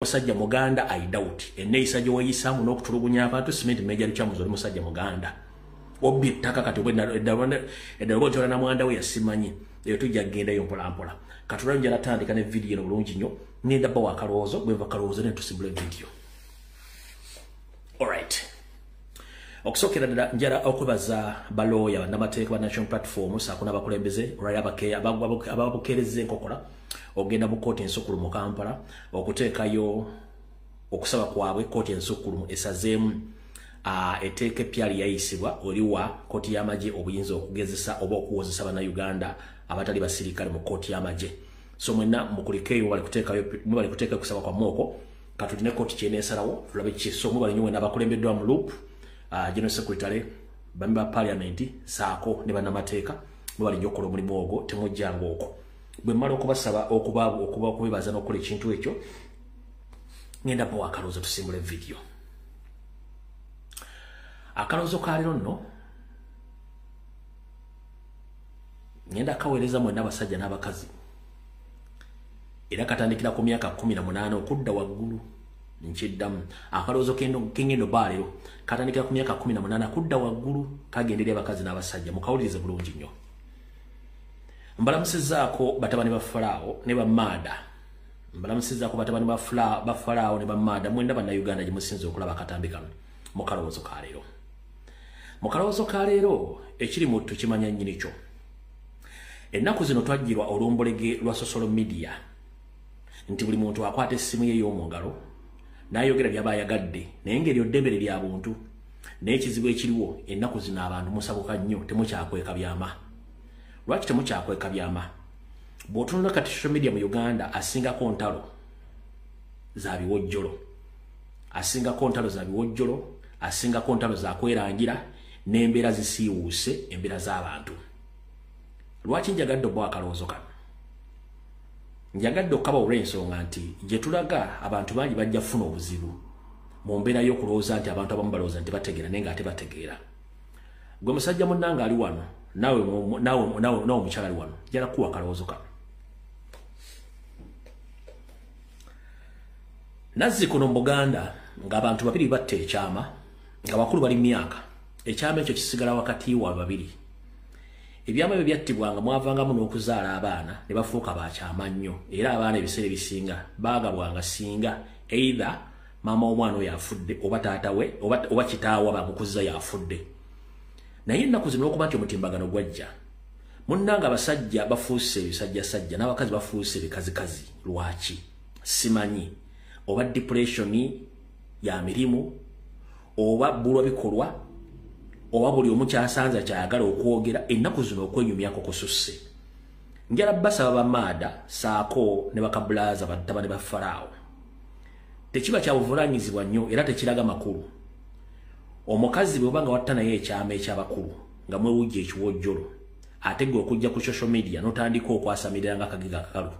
Musajja muganda, I doubt. Enneeyisa gye weeyisaamu n'okutulugunya abantu, simenti Major Lukyamuzi oli musajja muganda. Obbi ettaka kati eddala oba nti namwanda we yasimanyi. Eyo tujja kugendayo mpola mpola. Katulayo njala tandika ne vidiyo eno bulungi nnyo. Ngenda bbawa akalowoozo, bwe nva kalowoozo ne tusimbula vidiyo. Alright. Okusookera ddala njala okwebaza balooya, bannamateeka ba National Platform saako n'abakulembeze ababukeerezza enkokola ogenda mu kkooti ensukkulumu mu Kampala okuteekayo okusaba kwabwe. Kkooti ensukkulumu esazeemu etteeka eppya lyayisibwa oliwa kkooti y'amagye obuyinza okugezesa oba okuwozesa bannayuganda abatali basirikale mu kkooti y'amagye. So mwenna mukulikeeyo, mwebale kuteekayo okusaba kwammwe okwo. Katuline kkooti kyeneesalawo tulabe ki. So mwebale nnyo mwenna abakulembeddwa mu LOP, General Secretary, bamemba ba Parliament saako ne bannamateeka. Mwebale nnyo okukola omulimu ogwo, temujjanga okwo. Bwe mmala okubasaba okuba okubebaza n'okukola ekintu ekyo, ngenda bawa akalowoozo tusimbule vidiyo. Akalowoozo ka leero nno ngenda kaweereza mwenna abasajja n'abakazi, era katandikira ku myaka 18 okudda waggulu. Nkiddamu, akalowoozo kengendo ba leero katandikira ku myaka 18 kudda waggulu, kagenda eri abakazi n'abasajja. Mukawulirize bulungi nnyo. Mbalamusizzaako batabani ba Falaawo ne bamaada. Mbalamusizzaako batabani ba Falaawo ne bamaada mwenna bannayuganda gye musinze okulaba akatambi kano. Mu kalowoozo ka leero, mu kalowoozo ka leero, ekiri mu tukimanya nnyini kyo. Ennaku zino twajjirwa olumbulege lwa social media nti buli muntu akwata essimu ye ey'omu ngalo n'ayogera by'aba ayagadde, naye ng'eryo ddembe lya buntu. Naye ekizibu ekiriwo ennaku zino, abantu musabuka nnyo, temukyakweka byama. Lwaki temukyakweka byama? Bw'otunula kati social media mu Uganda, asingako ntalo za biwojjolo, asingako ntalo za biwojjolo, asingako ntalo za kwerangira n'embeera zisiiwuuse, embeera z'abantu. Lwaki njagadde obwa akalowoozo kano? Njagadde okukaba olw'ensonga nti gye tulaga abantu bangi bajja kufuna obuzibu mu mbeera y'okulowooza nti abantu abamu balowooza nti bategeera, naye ng'ate bategeera. Gwe musajja munnange ali wano, naawe omukyala ali wano, njala kuwa akalowoozo kano. Nazzi kuno mu Buganda ng'abantu babiri batta ekyama, nga bakulu bali myaka, ekyama ekyo kisigala wakati wa babiri. Ebyama ebyo byattibwanga, mwavangamu n'okuzaala abaana ne bafuuka bakyama nnyo, era abaana ebiseera ebisinga baagabwanga singa either maama w'omwana oyo afudde oba taata we oba kitaawe bamukuza yafudde. Naye ennaku zino, olwokuba nti omutimbagano gwajja, munnanga, abasajja bafuuse ebisajjasajja n'abakazi bafuuse ebikazikazi. Lwaki simanyi, oba depression ya mirimu, oba bulwa bikolwa, oba buli omu kyasanza kyayagala okwogera. Ennaku zino okwenyumyako kususse. Njala basaba bamaada saako ne bakabulaza batabani ba Faraawo, tekiba kya buvunaanyizibwa nnyo era tekiraga makulu omukazi bw'oba nga watta naye ekyama ekyabakulu nga mwewujja ekiwojjolo, ate gwe okujja ku social media n'otandika okwasamirira nga akagega akakalu,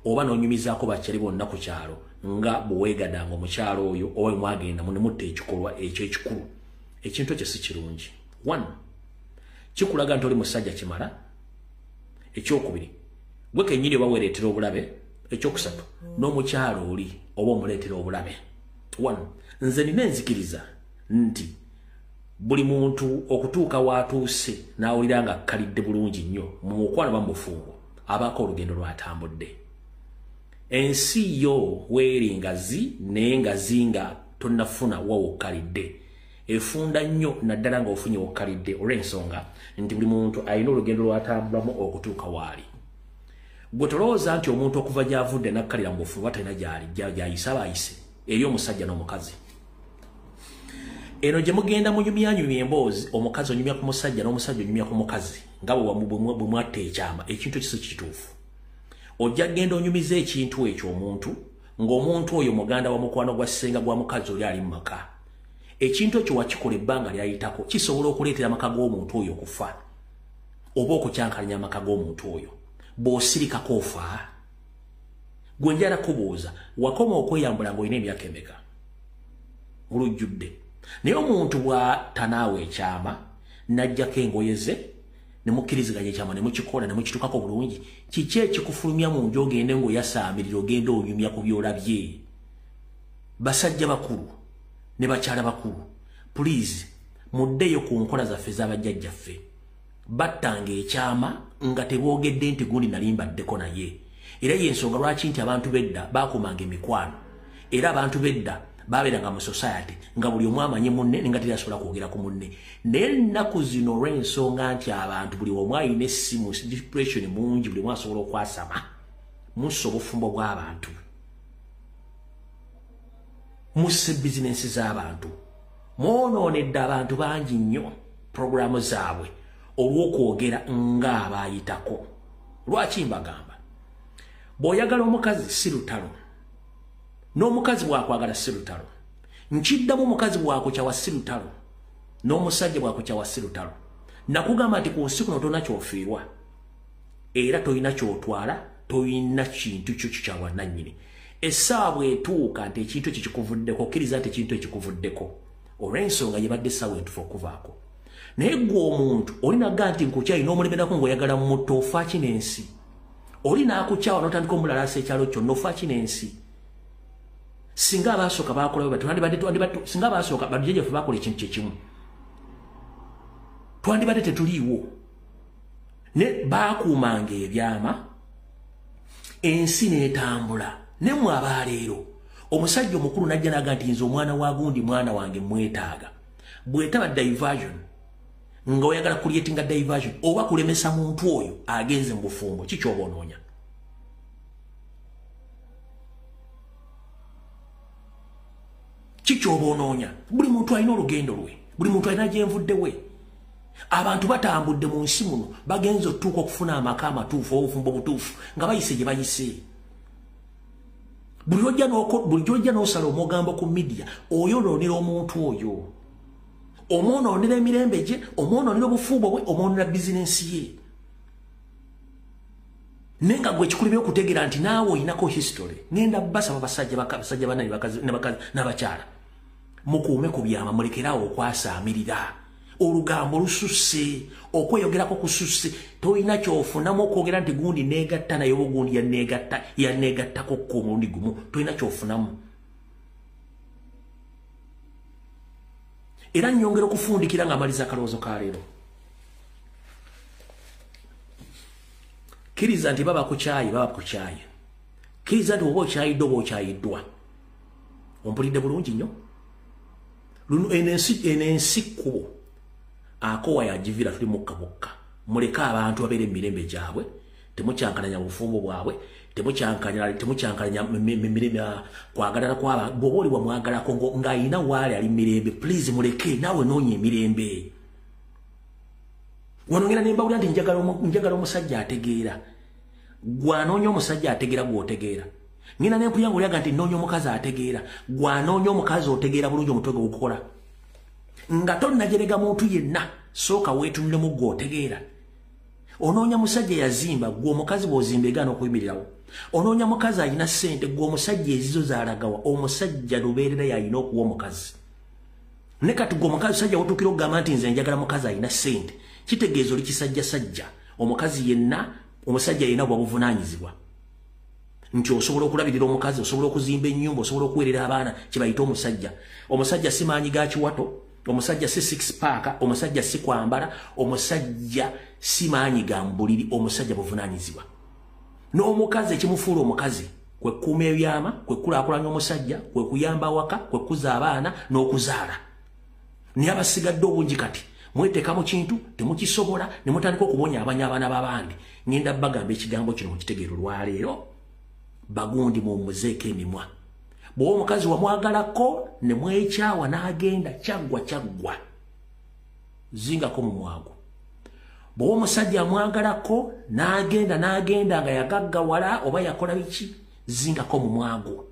oba n'onyumizaako bakyali bonna ku kyalo nga bwe weegadanga omukyalo oyo oba mwagenda ne mutta ekikolwa ekyo ekikulu. Ekintu ekyo si kirungi. One, kikulaga nti oli musajja kimala. Ekyokubiri, gwe kennyini oba weereetera obulabe. Ekyokusatu, n'omukyalo oli oba omuleetera obulabe. One, nze nina enzikiriza nti buli muntu okutuuka w'atuuse n'awulira nga akkalidde bulungi nnyo mu mukwano ba mu bufumbo, abaako olugendo lw'atambudde. Ensi yo weeri ngazi, naye ngazi nga tonnafuna wawokkalidde efunda nnyo, naddala ng'ofunye wokkalidde, olw'ensonga nti buli muntu alina olugendo lw'atambulamu okutuuka waali. Gwe tolowooza nti omuntu okuva gy'avudde n'akkalira mu bufumbo talina gy'ali gy'ayise aba ayise eri omusajja n'omukazi. Eno gye mugenda munyumyanyumya emboozi, omukazi onyumya ku musajja n'omusajja onyumya ku mukazi nga bwe mwatta ekyama. Ekintu ekyo si kituufu. Ojja genda onyumiza ekintu ekyo omuntu, ng'omuntu oyo muganda wa mukwano gwa ssenga gwa mukazi oli ali mu maka. Ekintu ekyo wakikola ebbanga lyayitako, kisobola okuleetera amaka g'omuntu oyo okufa oba okukyankalanya amaka g'omuntu oyo. Bw'osirikako ofa. Gwe njala kubuuza, wakoma okweyambula ng'olina emyaka emeka olujjudde? Naye omuntu bw'atanaawe ekyama n'ajjako engoye ze ne mukkiriziganya ekyama ne mukikola ne mukitukako bulungi, kiki ekikufulumya mu nju ogende ng'oyasaamirira, ogende onyumya ku by'olabye? Basajja bakulu ne bakyala bakulu, please muddeyo ku nkola zaffe z'abajjajjaffe. Battanga ekyama nga teboogedde nti gundi nali mbaddeko naye. Era y'ensonga lwaki nti abantu b'edda baakumanga emikwano, era abantu b'edda babeeranga mu society nga buli omu amanyi munne nga teri asobola kwogera ku munne. Naye ennaku zino olw'ensonga nti abantu buli omu alina essimu, depression mungi, buli omu asobola okwasama, mussa obufumbo bw'abantu, musse bizinensi z'abantu, mwonoonedde abantu bangi nnyo puroguraamu zaabwe olw'okwogera ng'abaayitako. Lwaki mbagamba? Bw'oyagala omukazi si lutalo, n'omukazi bw'akwagala si lutalo. Nkiddamu, omukazi bw'akukyawa si lutalo, n'omusajja bw'akukyawa si lutalo. Nakugamba nti ku nsi kuno tolina ky'ofiirwa, era tolina ky'otwala, tolina kintu kyo kya bwannannyini. Essaawa bw'etuuka nti ekintu ekyo kikuvuddeko, okkiriza nti ekintu ekyo kikuvuddeko olw'ensonga yebadde essaawa entuufu okuvaako. Naye ggwe omuntu olinaga nti nkukyayi n'omulemerako ng'oyagala mutto, ofa ki n'ensi? Oli n'akukyawa n'otandika omulalaasa ekyalo kyonna, ofa ki n'ensi? Singa abaasooka baakola bwe batyo, singa abaasooka bajjajjaffe baakola ekintu kye kimu, twandibadde tetuliiwo. Ne baakuumanga ebyama, ensi n'etambula. Ne mmwe abaaleero, omusajja omukulu n'ajja n'aga nti nze omwana wa gundi mwana wange mwetaaga. Bw'etaba diversion, nga oyagala creatinga diversion oba kulemesa muntu oyo agenze mu bufumbo, ki ky'oba onoonya? Ki ky'oba onoonya? Buli muntu alina olugendo lwe, buli muntu alina gyenvudde we. Abantu batambudde mu nsi muno, bagenze otuuka okufuna amaka amatuufu, obufumbo obutuufu, nga bayise gye bayise. Buli lw'ojja n'osala omugambo ku media, oyonoonera omuntu oyo, omwonoonera emirembe gye, omwonoonera obufumbo bwe, omwonoonera bizinensi ye. Naye nga gwe ekikulibye okutegeera nti naawe olinako history. Ngenda basaba basajja bannange n'abakyala, mukuume ku byama, mulekeraawo okwasaamirira. Olugambo lususse, okweyogerako kususse. Tolina ky'ofunamu okwogera nti gundi neegatta naye oba gundi yanneegattako ko omulundi gumu, tolina ky'ofunamu. Era nnyongera okufundikira ng'amaliza akalowoozo ka leero. Kkiriza nti baba kukyaye, baba kukyaye. Kkiriza nti oba okyayiddwa oba okyayiddwa. Ompulidde bulungi nnyo? Luno eno ensi kkubo akowa yagivira, tuli mukka bokka. Muleke abantu babeere emirembe gyabwe, temukyankalanya bufumbo bwabwe, temukyankalanya mirembe kwagalana kwaba. Bw'oba oli wamwagalako ng'ayina waali ali mirembe, please muleke naawe noonya emirembe. Wano ngenda ne mbawulira nti njagala omusajja ategeera. Gwe anoonya omusajja ategeera, gw'otegeera. Ngenda ne mpulira ng'olyaga nti nnoonya omukazi ategeera. Gwe anoonya omukazi otegeera bulungi omutwe gwe gukola. Nga tonnajerega muntu yenna, sooka weetunulemu gw'otegeera. Onoonya musajja yazimba, gwe omukazi bw'ozimba egaana okuyimirirawo. Onoonya mukazi alina ssente, gwe omusajja ezizo z'alagawa. Omusajja lubeerera y'alina okuwa omukazi. Ne kati gwe omukazi sajja wotuukira okugamba nti nze njagala mukazi alina ssente, kitegeeza oli kisajjasajja. Omukazi yenna, omusajja yenna bwabuvunaanyizibwa nti osobola okulabirira omukazi, osobola okuzimba ennyumba, osobola okuweerera abaana, kye bayita omusajja. Omusajja si maanyi ga kiwato, omusajja si six pack, omusajja si kwambala, omusajja si maanyi ga mbuliri, omusajja buvunaanyizibwa. N'omukazi ekimufuula omukazi kwe kukuuma ebyama, kwe kukulaakulanya omusajja, kwe kuyamba awaka, kwe kukuza abaana n'okuzaala. Naye abasigadde obungi kati mweteeka mu kintu temukisobola, ne mutandika okubonyaabanya abaana b'abandi. Ngenda bagamba ekigambo kino mukitegeera olwaleero, bagundi mumuzeeko emimwa. Bw'oba omukazi wamwagalako ne mwekyawa n'agenda, kyaggwa kyaggwa, zingako mu mwago. Bw'oba omusajja amwagalako n'agenda n'agenda nga yagaggawala oba yakola biki, zingako mu mwago.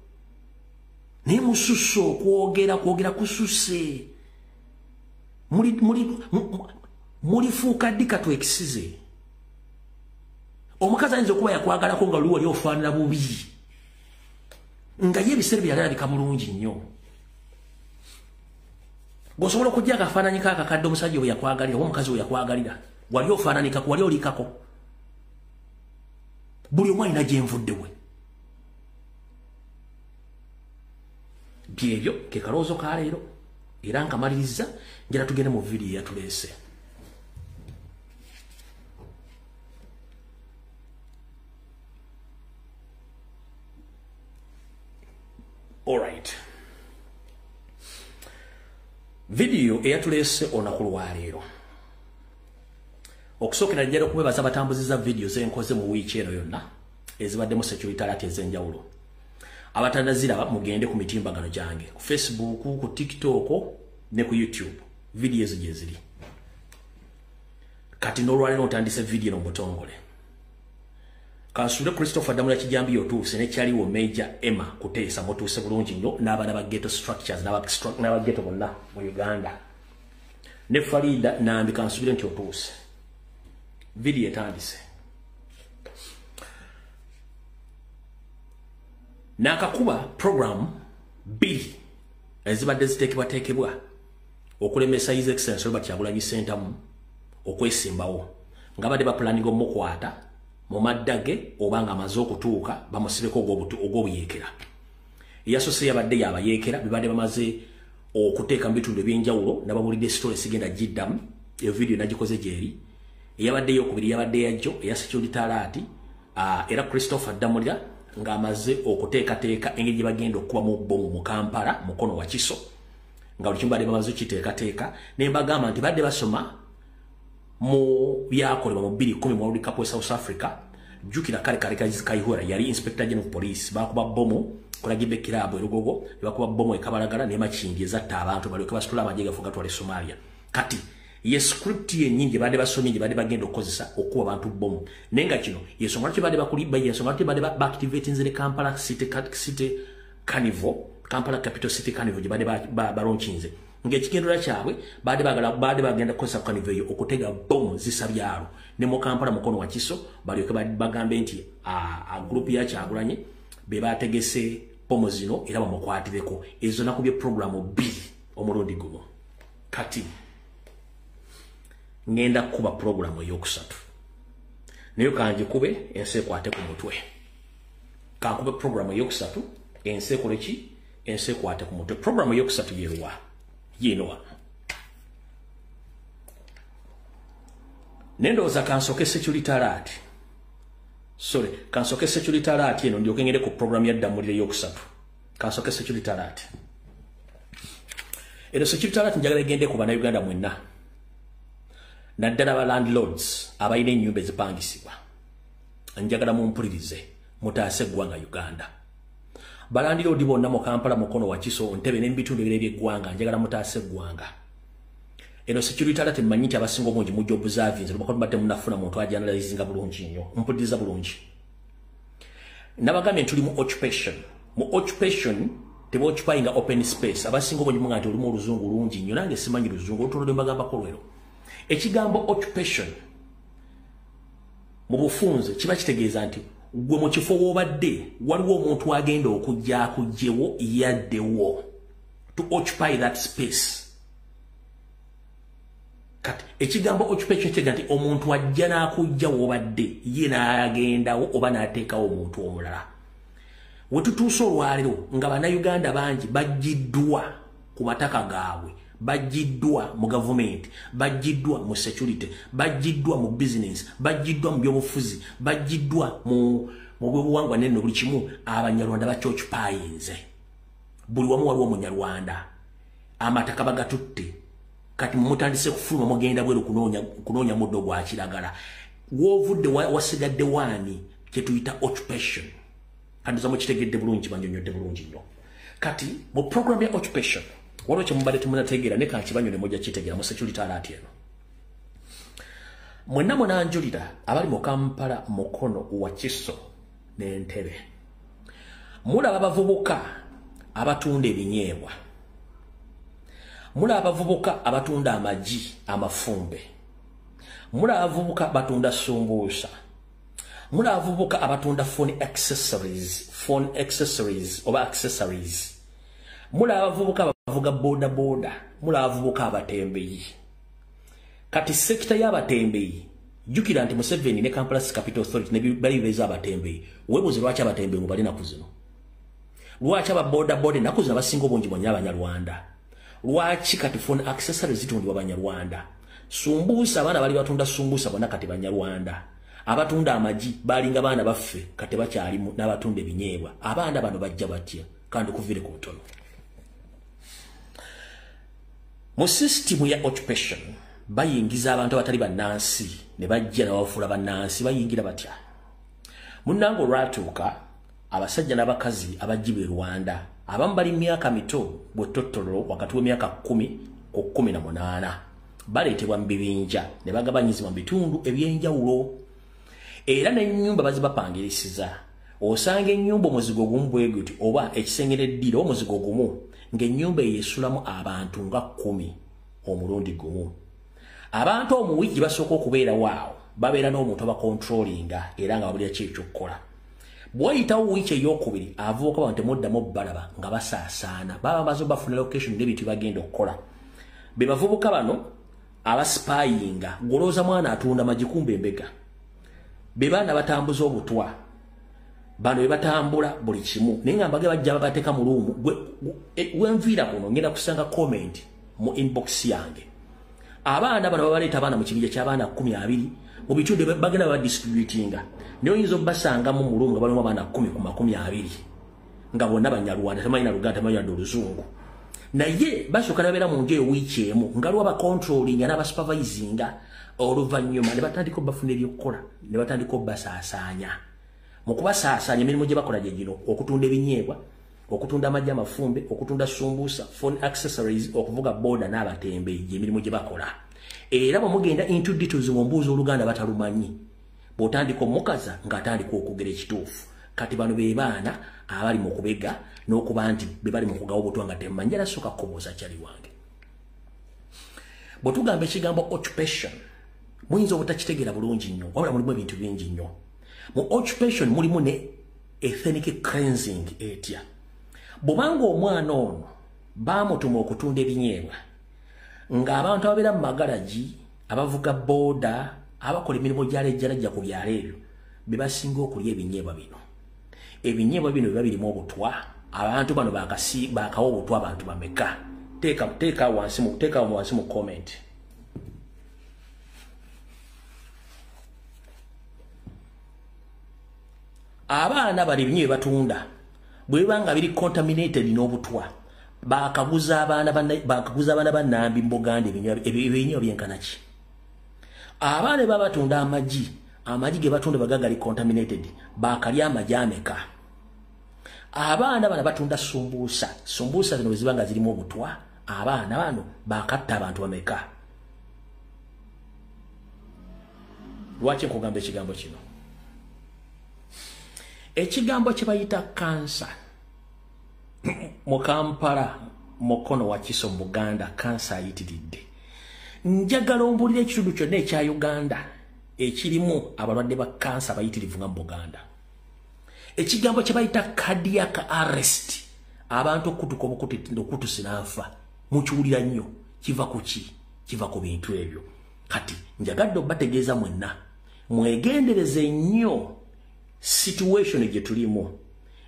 Naye mususse okwogera, kwogera kususse. Mulifuuka ddi katwekisize? Omukazi ayinza okuba yakwagalako nga luli wali ofaanana bubi, nga ye ebiseera bye yali alabika bulungi nnyo. Bw'osobola okujja akafaananyi k'akakadde omusajja we yakwagalira oba omukazi we yakwagalira, wali ofaananikako, wali olikako. Buli omu alina gyenvudde we. Byebyo ke kalowoozo ka leero, era nkamaliriza njala tugende mu vidiyo eyatuleese. Alright. Vidiyo eyatuleese olunaku lwaleero. Okusookera njala okubebaza abatambuziza vidiyo zenkoze mu wiiki eno yonna ezibaddemu security alert ez'enjawulo. Abatannaziraba mugende ku mitimbagano gyange, ku Facebook, ku TikTok ne ku YouTube. Vidiyo ezo gye ziri. Kati n'olwaleero ntandise vidiyo eno mu butongole. Kansule Christopher Damula Kijambi otuuse ne kyaliwo Major Emma Kuteesa mutuuse bulungi nnyo n'abaana ba ghetto structures n'aba ghetto bonna mu Uganda. Ne Farida Nambi kansubire nti otuuse. Vidiyo etandise. Nakakuba program bbiri ezibadde ziteekebwateekebwa okulemesa His Excellency Robert Kyagulanyi Ssentamu okwesimbawo, nga badde bapulaninga omukwata mu madda ge oba nga amaze okutuuka bamusibeko ogw'obuyeekera. Eyasoose yabadde yabayeekera, bibadde bamaze okuteeka mu bitundu ebyenjawulo n'abawulidde story sigenda giddamu, eyo vidiyo nagikoze gyeri. Eyabadde eyokubiri yabadde yajjo eya security alert, era Christopher Damulira ng'amaze okuteekateeka engeri gye bagenda okukubamu bbomu mu Kampala Mukono wa Kiso, nga buli kimu badde bamaze okukiteekateeka. Ne mbagamba nti badde basoma mu byakolebwa mu 2010 mu World Cup e South Africa. Jjukira kale kale Kayihura yali Inspector General of Police, baakuba bbomu ku Rugby Club e Lugogo, ne bakuba bbomu e Kabalagala ne Makindye ezatta abantu balyoke basitule amagye gaffe gatwale Somalia. Kati ye script yennyini gye badde basomye gye badde bagenda okukozesa okukuba abantu bbomu, naye nga kino yensonga lwaki badde bakuliba, yensonga lwaki badde baactivatinze ne Kampala City Carnival, Kampala Capital City Carnival gye badde balaunchinze, ng'ekigendererwa kyabwe badde bagenda kukozesa carnival eyo okutega bbomu zisa byalo ne mu Kampala Mukono wa Kiso, balyoke bagambe nti a group ya Kyagulanyi be bategese bbomu zino era bamukwatireko. Ezo nakubye programu bbiri omulundi gumu. Kati ngenda kukuba programu eyokusatu, naye kanjikube ensi ekwate ku mutwe. Kankube programu eyokusatu ensi ekole ki? Ensi ekwate ku mutwe. Programu eyokusatu yeruwa? Yiino wano. Nendowooza kansooke security alert. Sorry, kansooke security alert eno ndyoke ngende ku programu ya Ddamulira eyokusatu. Kansooke security alert. Eno security alert njagala egende ku Bannayuganda mwenna, naddala ba landlords abalina ennyumba ezipangisibwa. Njagala mumpulirize, mutaase eggwanga Uganda. Balandiroodi bonna mu Kampala, Mukono, Wakiso, Ntebe n'ebitundu ebirala eby'eggwanga, njagala mutaase eggwanga. Eno security alert mmanyi nti abasinga obungi mujja observinze, lwakuba mubadde munnafuna muntu agyanalyzinga bulungi nnyo, mpuliriza bulungi. Nabagambye tuli mu occupation. Mu occupation teboccupyinga open space. Abasinga obungi muga nti olumu oluzungu lungi nnyo, nange simanyi luzungu, olutono lwe mbagambako lwero. Ekigambo occupation mu bufunze kiba kitegeeza nti gwe mu kifo w'obadde waliwo omuntu agenda okujja akuggyewo yaddewo, to occupy that space. Kati ekigambo occupation kitegeeza nti omuntu ajja n'akujja w'obadde ye n'agendawo oba n'ateekawo omuntu omulala. We tutuuse olwaleero nga Bannayuganda bangi baggiddwa ku mataka gaabwe, baggiddwa mu gavumenti, baggiddwa mu security, baggiddwa mu business, baggiddwa mu byobufuzi, baggiddwa mu byobuwangwa nenno buli kimu. Abanyarwanda bakyoccupyinze. Buli wamu waliwo Omunyarwanda, amataka bagatutte. Kati mutandise kufuluma mugenda bweru kunoonya muddo gwa kiragala. W'ovudde wasigadde waani? Kye tuyita occupation. Kanduza mukitegedde bulungi, bannyonnyodde bulungi nnyo. Kati mu program ya occupation waliwo kye mubadde temunategeera, ne kankibannyonnyole mujja kitegeera mu security alert eno. Mwenna munanjulira abali mu Kampala, Mukono, Wakiso n'Entebbe, mulaba abavubuka abatunda ebinyeebwa, mulaba abavubuka abatunda amagi amafumbe, mulaba abavubuka batunda sumbuusa, mulaba abavubuka abatunda phone accessories oba accessories, mulaba abavubuka abavuga boda boda, mulaba abavubuka abatembeyi. Kati sekita y'abatembeyi, jjukira nti Museveni ne Kampala Capital Authority ne bali beeza abatembeyi. Weebuuze lwaki abatembeyi mu balina ku zino. Lwaki aba boda boda ennaku zino abasinga obungi bonna Abanyarwanda? Lwaki kati phone accessories zitundibwa Banyarwanda? Sumbusa, abaana bali batunda sumbusa bonna kati Banyarwanda. Abatunda amagi balinga baana baffe, kati bakyalimu n'abatunda ebinyeebwa. Abaana bano bajja batya? Kandi kuvire ku butono. Mu system ya occupation bayingiza abantu abatali bannansi ne bajja ne babafuula bannansi. Bayingira batya? Munnange, olwatuuka abasajja n'abakazi abajjibwa e Rwanda, abamu bali myaka mito bwettottololo, wakati w'emyaka 10 ku 18, baleetebwa mu bibinja ne bagabanyizibwa mu bitundu ebyenjawulo, era n'ennyumba bazibapangirisiza. Osanga ennyumba omuzigo gumu bwe guti, oba ekisenge n'eddiiro omuzigo gumu, ng'ennyumba eyo esulamu abantu nga 10 omulundi gumu. Abantu omu wiiki basooka okubeerawo awo babeera n'omuntu abakontrolinga era nga babulira ki ekyokukola. Bw'oyitawo wiiki eyokubiri, abavubuka bano temuddamu balaba nga basaasaana, baba bamaze bafuna location n'ebintu bagenda okukola. Be bavubuka bano abasipayinga. Golooza mwana atunda magi, kumbe embega. Be baana batambuza obutwa. Bano be batambula buli kimu, naye nga mbage bajja babateeka mu room. Wenviira kuno ngenda kusanga comment mu inbox yange. Abaana bano babaleeta abaana mu kibinja ky'abaana 12 mu bitundu, bagenda babadistributinga, naye oyinza obbasangamu mu room nga balimu abaana 10 ku 20 nga bonna Banyarwanda, tamanyi na Luganda, tamanyi wadde Oluzungu, naye basooka ne babeera mu nju eyo wiiki emu nga lwa bacontrollinga n'abasupervisinga. Oluvannyuma ne batandika obbafuna ebyokukola, ne batandika obbasaasaanya. Mu kubasaasaanya, emirimu gye bakola gye gino: okutunda ebinyeebwa, okutunda amagi amafumbe, okutunda sumbusa, phone accessories, okuvuga boda n'abatembeeyi. Gyemirimu gye bakola. Era bwe mugenda into details, ng'ombuuza Oluganda batalumanyi, bw'otandika omukaza ng'atandika okwogera ekituufu. Kati bano be baana abali mu kubega n'okuba nti be bali mu kugawa obutwa nga temumanyi. Era sooka kubuuza kyali wange, bwe tugamba ekigambo occupation, muyinza obutakitegeera bulungi nnyo, wabula mulimu ebintu bingi nnyo. Mu occupation mulimu ne ethnic cleansing. Etya? Bw'obanga omwana ono baamutuma okutunda ebinyeebwa, ng'abantu ababeera mu magalagi, abavuga booda, abakola emirimu gyalejjalajja ku byalo ebyo, be basinga okulya ebinyeebwa bino. Ebinyeebwa bino biba birimu obutwa. Abantu bano bakawa obutwa abantu bameka? Teeka wansi mu comment. Abaana bali ebinyeebwa batunda bwe biba nga biri contaminated n'obutwa, bakaguza abaana bannambi mu Buganda ebinyeebwa byenkana ki? Abaana baba batunda amagi, amagi ge batunda baga gali contaminated, bakalya amagi ameka? Abaana bano batunda sumbusa, sumbusa zino bwe ziba nga zirimu obutwa, abaana bano bakatta abantu bameka? Lwaki nkugamba ekigambo kino? Ekigambo kye bayita kansa mu Kampala, Mukono, Wakiso, mu Buganda, kansa ayitiridde. Njagala ombulira ekitundu kyonna ekya Uganda ekirimu abalwadde ba kansa abayitirivu nga mu Buganda. Ekigambo kye bayita cardiac arrest, abantu okutuka obukutusi n'afa, mukiwulira nnyo. Kiva ku ki? Kiva ku bintu ebyo. Kati njagadde obbategeeza mwenna, mwegendereze nnyo situation gye tulimu.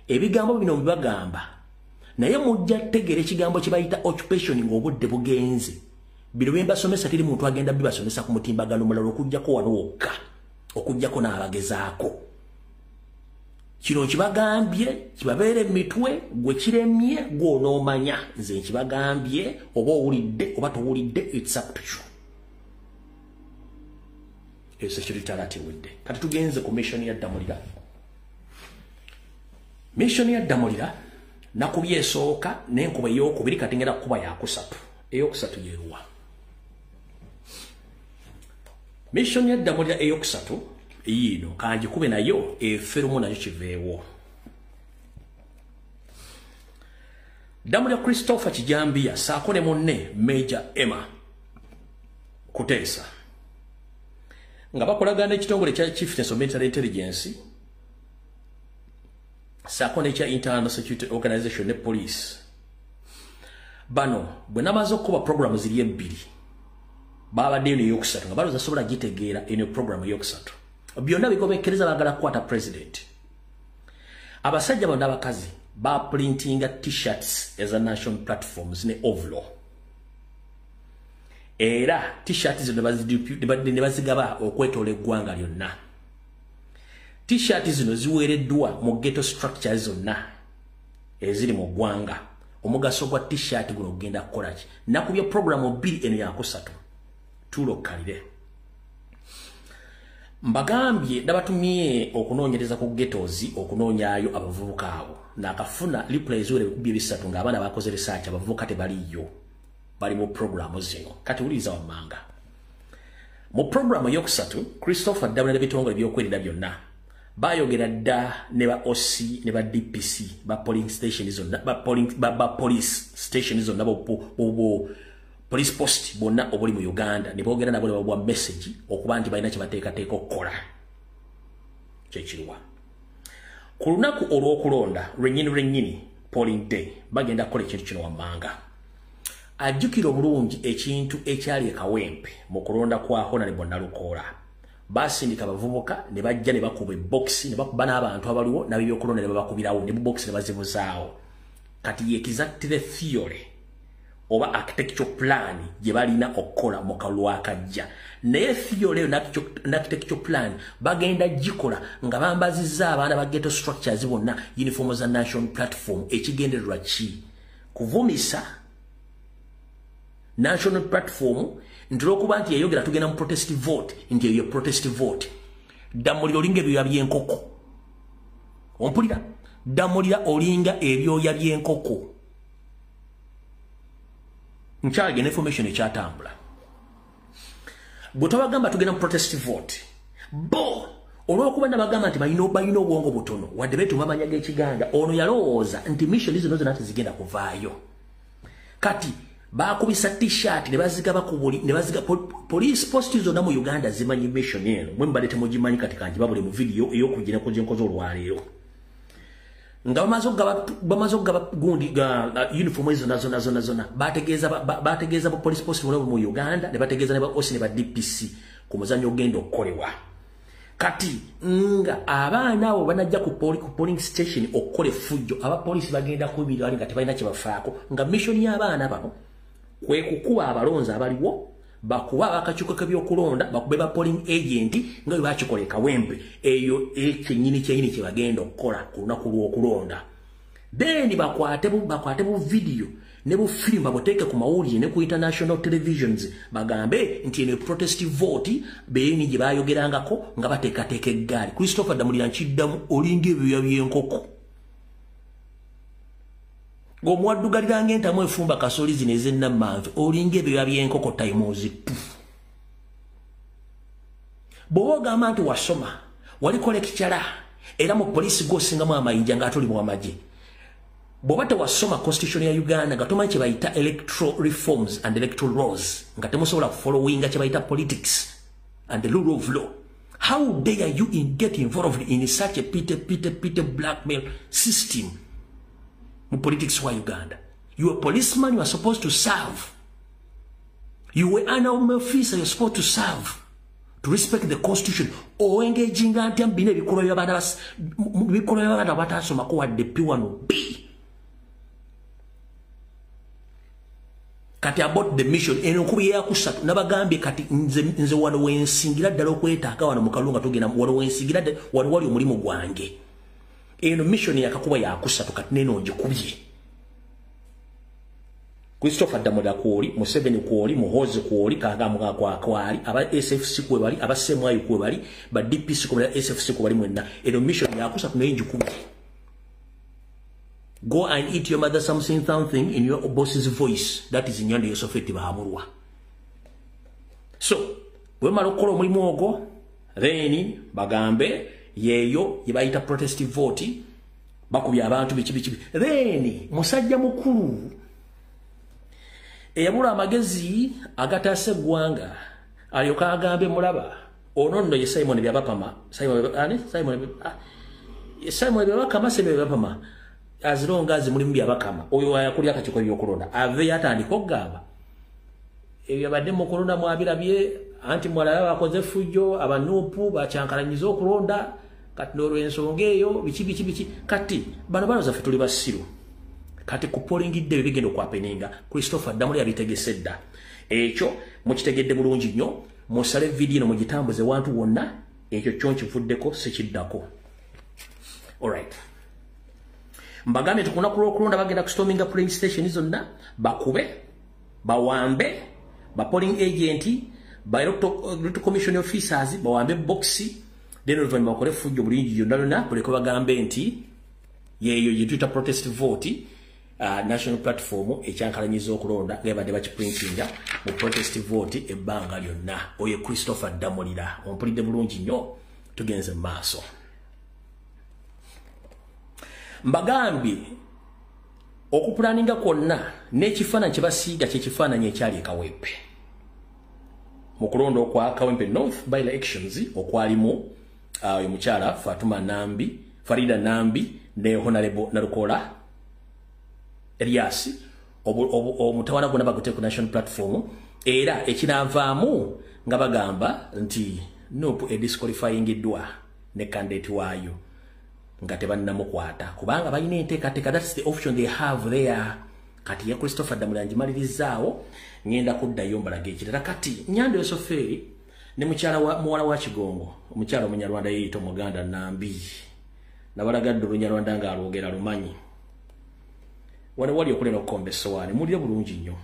Ebigambo bino bibagamba, naye mujja tegeera ekigambo kye bayita occupation ng'obudde bugenze. Bino bye mbasomesa teri muntu agenda bibasomesa ku mutimbagano mulala okuggyako wano wokka, okuggyako n'abagezaako. Kino nkibagambye kibabeere emitwe. Gwe kiremye gw'onoomanya. Nze nkibagambye, oba owulidde oba towulidde, it's up to you. Eyo security alert ewedde. Kati tugenze ku mission ya Ddamulira. Mission ya Ddamulira nakubye esooka n'enkuba eyokubiri, kati ngenda kukuba yakusatu. Eyokusatu yeruwa? Mission ya Ddamulira eyokusatu yiino, kanjikube nayo eferumu nayo kiveewo. Ddamulira Christopher Kijambiya saako ne munne Major Emma Kuteesa nga bakolagana ekitongole kya Chieftaincy of Military Intelligence saako nekya Internal Security Organization ne police. Bano bwe namaze okukuba programu ziri ebbiri, babaddeyo neyokusatu nga balowooza sobola gitegeera. Eno programu eyokusatu byonna bigobekkereza, baagala kukwata president. Abasajja bano n'abakazi Ba printinga t-shirts eza National Platforms ne Ovlo. Era t-shirts zino ne bazigaba okwetoola eggwanga lyonna. T-shirt zino ziweereddwa mu ghetto structures zonna eziri mu ggwanga. Omugaso gwa t-shirt guno ogenda kukola ki? Nakubye programu 2 eno yakusatu. Tulokalire. Mbagambye ndabatumye okunoonyereza ku ghettos okunoonyaayo abavubuka abo. Nakafuna replays were bikubye bisatu ng'abaana bakoze research abavubuka tebaliyo. Bali mu programu zino. Kati wuliriza wammanga. Mu programu yokusatu Christopher Ddamulira ebitongole ebyokwerinda byonna bayogera dda ne ba OC ne ba DPC ba polling station zonna ba police station zonna bo police post bonna obuli mu Uganda ne boogera nabo ne babuwa message okuba nti balina kye bateekateeka okukola. Kyekiriwa. Ku lunaku olw'okulonda lwennyini polling day bagenda kukola ekintu kino wammanga. Ajjukira obulungi ekintu ekyali e Kawempe mu kulonda kwa Honorable Nalukoola. Basindika abavubuka ne bajja ne bakuba ebokisi ne bakuba n'abantu abaliwo n'ab'ebyokulonda ne babakubirawo ne bokisi ne bazibuzaawo. Kati ye exactly theory oba architecture plan gye balina okukola mu kalulu akajja. Naye theory eyo n'architecture plan bagenda gikola nga bambazizza abaana ba ghetto structures bonna uniform za National Platform. Ekigendererwa ki? Kuvumisa National Platform nti olwokuba nti yayogera tugenda mu protest vote, nti eyo protest vote. Ddamulira olinga ebyoya by'enkoko. Ompulira? Ddamulira olinga ebyoya by'enkoko. Nkyagenda information ekyatambula. Bwe twabagamba tugenda mu protest vote, bo olwokuba nabagamba nti balina obwongo butono wadde beetuma amanya g'ekiganda, ono yalowooza nti mission zino zonna tezigenda kuvaayo. Kati bakubisa t-shirt ne bazigaba ku buli ne baziga police post zonna mu Uganda zimanyi mission eno. Mwe mbadde temugimanyi, kati kanji babuli mu video ey'okugira ku nkozo olwaleero. Nga bamaze okugaba gundi ga uniform ezo zonna zonna zonna bategeeza ba police post mu Uganda ne bategeeza ne ba OC ne ba DPC ku muzannyo ogenda okukolebwa. Kati nga abaana abo banajja ku polling station okukola effujjo, abapoliisi bagenda kuyimirira wali nga tebalina kye bafaako, nga mission y'abaana bano kwe kukuba abalonzi abaliwo, bakuba abakakiiko k'ebyokulonda, bakube ba polling agent nga bwe bakikola e Kawempe. Eyo ekyennyini kyennyini kye bagenda okukola ku lunaku lw'okulonda. Then bakwate bu video ne bu film babuteeke ku mawulire ne ku international televisions bagambe nti eno protest vote beeni gye bayogerangako nga bateekateeka eggaali. Christopher Ddamulira nkiddamu olinga ebyoya by'enkoko. Ng'omuwaddugalira ng'entamu efumba kasooli zino ez'ennammanve, olinga ebyoya by'enkoko times 2. Bw'oba ogamba nti wasoma, waliko lecturer, era mu poliisi gw'osingamu amayinja ng'ate oli muwamagye. Bw'oba tewasoma constitution ya Uganda nga tomanyi kye bayita electoral reforms and electoral laws, nga temusobola kufollowinga kye bayita politics and the rule of law, how dare you get involved in such a pity blackmail system mu politics wa Uganda? You are a policeman, you are supposed to serve. You were an army officer, you are supposed to serve, to respect the constitution. O engaging nti bino ebikolwa by'abaana batasomako wadde P1 B. Kati about the mission eno nkubi yakusatu nabagambye kati nze wano wensingira ddala okwetaaga wano mu kalunga tugenda wano wensingira ddala wano wali omulimu gwange. Eno mission yakakuba yakusatu kati neno ngikubye. Christopher Ddamulira kwoli, Museveni kwoli, Muhoozi kwoli, Kagame kwali, aba SFC kwe bali, aba CMI kwe bali, ba DPC kwe bali, SFC kwe bali mwenna. Eno mission yakusatu naye ngikubye. Go and eat your mother something something in your boss's voice. That is Nyanda Yosafeti Bahamurwa. So, bwe mala okukola omulimu ogwo, then bagambe yeeyo gye bayita protest vote, bakubye abantu biki biki. Then musajja mukulu eyabula amagezi agataasa eggwanga alyoka agambe mulaba ono nno ye Simon Byabakama, Simon Byabakama, Simon Byabakama as long as mulimu Byabakama oyo ayakulya akakiiko ebyokulonda ave yatandika okugamba ebyo badde mu kulonda mwabirabye anti mwalaba bakoze effujjo abanuupu bakyankalanyiza okulonda Kati n'olw'ensonga eyo biki biki biki. Kati bano balowooza ffe tuli basiru. Kati ku polling day bigenda okwapeninga. Christopher Damulira yabitegese dda. Ekyo mukitegedde bulungi nnyo. Musale vidiyo eno mugitambuze wantu wonna. Ekyo kyo nkivuddeko sikiddako. Alright. Mbagambye nti ku lunaku lw'okulonda bagenda kustorminga polling station zonna, bakube, bawambe, ba polling agent, ba electoral commission officers, bawambe box, then oluvannyuma bakole effujjo bulungi yonna lyonna, buleke bagambe nti yeeyo gye tuyita protest vote, national platform ekyankalanyiza okulonda nga badde bakiprintinga mu protest vote ebbanga lyonna. Oyo Christopher Damulira, ompulidde bulungi nnyo, tugenze mu maaso. Mbagambye okupulaninga kwonna n'ekifaananyi kye basiiga kyekifaananyi ekyali e Kawempe mu kulonda okwa Kawempe North by elections okwalimu oyo mukyala Fatuma Nambi, Farida Nambi ne Honorable Nalukoola Elias. Omutawana gwonna bagute ku national platform, era ekinaavaamu nga bagamba nti NUP edisqualifyingiddwa ne candidate waayo nga tebannamukwata, kubanga balina enteekateeka. That's the option they have there. Kati ya Christopher Damulira ngimalirizaawo, ngenda kuddayo mbalaga ekirala. Kati Nyando Yosoferi ne mukyala wa muwala wa Kigongo, omukyala omunyarwanda yeeyita Omuganda Nambi, nabalagadde Olunyarwanda ng'alwogera lumanyi. Wano wali okulera okukomba essowaani, mulire bulungi nnyo.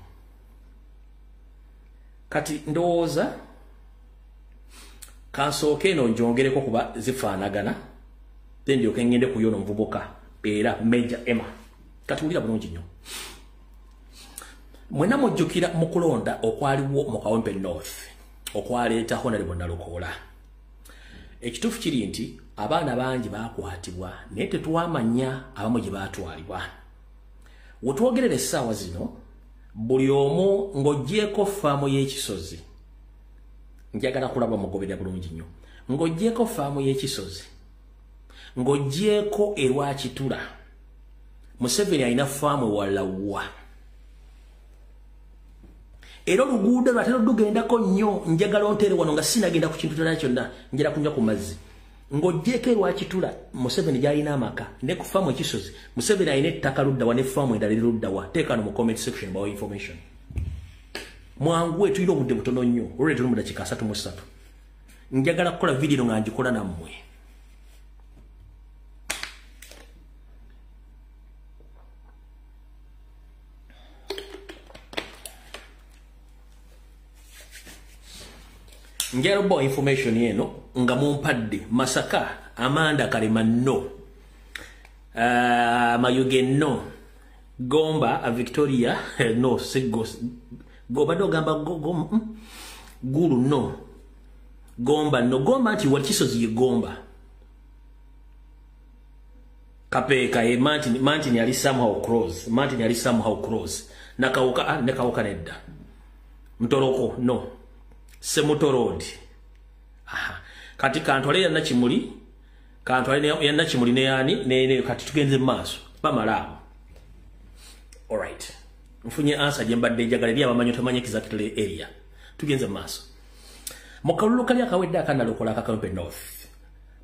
Kati ndowooza kansooke eno njongereko kuba zifaanagana, then ndyoke ngende ku yono omuvubuka era Major Emma. Kati wulira bulungi nnyo. Mwenna mujjukira mu kulonda okwaliwo mu Kawempe North okwaleeta Honorable Nalukoola. Ekituufu kiri nti abaana bangi baakwatibwa naye tetwamanya abamu gye baatwalibwa. Wetwogerera essaawa zino buli omu ng'oggyeeko faamu y'ekisozi, njagala kulaba mugoberera bulungi nnyo, ng'oggyeeko faamu y'ekisozi, ng'oggyeeko erwakitula, Museveni alina faamu ewalala wa. Era oluguudo lwatera lugendako nnyo, njagala onteere wano nga sinagenda ku kintu kyonna kyonna, njagala kunywa ku mazzi. Ng'oggyeeko erwakitula, Museveni gy'alina amaka ne ku faamu ekisozi, Museveni alina ettaka ludda wa ne faamu endala eri ludda wa. Teeka wano mu comment section bawa information. Mwanguwe, tulina obudde butono nnyo, olwedde tuli mu dakiika 33. Njagala kukola vidiyo nga ngikola nammwe. Njagala okubawa information eno nga mumpadde. Masaka, Amanda Kalema no, Mayuge no, Gomba, Victoria no, Sigo, Gobadde ogamba Gulu no, Gomba no, Gomba nti Wakisozi ye Gomba. Kapeeka ye Martin yali somehow close, Martin yali somehow close. Nakawuka, Nakawuka nedda. Mtoroko no. Semuto Road. Aha. Kati kantwale ya Nakimuli, kantwale ya Nakimuli ne yani ne kati tugenze mu maaso. Bamala. Alright. Nfunye answer gye mbadde njagala eri abamanyi tomanyi exactly area. Tugenze mu maaso. Mu kalulu kali akawedde aka Nalukoola aka Kawempe North,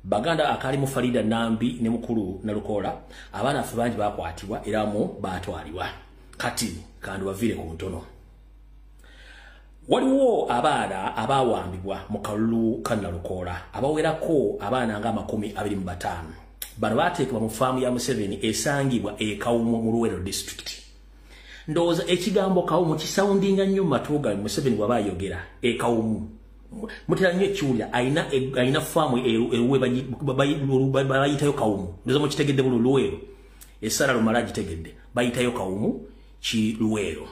Baganda akalimu Farida Nambi ne mukulu Nalukoola, abaana affe bangi bakwatibwa era mu baatwalibwa. Kati kandi bavire ku ntono. Waliwo abaana abaawambibwa mu kalulu ka Nalukoola abawerako abaana nga 25. Bano baateekebwa mu faamu ya Museveni esangibwa e Kawumu mu Luweero district. Ndowooza ekigambo Kawumu kisoundinga nnyo mu matu ga Museveni bw'aba ayogera e Kawumu. Mutera nnyo ekiwulira, alina faamu eruwe bayitayo Kawumu. Ndowooza mukitegedde bulu Luweero. Essala lumala agitegedde. Bayitayo Kawumu ki Luweero.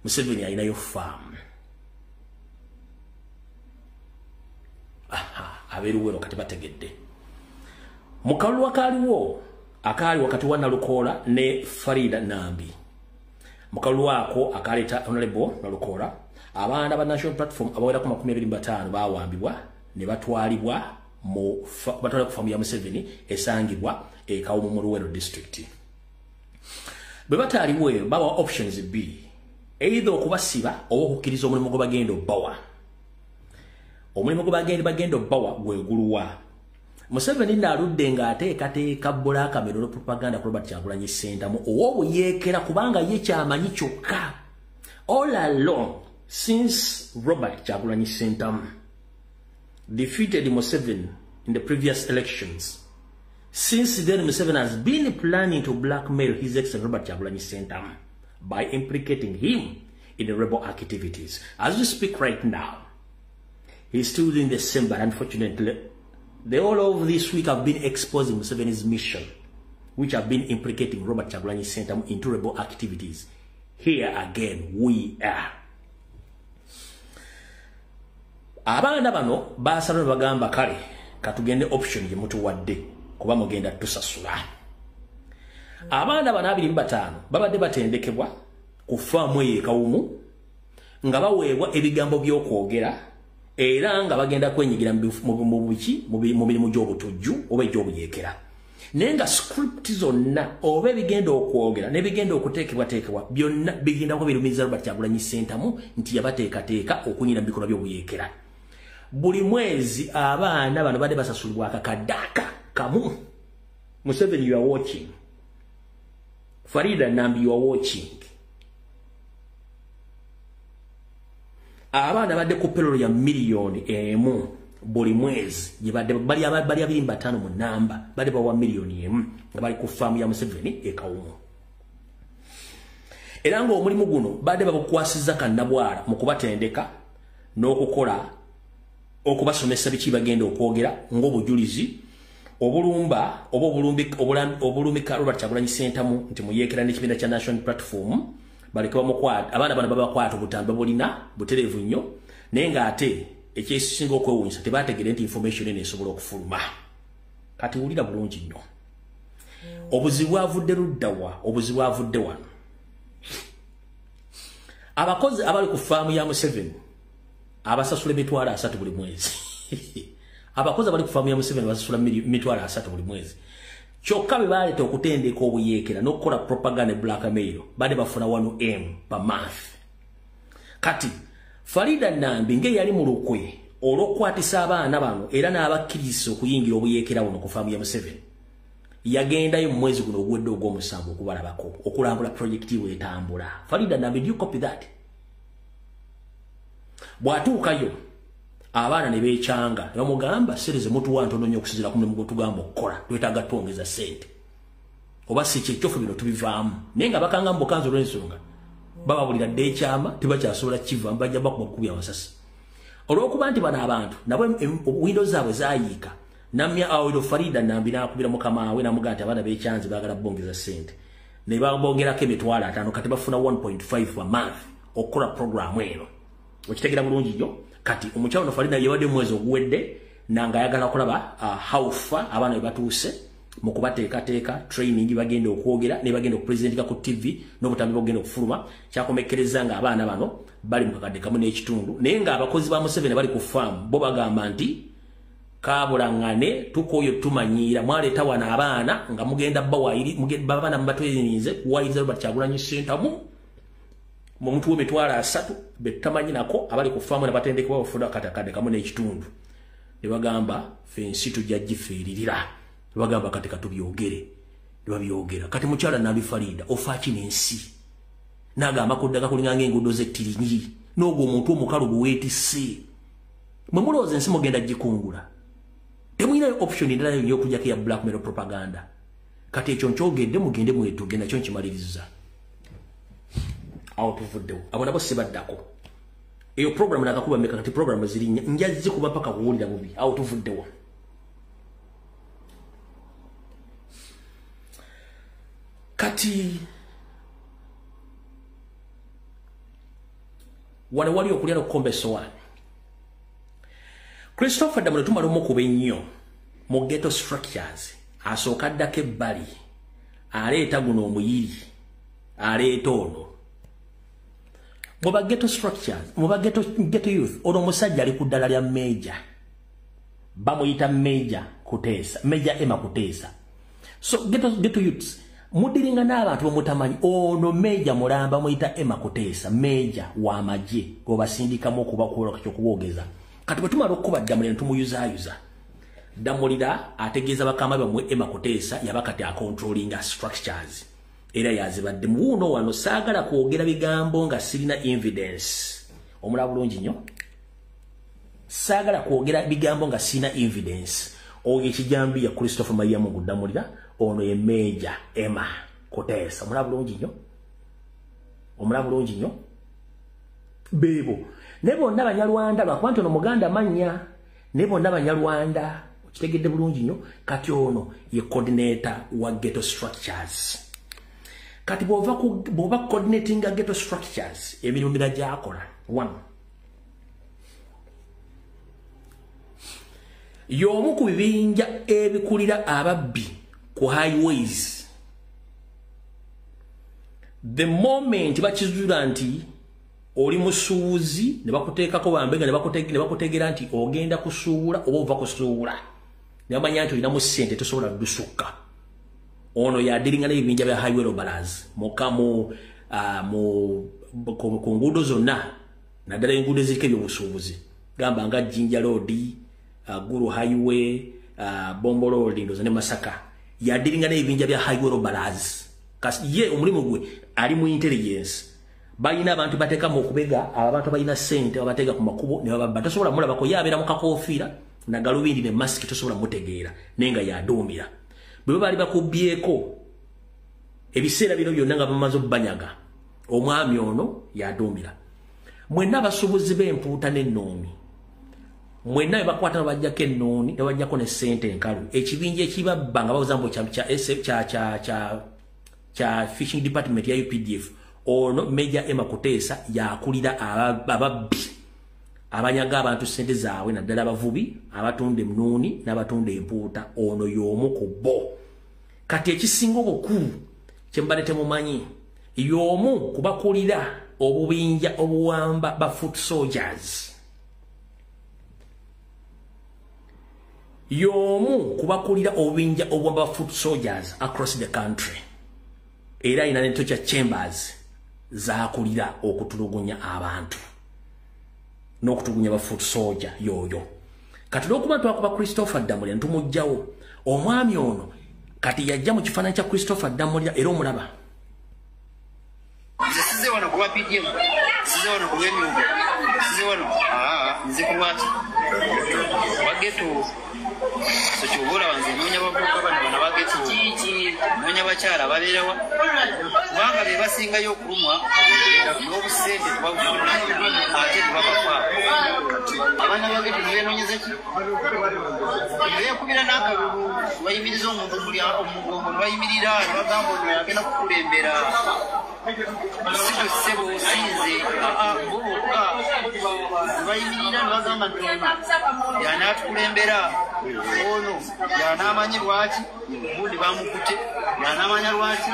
Museveni alinayo faamu. Aha, abeeruweero kati bategedde. Mu kalulu akaaliwo akaali wakati wa Nalukoola ne Farida Nambi, mu kalulu ako akaleeta Honorable Nalukoola, abaana ba National Platform abawerako 25 baawambibwa ne batwalibwa batwalibwa ku faamu ya Museveni esangibwa e Kawumu mu Luweero district. Bwe bataaliwo eyo bawa options bbiri, either okubasiba oba okukkiriza omulimu gwe bagenda obbawa. Omulimu gwe bagenda obbawa gwe guluwa. Museveni naludde ng'ateekateeka blackmail ne propaganda ku Robert Kyagulanyi Ssentamu ow'obuyeekera, kubanga ye kyamanyi kyokka. All along, since Robert Kyagulanyi Ssentamu defeated Museveni in the previous elections, since then Museveni has been planning to blackmail His Excellency Robert Kyagulanyi Ssentamu by implicating him in the rebel activities. As we speak right now, he's still doing the same, but unfortunately, the all of this week have been exposing Museveni's mission, which have been implicating Robert Kyagulanyi Ssentamu into rebel activities. Here again, we are. Abaana bano basala ne bagamba, kale katugende option gye mutuwadde, kuba mugenda tusasula. Abaana bano 25 babadde batendekebwa ku faamu eyo Kawumu, nga baweebwa ebigambo by'okwogera, era nga bagenda kwenyigira mu mirimu gy'obutujju oba egy'obuyeekera, naye nga script zonna oba ebigenda okwogera n'ebigenda okuteekebwateekebwa byonna bigenda kuba birumiriza Robert Kyagulanyi Ssentamu nti yabateekateeka okunyira mu bikolwa by'obuyeekera. Buli mwezi abaana bano badde basasulibwa akakadde kamu. Museveni, you are watching. Farida Nambi, you are watching. Abaana badde ku payroll ya 1 million buli mwezi. Gye bali 25 mu namba, badde bawa 1 million nga bali ku faamu ya Museveni e Kawumu, era ng'omulimu guno badde babukwasizza kannabwala mu kubatendeka n'okukola okubasomesa biki bagenda okwogera ng'obujulizi obulumba oba obulumika Robert Kyagulanyi Ssentamu nti muyeekera n'ekibiina kya National Platform. Baleke bamukwata. Abaana bano babakwata, obutambi babulina butereevu nnyo, naye ng'ate ekyesinga okwewuunyisa, tebategere nti information eno esobola okufuluma. Kati wulira bulungi nnyo, obuzibu avudde luddawa? Obuzibu avudde wano. Abakozi abali ku faamu ya Museveni abasasula 30,000 buli mwezi, abakozi abali ku faamu ya Museveni basasula 30,000 buli mwezi, kyokka be baleeta okutendeka obuyeekera n'okukola propaganda, blackmail, badde bafuna 1 m per month. Kati Farida Nambi ng'eyali mu lukwe olw'okukwatisa abaana bano era n'abakkiriza okuyingira obuyeekera buno ku faamu ya Museveni, yagendayo mu mwezi guno oguwedde ogw'omusanvu okubalabako, okulambula projekiti bwetambula. Farida Nambi, do you copy that? Bw'atuukayo, abaana ne beekyanga ne bamugamba, sente ze mutuwa ntono nnyo okusinziira ku mulimu gwe tugamba okukola, twetaaga twongeza sente oba si kyekyofe bino tubivaamu. Naye nga bakanga mu bukanzi olw'ensonga bababulira dde ekyama, tebakyasobola kivaamu, bajja bakuba bukubi amasasi. Olw'okuba nti bano abantu nabo windo zaabwe zaayiika, namya awiro Farida Nambi n'akubira mukama we n'amugamba nti abaana beekyanze, baagala bongeza sente, ne babongerako 50,000. Kati bafuna 1.5 a month okukola programu eno. Okitegera bulungi nnyo. Kati omukyalo no Farida yabadde mwezi oguwedde nanga ayagala kulaba how far abaana bwe batuuse mu kubateekateeka, training bagenda okwogera ne bagenda okupresentinga ku TV n'obutambi bugenda okufuluma. Kyakomekkereza nga abaana bano bali mu 1.5 kakadde, naye ng'abakozi ba Museveni bali ku faamu bo bagamba nti kabulaŋŋane, tukooyo, tumanyiira, mwaleeta wano abaana nga mugenda bawayiri babaana mubatweninze kuwayiriza Robert Kyagulanyi Ssentamu, omuntu w'30,000 betutamanyi nako abali ku faamu nabatendekebwa bafuna 1.5 kakadde. Ne bagamba, ffe ensi tujja gifeeririra. Ne bagamba, kati katubyogere. Ne babyogera. Kati mukyala Nambi Farida, ofaaki n'ensi n'agamba kuddaga kulinga ng'enguudo z'ettiringi n'ogwo omuntu omukalu gwe weetisse. Mwe mulowooza ensi mugenda gikungula? Temulinayo option endala yonna okujjako eya blackmail propaganda. Kati ekyo nkyogedde, mugende mwetuge nakyo, nkimaliriza awo, tuvuddewo. Abo nabo sibaddako. Eyo program nakakuba meka? Kati program zirinya, nja zikuba paka kuwulira bubi. Awo tuvuddewo. Kati wano wali okulya n'okukomba essowaani. Christopher Damule tumala omukuba ennyo mu ghetto structures, asooka addako ebbali, aleeta guno omuyiri, aleeta ono muba ghetto structures, muba ghetto youth. Ono omusajja ali ku ddala lya major, bamuyita Major Kuteesa, Major Emma Kuteesa. So ghetto youths, mudiringa n'abantu bemutamanyi. Ono major mulamba muyita Emma Kuteesa, major w'amagye gobasindikamu okubakola kyokuboogeza. Kati bwe tumala okuba Ddamule ne tumuyuzaayuza, Ddamulira ategeeza bakama bammwe Emma Kuteesa yabakati acontrollinga structures era yazibadde muwuno wano. Saagala kwogera bigambo nga sirina evidence. Omulaba bulungi nnyo, saagala kwogera bigambo nga sirina evidence. Oyo ekijambiya Christopher Maliyamungu Ddamulira, ono ye Major Emma Kuteesa. Omulaba bulungi nnyo, omulaba bulungi nnyo. Beebo ne bonna Banyarwanda, lwakuba nti ono Muganda mannya, ne bonna Banyarwanda, okitegedde bulungi nnyo. Kati ono ye coordinator wa ghetto structures. Kati bw'oba coordinatinga ghetto structures, emirimu mirala gy'akola, one, y'omu ku bibinja ebikulira ababbi ku highways. The moment bakizuula nti oli musuubuzi ne bakuteekako bambega ne bakutegera nti ogenda kusuubula oba ova kusuubula, ne bamanya nti olinamu ssente tosobola dusukka, ono yadiringa n'ebibinja bya highway robbers ku nguudo zonna, naddala enguudo eziriko ebyobusuubuzi, gamba nga Jinja Road, Gulu Highway, Bombo Road, ndoza ne Masaka. Yadiringa n'ebibinja bya highway robbers. Kasi ye omulimu gwe ali mu intelligence. Balina abantu bateeka mu kubega, abantu balina ssente babateeka ku makubo ne bababba. Tosobola mulabako, ye abeera mu kakoofiira na galubindi ne masiki, tosobola mutegeera, naye nga yaduumira. Bwe baali bakubyeko ebiseera bino byonna nga bamaze obbanyaga, omwami ono yaduumira. Mwenna abasuubuzi b'empuuta n'ennuuni, mwenna be bakwata babajjako ennuuni ne babajjako ne ssente enkalu. Ekibinja ekibabba nga babuza mbu kya fishing department ya UPDF, ono Major Emma Kuteesa yakulira ababbi abanyaga abantu ssente zaabwe, naddala abavubi abatunda ennuuni n'abatunda empuuta. Ono y'omu ku bo. Kati ekisinga obukulu kye mbadde temumanyi, y'omu ku bakulira obubinja obuwamba ba foot soldiers. Y'omu ku bakulira obubinja obuwamba ba foot soldiers across the country. Era alina ne torture chambers zaakulira okutulugunya abantu n'okutulugunya ba foot soldier yoyo. Kati olw'okuba twakuba Christopher Ddamulira ntumuggyawo, omwami ono kati yajja mu kifaananyi kya Christopher Ddamulira era omulaba. Nze size wano kuba PDM, size wano kuba emyuga, size wano, nze ku lwaki bageto. So ky'oba olaba nze nnoonya bavubuka bano bano bageto, nnoonya bakyala babeerawa, kubanga be basingayo okulumwa n'obusente tebabufuna ate tebabafaako. Abaana bageto tebenoonyeza ki? Beekubira n'akalulu, bayimiriza omuntu omugongo ne bayimirira ne bagamba ono agenda kukulembera. Sigo ssebo osinze, bo bokka ne bayimirira ne bagamba nti ono y'anaatukulembera, ono y'anaamanyi lwaki gundi bamukute, y'anaamanya lwaki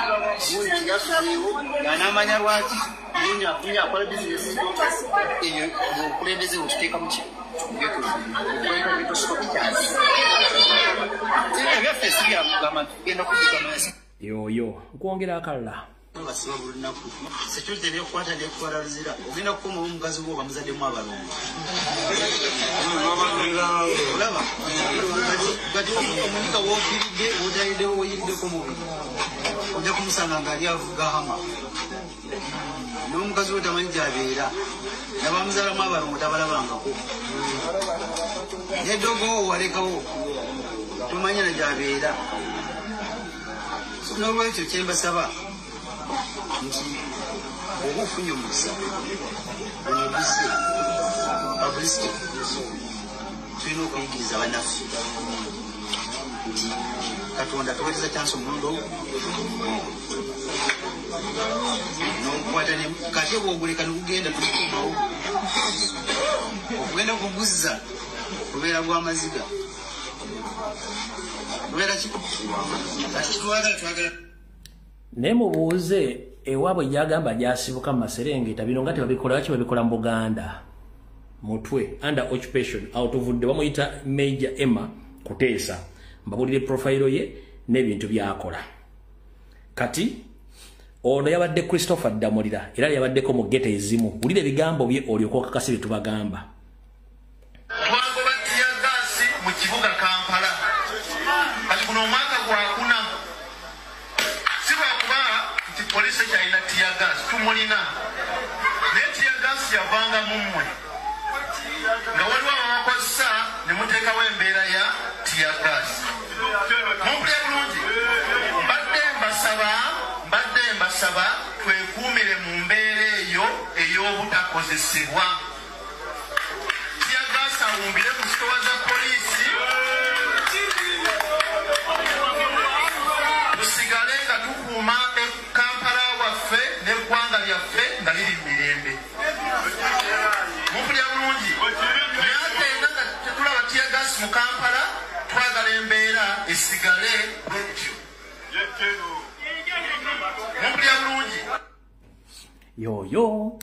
gundi teyasuzeewo, y'anaamanya lwaki gundi afunye akola bizinesi. Eyo obukulembeze bwetuteeka mu ki? Ebyaffe si byakugamba nti tugenda kudduka maaso. Yoyo nkwongera akalala. Basiba buli lunaku. Security n'ekukwata n'ekutwala Luzira. Ogenda kukomawo omukazi wo bamuzaddemu abalongo. Olaba? Kati omuyiga w'ofiiridde, w'otayiddewo, w'oyiriddeko mubi, ojja kumusanga ng'ali avuga hama. N'omukazi wo tamanyi gy'abeera. N'abamuzaalamu abalongo tabalabangako. N'eddogo wo walekawo, tomanya na gy'abeera. N'olwekyo kye mbasaba nti oba ofunye omukisa onyoguze publicity, tulina okuyigiriza bannaffe nti Katonda tuweereza kyansi omulundi ogwo n'okukwata kati bw'oguleka ne gugenda tukumawo okugenda kuguzza kubeera gw'amaziga kubeera ki kati twagala twagala. Naye mubuuze ewaabwe gyagamba gyasibuka mu Maserengeta, bino nga tebabikola, lwaki babikola mu Buganda? Mutwe under occupation awo tuvudde. Bamuyita Major Emma Kuteesa. Mbabulire profile ye n'ebintu by'akola. Kati ono yabadde Christopher Ddamulira, era yabaddeko mu ghetto ezimu. Wulira ebigambo bye olyoke okakasa bye tubagamba. Twagoba teargas mu kibuga Kampala. tumulina, naye teargas yavanga mu mmwe nga waliwo ababakozesa ne muteekawo embeera ya teargas. Mumpulira bulungi? Mbadde mbasaba twekuumire mu mbeera eyo ey'obutakozesebwa. Teargas awumbire mu sitowa za poliisi, tusigale nga tukuuma Kampala waffe n'eggwanga lyaffe nga liri mu mirembe. Mumpulira bulungi? Naye ate nga tetulaba teargas mu Kampala, twagala embeera esigale bwetyo. Mumpulira bulungi? Yoyo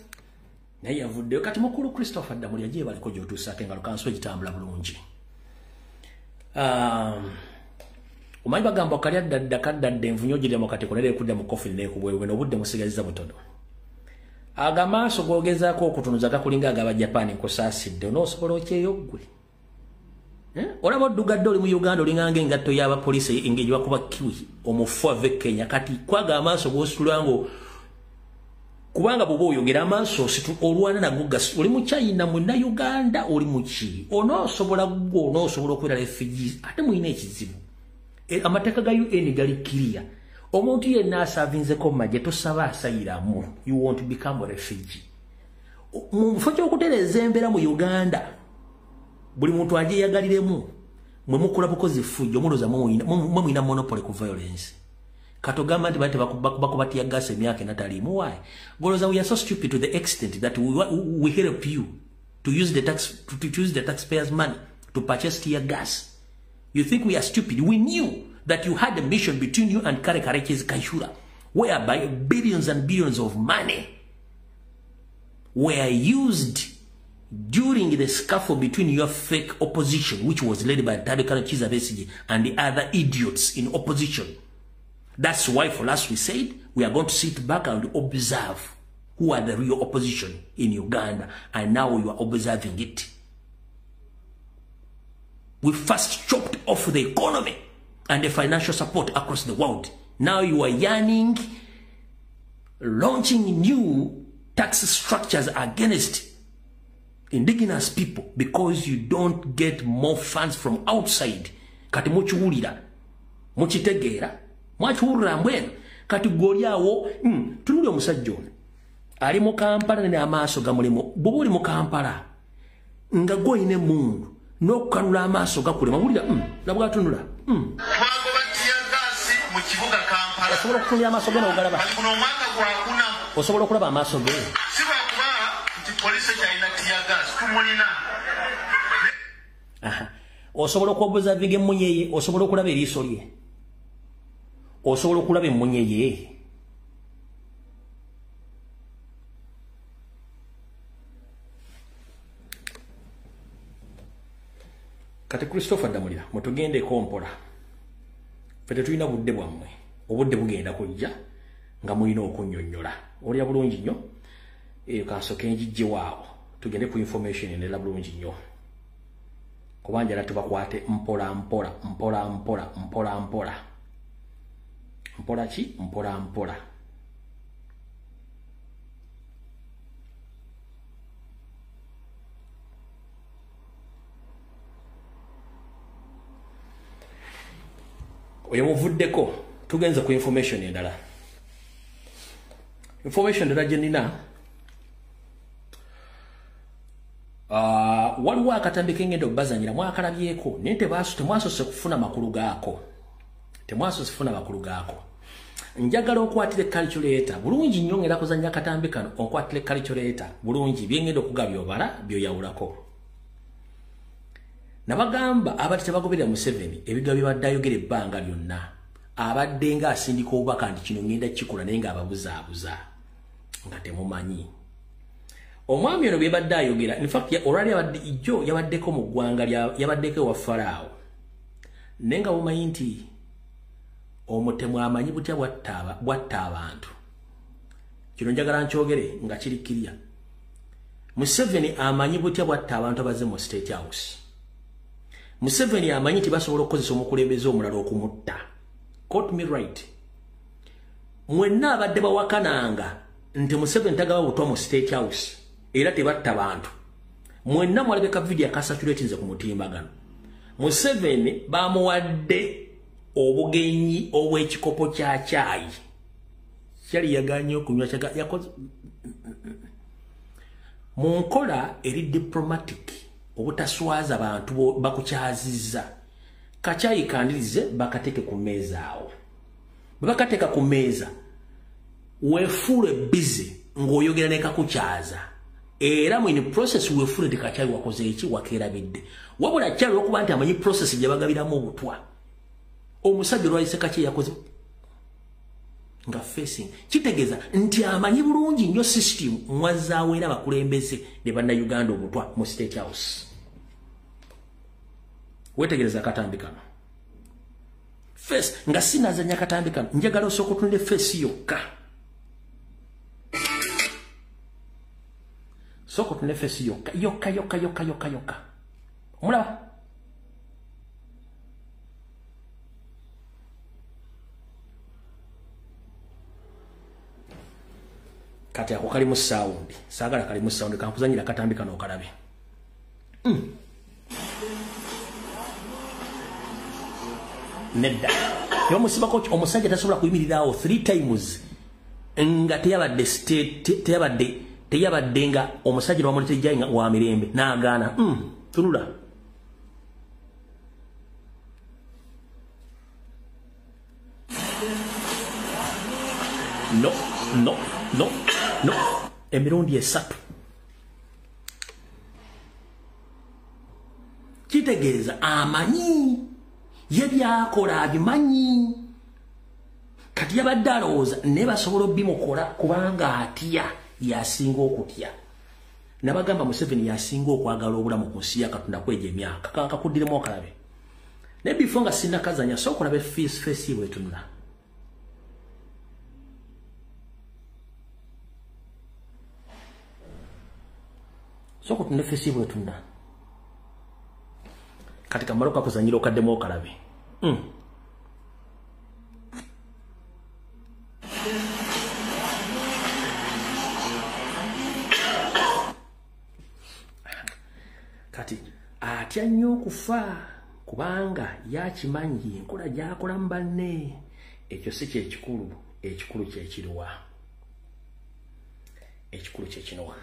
naye yavuddeyo. Kati mukulu Christopher Ddamulira gye baliko gy'otuusaako engalo, kanso egitambula bulungi. Omanyi bagamba kalya ddadda kaddadde envunyo ogirya mu katiko naye ekudda mu coffin n'ekubwewe n'obudde musigazizza butono. Aga maaso g'ogezaako okutunuza gakulinga ag'Abajapaani, nkusaasidde, onoosobola okyeyo ggwe. Olaba oddugadde oli mu Uganda olinganga engatto y'abapoliisi engeri bakuba kiwi omufu ava e Kenya. Kati kwaga amaaso g'ositula ngo kubanga bw'oba oyogera amaaso olwana nago oli mu China, Munnayuganda oli mu ki? Onoosobola ggwe onoosobola okubeera refugee ate mulina ekizibu. Amateeka ga UN gali clear. Omuntu yenna asavinzeko magye tosaba asayiramu. You want to become a refugee. Mu kifo ky'okutereeza embeera mu Uganda, buli muntu agyeyagaliremu, mwe mukola bukozi effujjo, mulowooza mwe mulina monopoly ku violence. Katogamba nti bate bakuba teargas emyaka enataliimu. Why? Golowooza we are so stupid to the extent that we help you to use the tax to use the taxpayers' money to purchase tear gas. You think we are stupid? We knew that you had a mission between you and Kare Kareche's Kayihura, whereby billions and billions of money were used during the scuffle between your fake opposition, which was led by Tadekano Kizza Besigye and the other idiots in opposition. That's why for us we said we are going to sit back and observe who are the real opposition in Uganda, and now you are observing it. We first chopped off the economy and the financial support across the world. Now you are yearning, launching new tax structures against indigenous people because you don't get more funds from outside. Kati muchiwulira, muchitegeera, mwachiwulira mbwenu. Kati goli awo, tunuli omusajja ono ali mu Kampala n'amaaso gamulimu. Bw'oba oli mu Kampala nga gw'olina emmundu n'okukanula amaaso gakulema, wulira laba bw'atunula. Twagoba teargas mu kibuga Kampala. Osobola okutunula amaaso ge n'ogalaba? Kati guno omwaka gwakuna. Osobola okulaba amaaso ge? Si lwakuba nti poliisi ekyalina teargas, tumulina. Osobola okuobservinga emmunye ye, osobola okulaba eriiso lye, osobola okulaba emmunye ye. Kati Christopher Ddamulira mutugendeko mpola. Ffe tetulina budde bwammwe, obudde bugenda kujja nga mulina okunnyonnyola. Olya bulungi nnyo, eyo kansooke njijjewaawo tugende ku information endala bulungi nnyo, kuba njala tubakwate mpola mpola mpola mpola mpola mpola mpola ki mpola mpola. Oyo muvuddeko, tugenze ku information endala. Information endala gye nnina, waliwo akatambi k'engendo okubazanyira, mwakalabyeko naye temwasoose kufuna makulu gaako. Temwasoose kufuna makulu gaako. Njagala okwatire calculator bulungi nnyo, ngenda kuzannya akatambi kano okwatire calculator bulungi, byengenda okugabya obala byoyawulako. Nabagamba abadde tebagoberera Museveni ebigambo byabadde ayogera ebbanga lyonna, abadde nga asindika obubaka nti kino ngenda kukikola naye ng'ababuzaabuza nga temumanyi. Omwami ono bye badde ayogera, in fact olwali abadde ijjo yabaddeko mu ggwanga yabaddeko ewa Faraawo, naye nga bumanyi nti omutemu amanyi butya bwatta abantu. Kino njagala nkyogere nga kiri kirya. Museveni amanyi butya bwatta abantu abazze mu State House. Museveni amanyi nti basobola okukozesa omukulembeze omulala okumutta. Quote me right. Mwenna abadde bawakananga nti Museveni tagaba butwa mu State House era tebatta bantu. Mwenna mwalabye ka video akasatulatinze ku mutimbagano. Museveni bamuwadde obugenyi obw'ekikopo kya caayi. Kyali yaganye okunywa yakoze mu nkola eri diplomatic obutaswaza bantu bakukyazizza. Kacaayi kandirize bakateeke ku mmeeza awo. Bwe bakateeka ku mmeeza weefuule busy ng'oyogera ne kakukyaza. Era mu in process weefuule nti kacaayi wakoze eki wakeerabidde. Wabula kyali olw'okuba nti amanyi process gye bagabiramu obutwa. Omusajja olwayise kacaayi yakoze nga facing. Kitegeeza nti amanyi bulungi nnyo system mwazzaawo era abakulembeze ne bannayuganda obutwa mu State House. Weetegereza akatambi kano. Face nga sinazannya akatambi kano njagala osooka otunule face yokka. Sooka otunule face yokka yokka yokka yokka yokka yokka. Omulaba? Kati ako kalimu sound. Saagala kalimu sound kankuzanyira akatambi kano okalabe. Nedda. Yomusibako omusajja tasobola kuyimirirawo 3 times nga teyabadde state teyabadde nga omusajja lwamuletejja nga wa mirembe n'agaana. Tunula. No, no, no, no. Emirundi esatu. Kitegeeza amanyi ye byakola abimanyi. Kati yabadde alowooza naye basobola obimukola kubanga atya yasinga okutya. Nabagamba Museveni yasinga okwagala obulamu ku nsi ya Katonda kweja emyaka. Kakakuddiremu okalabe. Naye before nga sinnakazanya sooka olabe face bwetunula. Sooka otunule face bwetunula. Kati kamalo kakuzanyira okaddemu okalabe. Kati atya nnyo okufa kubanga yakimanyi enkola gy'akola banne. Ekyo si kyekikulu, ekikulu kyekiriwa. Ekikulu kyekino wano.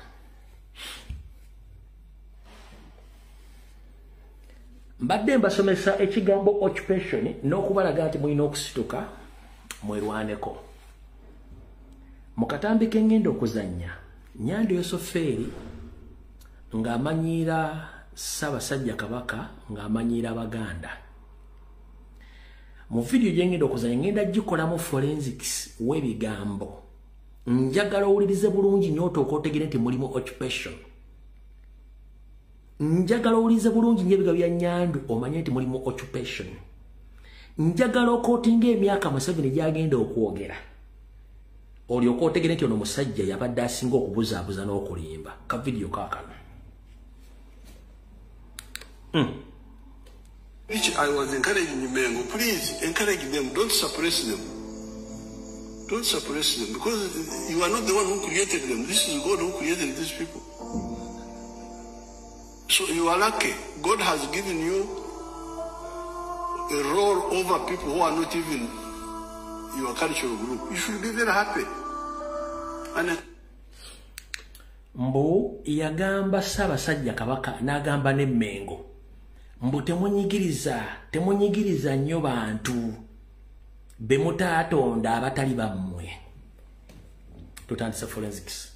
Mbadde mbasomesa ekigambo occupation n'okubalaga nti mulina okusituka mwerwaneko. Mu katambi k'engenda okuzannya, Nyando Yosoferi ng'amanyiira Ssaabasajja Kabaka ng'amanyiira Abaganda. Mu vidiyo gye ngenda okuzannya ngenda gikolamu forensics w'ebigambo. Njagala owulirize bulungi nnyo otooke otegere nti mulimu occupation. Njagala owulirize bulungi nnyo ebigambo bya Nyandu omanye nti mulimu occupation. Njagala okootinga emyaka Museveni gy'agenda okwogera. Olyoke otegere nti ono musajja yabadde asinga okubuzaabuza n'okulimba. Ka vidiyo kaakano. Which I was encouraging Mengo, please encourage them, don't suppress them. Don't suppress them, because you are not the one who created them. This is God who created these people. So you are lucky. God has given you a role over people who are not even your cultural group. You should be very happy. And Mbu yagamba Ssaabasajja Kabaka n'agamba ne Mengo. Mbu temunyigiriza nnyo bantu be mutaatonda abatali bammwe. Tutandise forensics.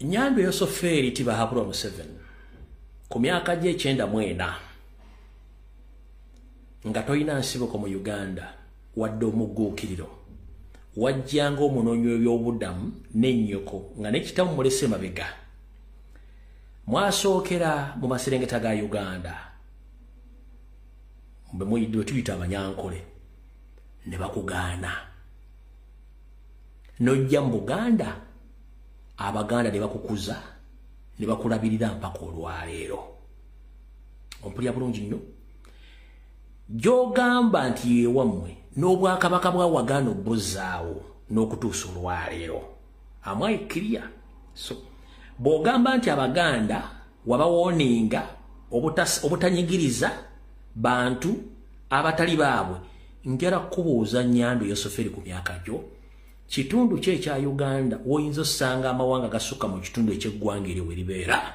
Nyando Yosoferi Tibahabulwa Museveni ku myaka gye 94 nga toyina nsibuko mu Uganda wadde omugguukiriro wajjanga omunoonyi w'ebyobuddamu n'ennyoko nga n'ekitamu mulese mabega. Mwasookera mu maserengeta ga Uganda bwe tuyita Abanyankole ne bakugaana. N'ojja mu Buganda Abaganda ne bakukuza ne bakulabirira mpaka olwaleero. Ompulira bulungi nnyo. Gy'ogamba nti yewammwe n'obwakabaka bwa Waganda obuzzaawo n'okutuusa olwaleero. Am I clear? So bw'ogamba nti Abaganda wabawooninga obutanyigiriza bantu abatali baabwe, njala kubuuza Nyando Yoseferi ku myaka gyo, kitundu ki ekya Uganda woyinza osanga amawanga gasukka mu kitundu eky'eggwanga eryo we libeera?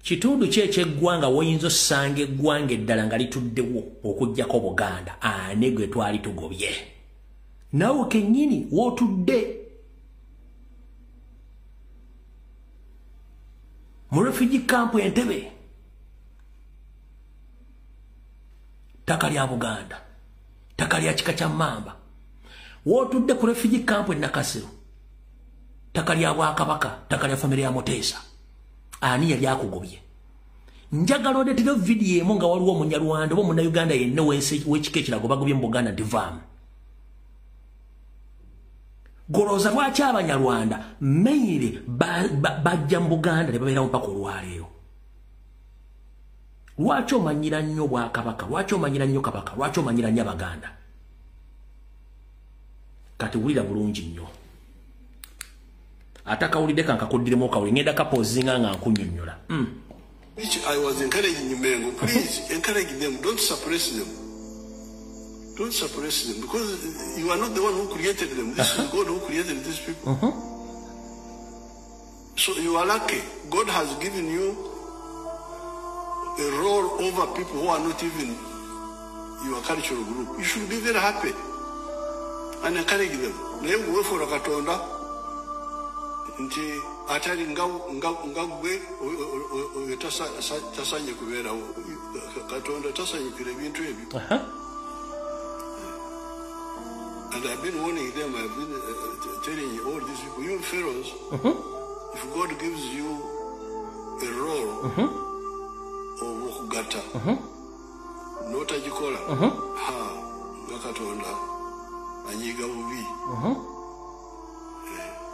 Kitundu ki eky'eggwanga woyinza osanga eggwanga eddala nga lituddewo okuggyako Buganda ane gwe twali tugobye? Naawe kennyini w'otudde mu refugee camp Entebbe, ttaka lya Buganda, ttaka lya kika kya Mmamba. W'otudde ku refugee camp e Nakasero, ttaka lya Bwakabaka, ttaka lya famire ya Muteesa. Ani yali akugobye? Njagala odeetero vidiyo emu nga waliwo Omunyarwanda oba Omunnayuganda yenna w'ekika ekirala bagobye mu Buganda nti vaamu. Golooza lwaki Abanyarwanda meire bajja mu Buganda ne babeerawo mpaka olwaleero? Lwaki omanyira nnyo Bwakabaka? Lwaki omanyira nnyo Kabaka? Lwaki omanyira nnyo Abaganda? Kati wulira bulungi nnyo. Ate akawulidde kankakuddiremu okawuli, ngenda kapozinga nga nkunnyonnyola. Which I was encouraging Mengo, please encourage them, don't suppress them. Don't suppress them, because you are not the one who created them. This is God who created these people. So you are lucky. God has given you a role over people who are not even your cultural group. You should be very happy and encourage them. Naye weefuula Katonda nti atali nga gwe oyo tasanye kubeerawo. Katonda tasanyukira ebintu ebyo. And I've been warning them, I've been telling all these people, you fellows, if God gives you a role of okugata, n'otagikola, ha, nga Katonda anyiiga bubi.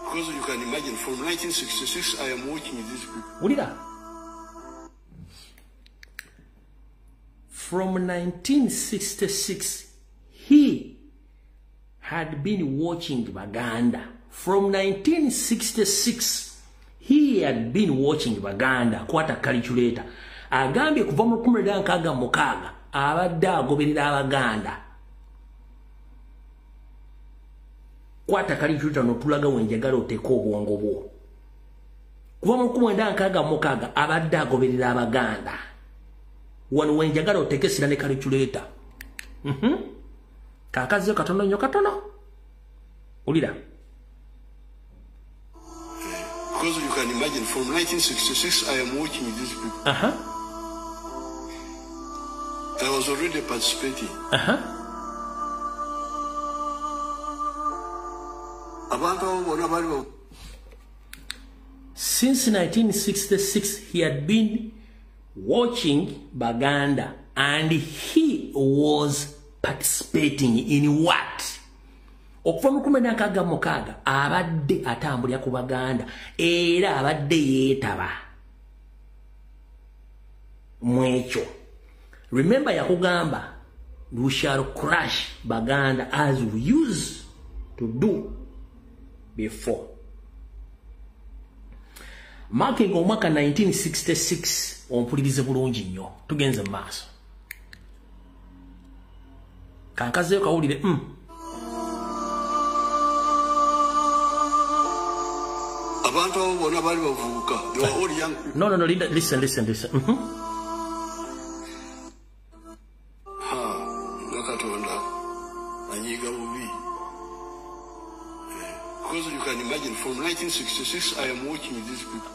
Because you can imagine, from 1966, I am watching these people. Wulira. From 1966, he had been watching Baganda. From 1966, he had been watching Baganda. Kwata calculator. Agambye kuva mu 1966 abadde agoberera Abaganda. Kwata calculator n'otulaga wenjagala oteeka obwongo bwo. Kuva mu 1966 abadde agoberera Abaganda. Wano wenjagala oteeke essira ne calculator. Kakaziyo katono nnyo katono. Wulira. Because you can imagine, from 1966, I am watching these people. I was already participating. Abantu abo bonna bali Since 1966, he had been watching Baganda, and he was participating in what? Okuva mu 1966 abadde atambulira ku Baganda era abadde yeetaba mu ekyo. Remember yakugamba, we shall crush Baganda as we used to do before. Marking omwaka 1966, ompulirize bulungi nnyo, tugenze mu maaso. Kankazeeyo kawulire. Abantu abo bonna baali bavubuka. They were all young people. No, listen, listen, listen. Ha, nga Katonda anyiiga bubi. Because you can imagine, from 1966, I am watching these people.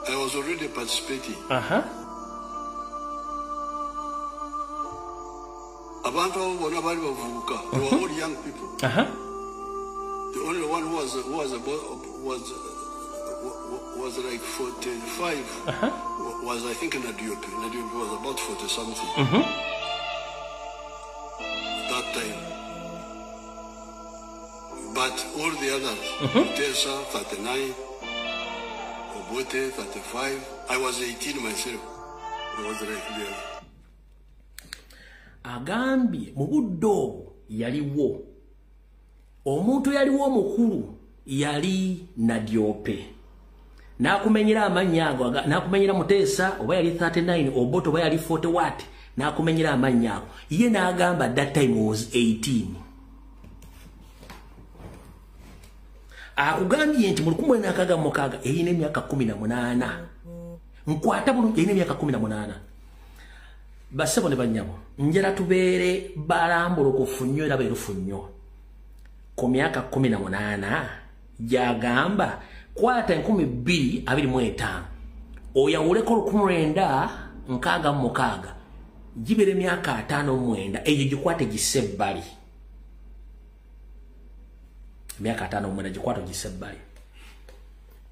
I was already participating. Abantu abo bonna baali bavubuka. They were all young people. The only one who was like 45 was, I think, Nadiope. Nadiope was about 40 something that time. But all the others, Mutesa 39, Obote 35. I was 18 myself. He was like there. Agambye mu budde obwo yaliwo omuntu yaliwo omukulu yali Nadiope. N'akumenyera amannya ago, n'akumenyera Muteesa oba yali 39, Obote oba yali 40 what, n'akumenyera amannya ago. Ye n'agamba that time was 18. Akugambye nti mu 1966 eyina emyaka 18. Nkwata bulungi, eyina emyaka 18. Bassebo ne bannyabo, njala tubeere balambulukufu nnyo era beerufu nnyo. Ku myaka 18 gy'agamba kwata 2025 oyawuleko 1966 gibeere emyaka 59, eyo gikwate gisse ebbali. Emyaka 59 gikwate gisse ebbali.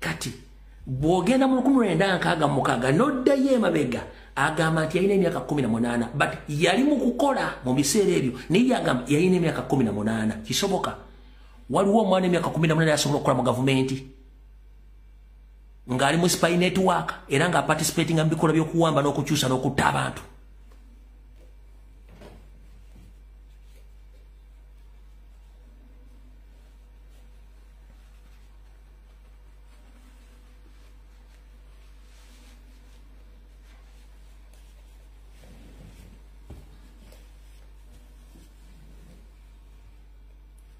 Kati bw'ogenda mu 1966 n'oddayo emabega, agamba nti yalina emyaka 18, but yali mu kukola mu biseera ebyo, naye agamba yalina emyaka 18. Kisoboka waliwo omwana emyaka 18 yasobola okukola mu gavumenti ng'ali mu spy network era nga participating mu bikolwa by'okuwamba n'okukyusa n'okutta abantu.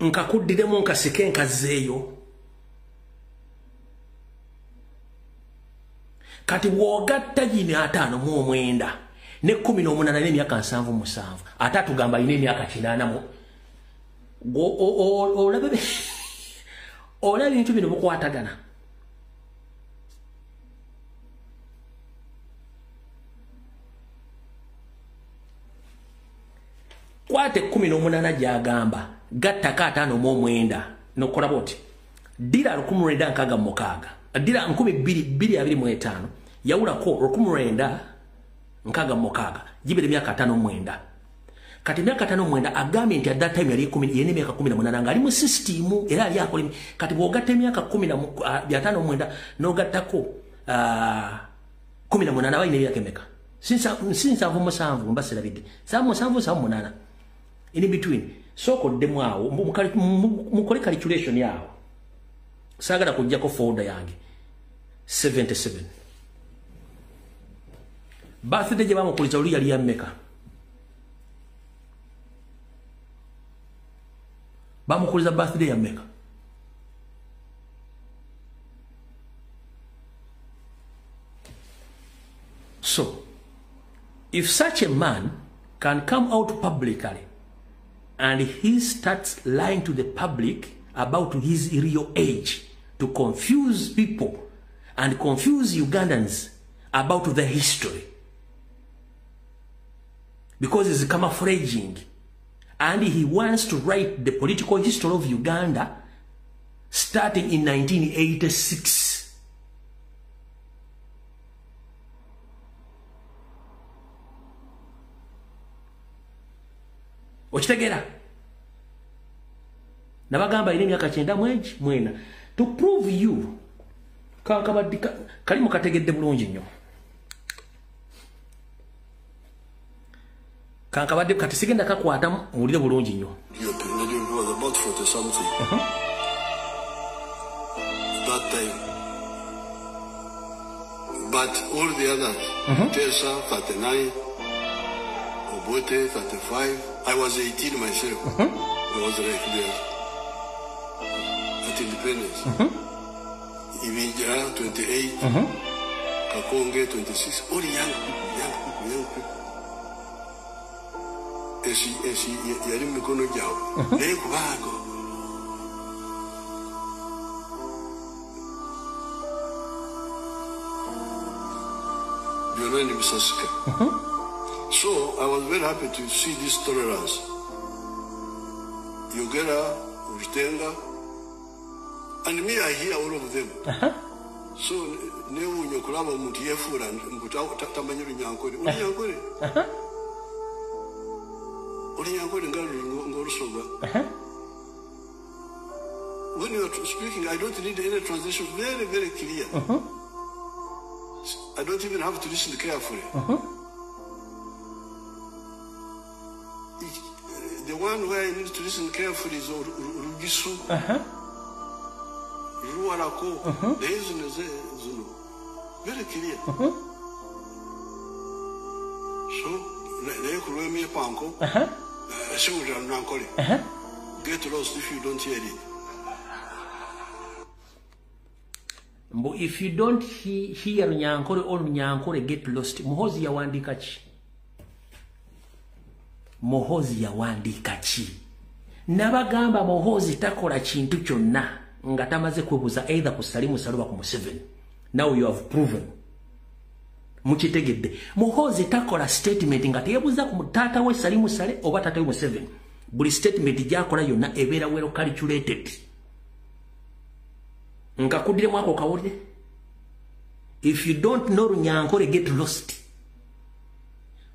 Nkakuddiremu nkasike nkazzeeyo. Kati bw'ogatta gino 59 ne 18 n'emyaka 77, ate atugamba alina emyaka 80. Olaba ebintu bino bikwatagana. Kwata 18 gy'agamba, gattako 59 n'okola bw'oti. Ddira 1966, ddira 2025, yawulako 1966, gibeera emyaka 59. Kati emyaka 59 agambye nti at that time yali yalina emyaka 18 ng'ali mu sisitimu era ali akola. Kati bw'ogatta emyaka 59 n'ogattako 18 aba alina emyaka emeka? Si 77 mba sirabidde, 77 78 in between. Sooka oddemu awo mukole calculation awo. Saagala kuggyako folder yange. 77 birthday gye bamukuliza oli yali ya mmeka? Bamukuliza birthday ya mmeka? So if such a man can come out publicly and he starts lying to the public about his real age to confuse people and confuse Ugandans about their history, because he's camouflaging and he wants to write the political history of Uganda starting in 1986. Okitegera? Nabagamba alina emyaka 94. To prove you, kali mukategedde bulungi nnyo. Kankabadde kati sigenda kakwata muwulire bulungi nnyo. Nadiope was about 40 something. That time. But all the others, Muteesa 39, Obote 35, I was 18 myself. I was right there at independence. Ibingira 28, Kakonge 26, all young people, young people, young people. Ensi yali mu mikono gyabwe, naye kubaago byonna ne bisasika. So I was very happy to see this tolerance. Yogera, Rutenga, and me, I hear all of them. So newuunya okulaba omuntu yeefuula mbu tamanyi Lunyankole. Olunyankole? Olunyankole nga ng'Olusoga. When you are speaking, I don't need any translation. Very, very clear. I don't even have to listen carefully. The one where I need to listen carefully is Rugisu. Ruarako. Very clear. So, get lost if you don't hear it. But if you don't hear Nyankore or Nyankore, get lost. Muhoozi yawandiika ki? Muhoozi yawandiika ki? Nabagamba Muhoozi takola kintu kyonna nga tamaze kwebuuza either ku Salimu Saleh oba ku Museveni. Now you have proven. Mukitegedde. Muhoozi takola statement nga teyebuuza ku taata we Salimu Saleh oba taata we Museveni. Buli statement gy'akola yonna ebeera well calculated. Nkakuddiremu ako kawulire. If you don't know Runyankore, get lost.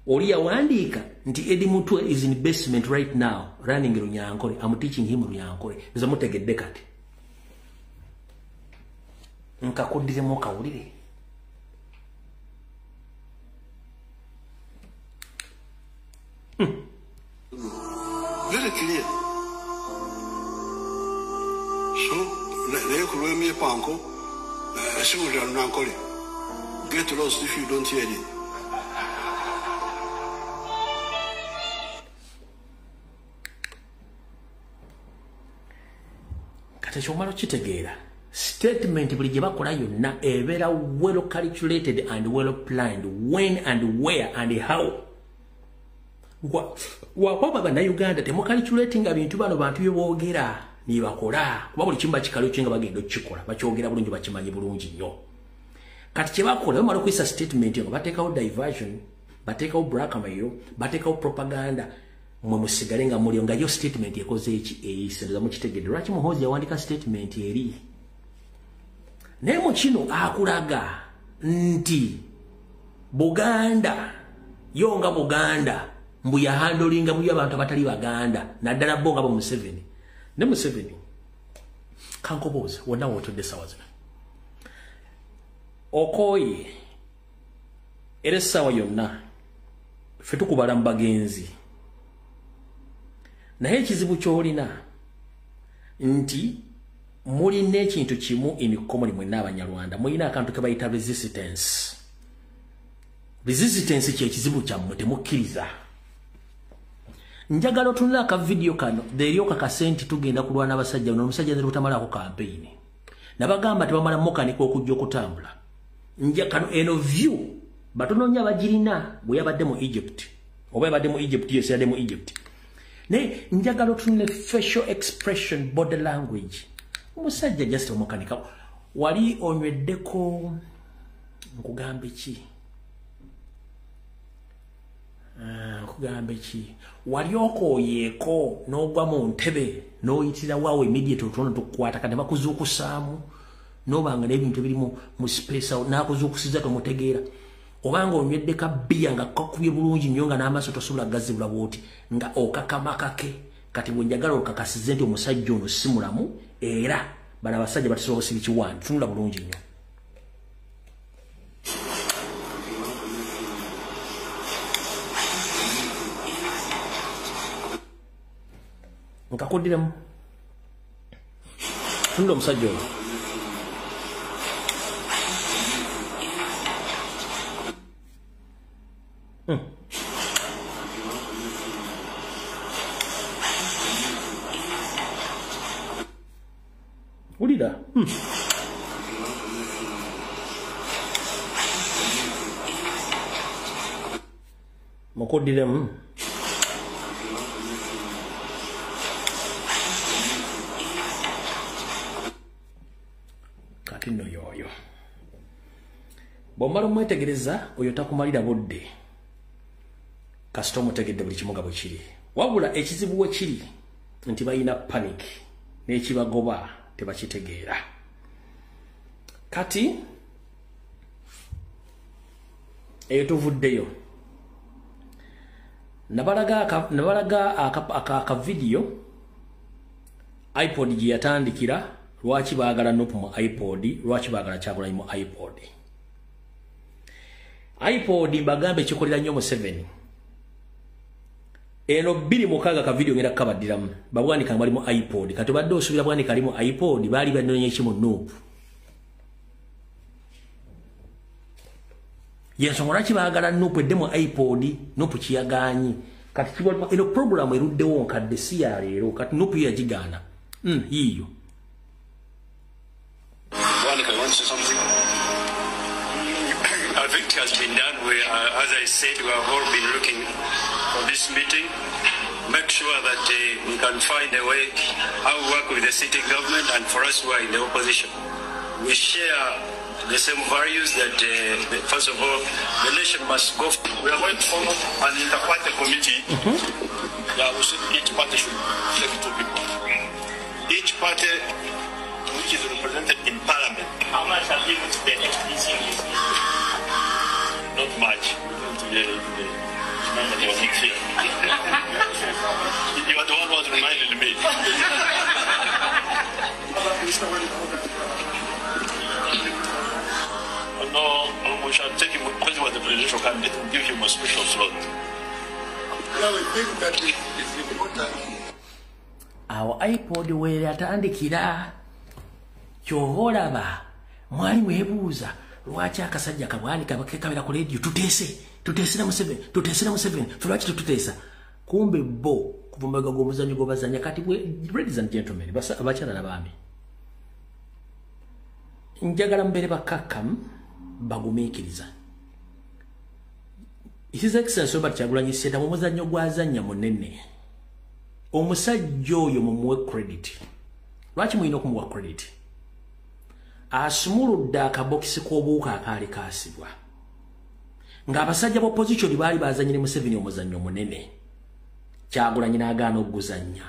Oli yawandiika nti Eddie Mutwe is in basement right now running Runyankore. I'm teaching him Runyankore. Nze mutegedde kati. Nkakuddiremu kawulire. Very clear. So, get lost if you don't hear it. Kati ky'omala okitegeera, statement buli gye bakola yonna ebeera well calculated and well planned, when and where and how. Wakwaba bannayuganda temukalculatinga bintu bano bantu bye boogera nibakola, kuba buli kimu bakikalo nga bagenda okukikola bakyogera bulungi, bakimanyi bulungi nnyo. Kati kye bakola, bamala okuyisa statement nga bateekawo diversion, bateekawo blackmail, bateekawo propaganda, mwe musigale nga mulio nga yo statement ekoze eki eyise. Ndoza mukitegedde lwaki Muhoozi yawandika statement eri. Naye mu kino akulaga nti Buganda yo nga Buganda mbu yahandolinga buyo abantu abatali Baganda, naddala bo nga bo Museveni. Ne Museveni kankobuuza wonna wootudde essaawa zino, okooye era essaawa yonna ffe tukubala mu bagenzi, naye ekizibu ky'olina nti mulina ekintu kimu emikomo mwenna Abanyarwanda, mulina akantu ke bayita resistance. Resistance kye kizibu kyammwe, temukkiriza. Njagala otunula aka video kano leero kakase nti tugenda kulwana abasajja bano. Omusajja nze lutamalako campaign, nabagamba tebamala mukanika okujja okutambula. Nja kano eno view batono nnyo abagirina bwe yabadde mu Egypt, oba yabadde mu Egypt, yes yabadde mu Egypt. Naye njagala otunule facial expression, body language. Omusajja just omukanika wali onyweddeko, nkugambe ki, nkugambe ki, wali okooyeeko n'ogwa mu ntebe n'oyitira waawo immediate otuno tukukwata kati bakuzuukusaamu n'obanga n'ebintu ebirimu mu space awo n'akuzuukusiza tomutegeera, obanga onyweddeko bbiya nga kakubye bulungi nnyo nga n'amaaso tosobola gazibula bw'oti nga okakamakake. Kati bwe njagala okakasize nti omusajja ono si mulamu, era bano abasajja batusobola osiba ekiwaani. Tunula bulungi nnyo. Nkakuddiremu. Tunula omusajja ono. Wulira. Mukuddiremu. Kati nno y'oyo. Bw'omala omwetegereza oyo takumalira budde, kasita omutegedde buli kimu nga bwe kiri. Wabula ekizibu we kiri nti balina panic n'ekibagoba tebakitegeera. Kati eyo tuvuddeyo, nabalaga aka video iPod gye yatandikira, lwaki baagala NUP mu iPod, lwaki baagala Kyagulanyi mu iPod. iPod mbagambe kikolera nnyo Museveni. Eno 26 ka video ngera kabaddiramu. Babwanika bali mu iPod. Kati badde osubira bwanika ali mu iPod bali banonye ki mu NUP. Yensonga lwaki baagala NUP edde mu iPod, NUP kiyagaanyi. Kati kiba eno program eruddewo nkadde si ya leero. Kati NUP yagigaana. Yiyo. Bwanika, you want to say something? I think it has been done. We, as I said, we have all been looking for this meeting. Make sure that we can find a way how we work with the city government, and for us who are in the opposition. We share the same values that, first of all, the nation must go. We are going to form an inter-party committee. Yeah, we should, each party should select 2 people. Each party which is represented in parliament. How much have you spent this? Not much. You are the one who was reminded me. No, we shall take him because he was the presidential candidate and give him a special slot. Now we think that it is important. Our iPod we yatandikira kyova olaba mwali mwebuuza lwaki akasajja kabwanika kabera ku radio tuteese tuteesera Museveni tuteesera Museveni lwaki tututeesa. Kumbe bo kuva mabega g'omuzannyo gw'obazannya. Kati ladies and gentlemen, abakyala n'abaami, njagala mubeere bakkakkamu bagumiikiriza. His Excellency Robert Kyagulanyi Ssentamu omuzannyo gw'azannya munene. Omusajja oyo mumuwe credit. Lwaki mulina okumuwa credit? Asumuludde akabokisi k'obuwuka akaali kaasibwa ng'abasajja b'opposition baali bazannyire Museveni omuzannyo munene. Kyagulanyi n'agaana okuguzannya.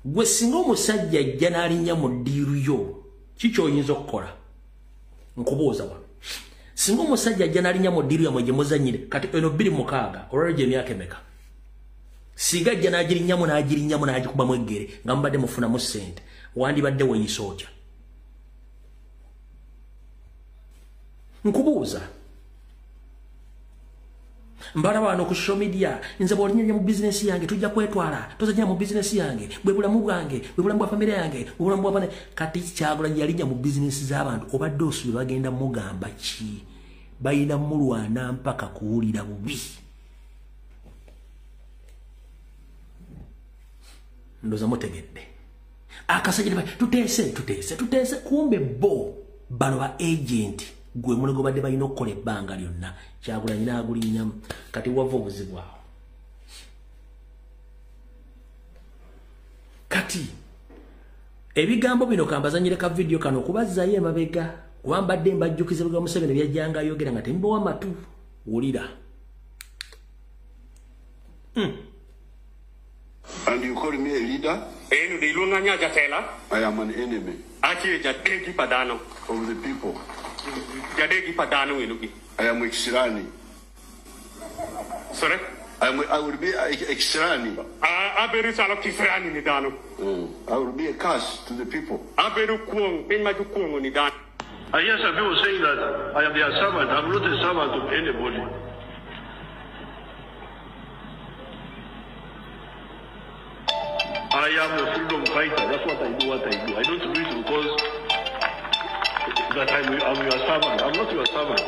Gwe singa omusajja ajja n'alinnya mu ddiiru yo, ki ky'oyinza okukola? Nkubuuza wano. Singa omusajja ajja n'alinnya mu ddiiru yammwe gye muzannyire, kati eno 26 olwaleero emyaka emeka? Singa ajja n'agirinnyamu n'agirinnyamu n'agikubamu eggere nga mubadde mufunamu ssente, wandibadde weeyisa otya? Nkubuuza. Mbala wano ku social media, nze bw'olinnya mu bizinesi yange tujja kwetwala, tozannya mu bizinesi yange, bwe bulamu bwange, bwe bulamu bwa famire yange, bwe bulamu bwa bana. Kati Kyagulanyi yalinnya mu bizinesi z'abantu, obadde osuubira bagenda mugamba ki? Balina mulwana mpaka kuwulira bubi. Ndoza mutegedde. Akasajja tuteese tuteese tuteese, kumbe bo bano ba agent gwe muligo badde balina okukola ebbanga lyonna. Kyagulanyi n'agulinnyamu. Kati wava obuzibu awo. Kati ebigambo bino kambazanyire ka video kano okubazzaayo emabega, kuba mbadde mbajjukiza bwa Museveni byajjanga ayogera nga tembawa matu. Wulira. And you call me a leader? I am an enemy of the people. I am Exirani. Sorry? I will be Exirani. I will be a curse to the people. I hear some people saying that I am their servant. I am not a servant of anybody. I am a freedom fighter. That's what I do, what I do. I don't do it because that I'm your servant. I'm not your servant.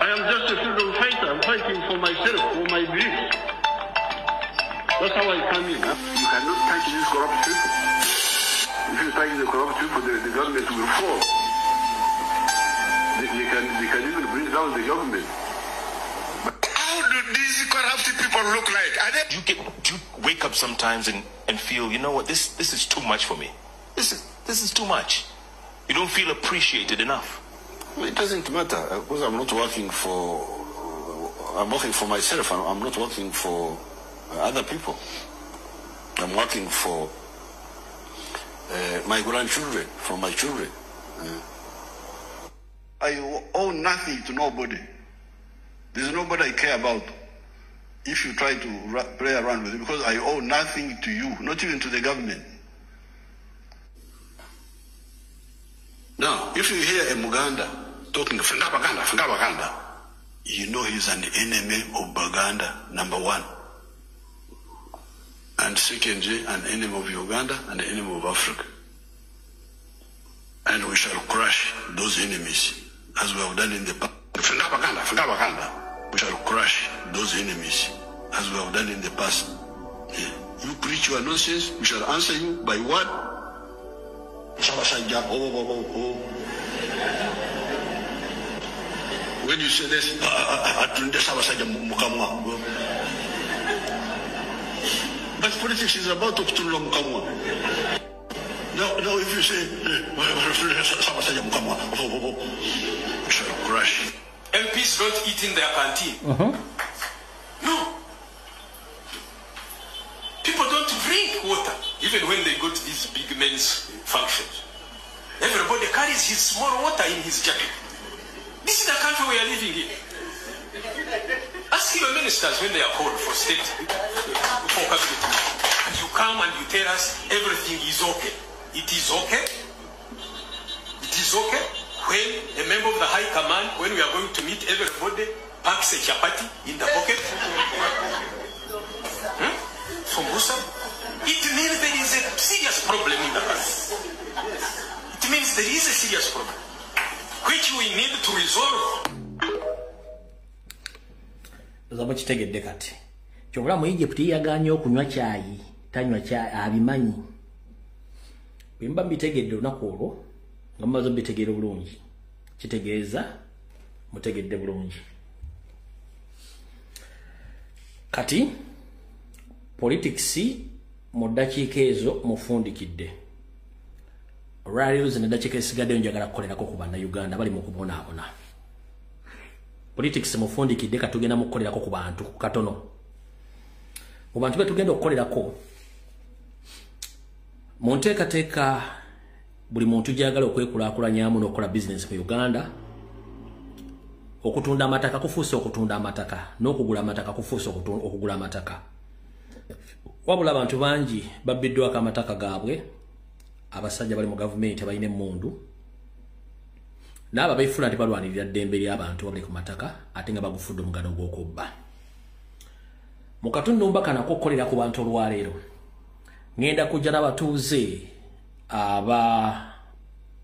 I am just a freedom fighter. I'm fighting for myself, for my beliefs. That's how I come in. Huh? You cannot touch these corrupt people. If you touch the corrupt people, the government will fall. They can even bring down the government. How do these corrupt people look like? Are they... Do you wake up sometimes and feel, you know what, this is too much for me. This is too much. You don't feel appreciated enough. Well, it doesn't matter because I'm not working for. I'm working for myself. I'm not working for other people. I'm working for my grandchildren, for my children. I owe nothing to nobody. There's nobody I care about. If you try to play around with it, because I owe nothing to you, not even to the government. Now, if you hear a Muganda talking, Fenga Baganda, Fenga Baganda, you know he's an enemy of Baganda, number one. And secondly, an enemy of Uganda and an enemy of Africa. And we shall crush those enemies as we have done in the past. Fenga Baganda, Fenga Baganda. We shall crush those enemies as we have done in the past. Yeah. You preach your nonsense, we shall answer you by what? Sabasajja, oh, oh, oh, oh. When you say this, atunde Sabasajja mukamwa. But politics is about okutunula mukamwa. Now if you say, Sabasajja mukamwa, oh, oh, oh, we shall crush. MPs don't eat in their canteen. No. People don't drink water, even when they go to these big men's functions. Everybody carries his small water in his jacket. This is the country we are living in. Ask your ministers when they are called for state, for cabinet. And you come and you tell us everything is okay. It is okay. It is okay. When a member of the high command, when we are going to meet everybody, packs a chapati in the pocket. From Musa. It means there is a serious problem in the country. It means there is a serious problem, which we need to resolve. Zabo kitegedde kati. Kyobula mu Egypt yagaanye okunywa kyayi, tanywa kyayi abimanyi. Bwe mba mbitegedde olunaku olwo, nga mumaze mbitegeera bulungi. Kitegeeza mutegedde bulungi. Kati politics mu ddakiika ezo mufundikidde. Olwaleero zino eddakiika esigaddeyo njagala kukolerako ku bannayuganda bali mu kubonaabona. Politics mufundikidde, katugenda mu kukolerako ku bantu katono. Mu bantu be tugenda okukolerako mu nteekateeka buli muntu gy'ayagala okwekulaakulanyamu n'okukola bizinensi mu Uganda, okutunda amataka kufuuse okutunda amataka n'okugula amataka kufuuse okugula amataka. Wabula abantu bangi babbiddwako amataka gaabwe, abasajja bali mu gavumenti abalina emmundu n'abo abeefuula nti balwanirira ddembe ly'abantu abali ku mataka ate nga bagufudde omugano gw'okubba. Mu katundu kano ak'okukolera ku bantu olwaleero, ŋŋenda kujja n'abatuuze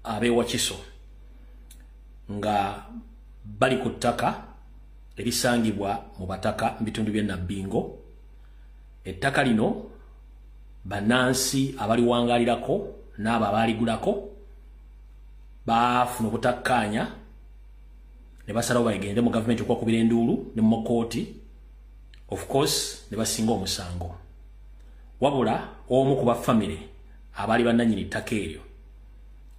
ab'ewakiso nga bali ku ttaka erisangibwa mu bataka mu bitundu by'e Nabbingo. Ettaka lino bannansi abaliwangaalirako n'abo abaaligulako baafuna obutakkaanya ne basalawo bagende mu gavumenti okwakubira enduulu ne mu makooti, of course ne basinga omusango. Wabula omu ku bafamire abaali bannannyini ttaka eryo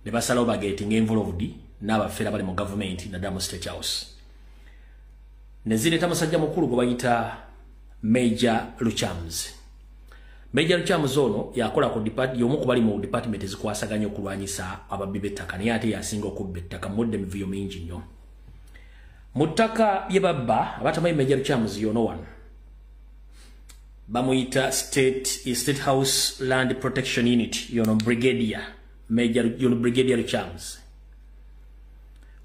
ne basalawo bagetinga involved n'abafeera bali mu gavumenti naddala mu State House. Ne zireeta musajja mukulu gwe bayita Major Luchams. Major Luchams ono yakola ku y'omu ku bali mu department ezikwasaganya okulwanyisa ababbi b'ettaka, naye ate yasinga okubba ettaka mudde emivuyo mingi nnyo. Mu ttaka lye babba abatamanyi Major Luchams y'ono wano bamuyita State House Land Protection Unit, yono Brigadier Major, yono Brigadier Luchams.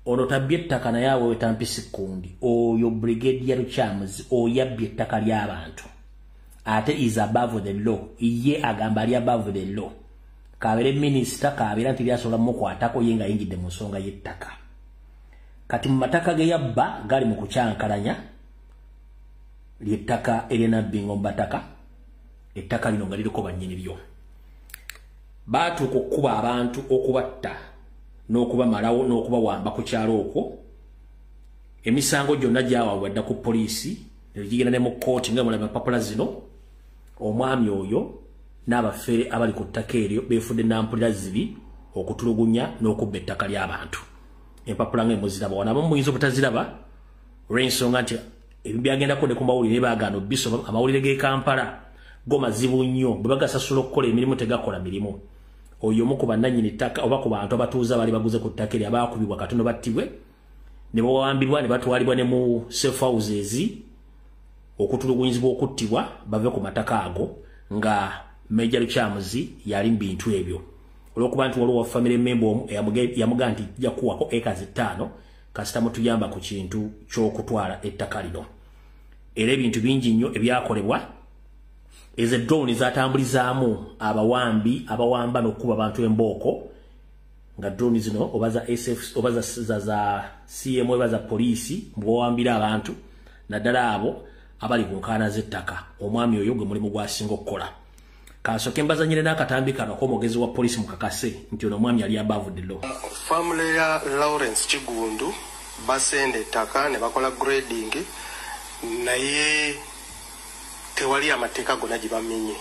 Ono tabbye ettaka naye aweeweta mpisi kkundi. Oyo Brigadier Luchams oyo abbye ettaka ly'abantu ate is above the law. Ye agamba ali above the law. Kabeere minisita, kabeera nti lyasobola mukwatako ye ng'ayingidde mu nsonga y'ettaka. Kati mu mataka ge yabba gali mu kukyankalanya ly'ettaka ery'e Nabbingo mu bataka, ettaka lino nga liriko bannyini lyo. Baatuuka okkuba abantu okubatta n'okubamalawo n'okubawamba ku kyalo okwo. Emisango gyonna gyawaabwa dda ku poliisi ne gigenda ne mu kkooti nga mulaba empapula zino. Omwami oyo n'abafeere abali ku ttaka eryo beefudde nampulira zibi okutulugunya n'okubba ettaka ly'abantu. Empapula nga muziraba wano, abamu muyinza obutaziraba olw'ensonga nti ebyagendako ne ku mawulire baagaana obisoma. Amawulire g'e Kampala go mazibu nnyo, bwe bagasasula okukola emirimu tegakola mirimu. Oyo omu ku bannannyini ttaka oba ku bantu abatuuze abaali baguze ku ttaka eryo abaakubibwa katono battibwe ne bawambibwa ne batwalibwa ne mu safe houses okutulugunyizibwa okuttibwa bave ku mataka ago nga Major Luchams yali mu bintu ebyo. Olwokuba nti waliwo family member omu yamugamba nti jja kuwako eka 5 kasita mutuyamba ku kintu ky'okutwala ettaka lino. Era ebintu bingi nnyo ebyakolebwa, ezo drone zatambulizaamu abawambi abawamba n'okukuba abantu embooko, nga drone zino oba za SF oba za CM oba za poliisi mbwawambira abantu naddala abo abali ku nkaana z'ettaka. Omwami oyo gwe mulimu gwasinga okukola. Kansooke mbazanyire n'akatambi kano ak'omwogezi wa poliisi mukakase nti ono omwami yali above the law. Family ya Lawrence Kigundu basenda ettaka ne bakola grading, naye tewali amateeka gonna gye bamenye.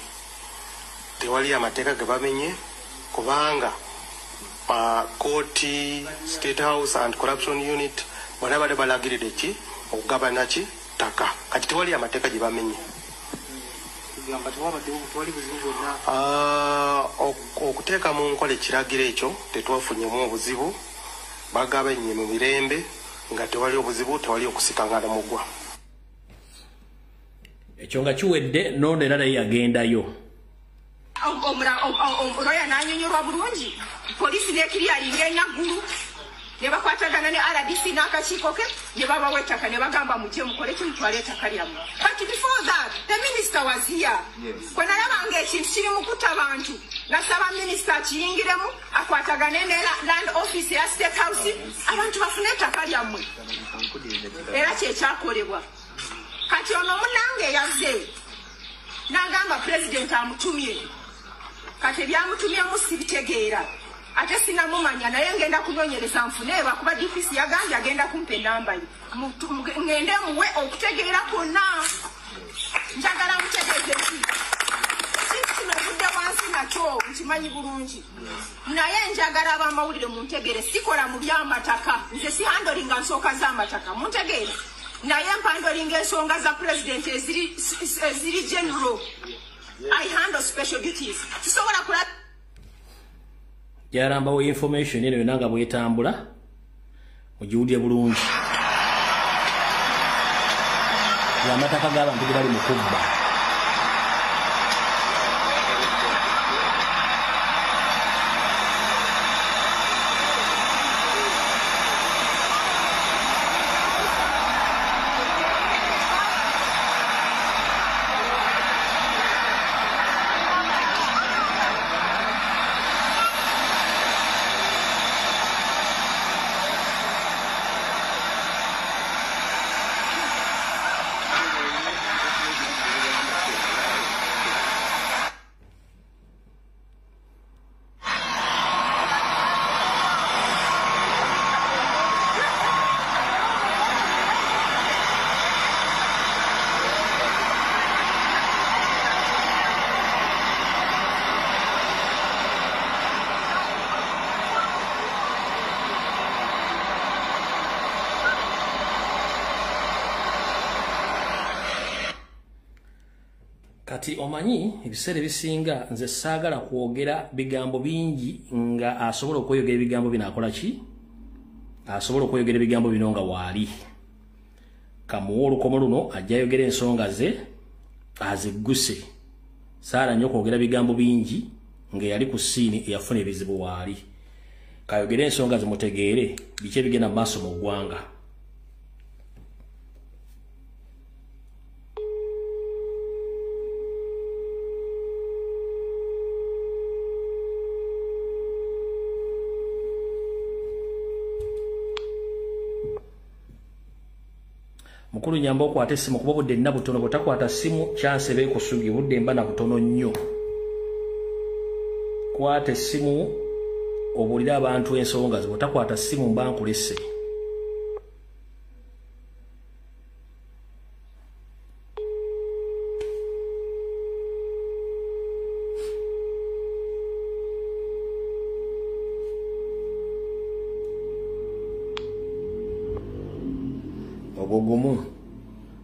Tewali amateeka ge bamenye kubanga kooti, State House and Corruption Unit bonna badde balagiridde ki okugabana ki ttaka. Kati tewali amateeka gye bamenye. Okuteeka mu nkola ekiragiro ekyo tetwafunyemu obuzibu, bagabanye mu mirembe nga tewali obuzibu, tewali okusikangana mugwa. Ekyo nga kiwedde, nono era naye yagendayo. Roya n'annyonnyolwa bulungi, poliisi n'ekiryalinga enyaggulu ne bakwatagana ne RDC n'akakiiko ke ne babawa ettaka ne bagamba mujje mukole ki mutwale ettaka lyammwe. But before that, the minister was here. Kwe nalabanga ekintu kiri mu kutta bantu, nasaba minisita akiyingiremu akwatagane ne land office ya State House, abantu bafune ettaka lyammwe. Era kyekyakolebwa. Kati ono munnange yazze n'agamba pulezidenti amutumye. Kati ebyamutumyemu sibitegeera, ate sinamumanya, naye ngenda kunoonyereza nfune, lwakuba DPC yagambye agenda kumpa ennamba ye, ngende muwe okutegeera kwonna. Njagala mutegeeze nti ekintu kino ovudde wansi nakyo nkimanyi bulungi, naye njagala ab'amawulire muntegeere. Sikola mu by'amataka, nze sihandolinga nsooka z'amataka, muntegeere, naye mpandolinga ensonga za pulezidenti eziri general. I handle special duties. Tusobola kula yarambawo information eno yonna nga bwetambula mugiwulire bulungi. Amataka g'abantu ge bali mu kubba. Kati omanyi ebiseera ebisinga nze saagala kwogera bigambo bingi nga asobola okweyogera ebigambo bino akola ki? Asobola okweyogera ebigambo bino nga waali. Kamuwa olukomo luno ajja ayogera ensonga ze azigguse. Saala nnyo kwogera bigambo bingi nga yali ku siini eyafuna ebizibu waali. Kayogere ensonga ze mutegeere biki ebigenda mu maaso mu ggwanga. Mukulu nyamba okwata essimu kuba obudde nna butono, bw'otakwata ssimu chance eba ekusugi, obudde mba na butono nnyo. Kwata essimu obuulire abantu ensonga ze, bw'otakwata ssimu mba nkulese. Ogwo gumu.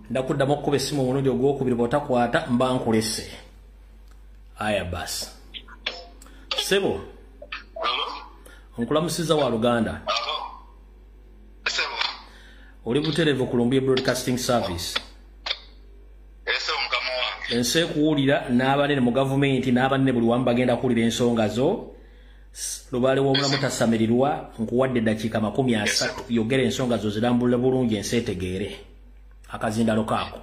Ndakuddamu okukuba essimu omulundi ogwokubiri, bw'otakwata mba nkulese. Aya basi. Ssebo. Nkulamusizza wa Luganda. Oli butereevu ku Lumbuye Broadcasting Service. Ensi ekuwulira n'abanene mu gavumenti n'abanene buli wamu bagenda kuwulira ensonga zo. Lubaale w'omulamu tasamirirwa, nkuwadde eddakiika 30 yogera ensonga zo zirambulule bulungi ensi etegeere. Akazindalo kaako.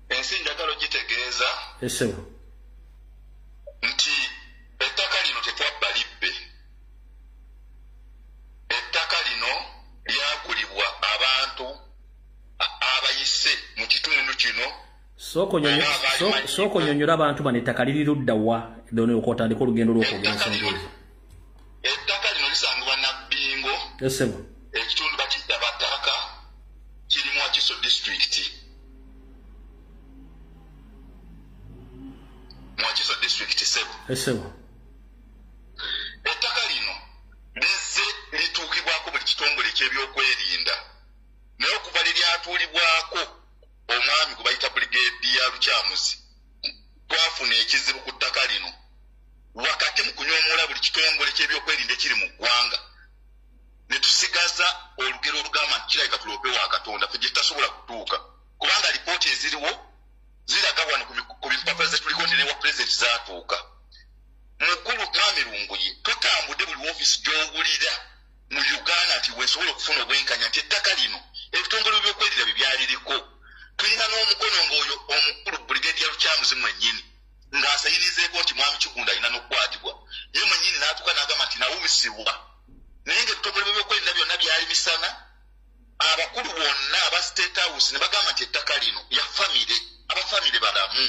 Ensi njagala ogitegeeza. Essebo. Nti ettaka lino tetwabba libbe. Ettaka lino lyagulibwa abantu abayise mu kitundu kino. Sooka onyonnyola abantu bano ettaka liri ludda wa otandika olugendo lw'okwogera ensonga ezo. Ettaka lino lisangibwa Nabbingo. Essebo. Ekitundu bakiyita Bataka, kiri mu Wakiso district. Mu Wakiso district ssebo. Essebo. Ettaka lino lizze lituukibwako buli kitongole eky'ebyokwerinda, naye okuva lye lyatuulibwako omwami gwe bayita Brigadier Lukyamuzi, twafuna ekizibu ku ttaka lino. Wakati mu kunyoomoola buli kitongole ky'ebyokwerinda ekiri mu ggwanga, ne tusigaza olugero olugamba nti kirabika tuloope wa Katonda ffe gye tutasobola kutuuka, kubanga alipooti eziriwo ziraga wano ku bipapula ze tuliko nti ne wa pulezidenti zaatuuka. Mukulu Mwami Lumbuye, tutambudde buli woofiisi gy'owulira mu Uganda nti weesobola okufuna obwenkanya nti ettaka lino ebitongole by'ebyokwerinda bye byaliriko. Tulina n'omukono ng'oyo omukulu Brigadier Lukyamuzi mwennyini ng'asayirizeeko nti Mwami Kigunda alina n'okukwatibwa. Ye mwennyini n'atuuka n'agamba nti nawubisibwa. Naye ng'ebitongole by'ebyokwerinda byonna byali misana, abakulu bonna aba State House ne bagamba nti ettaka lino ya famire, abafamire balamu.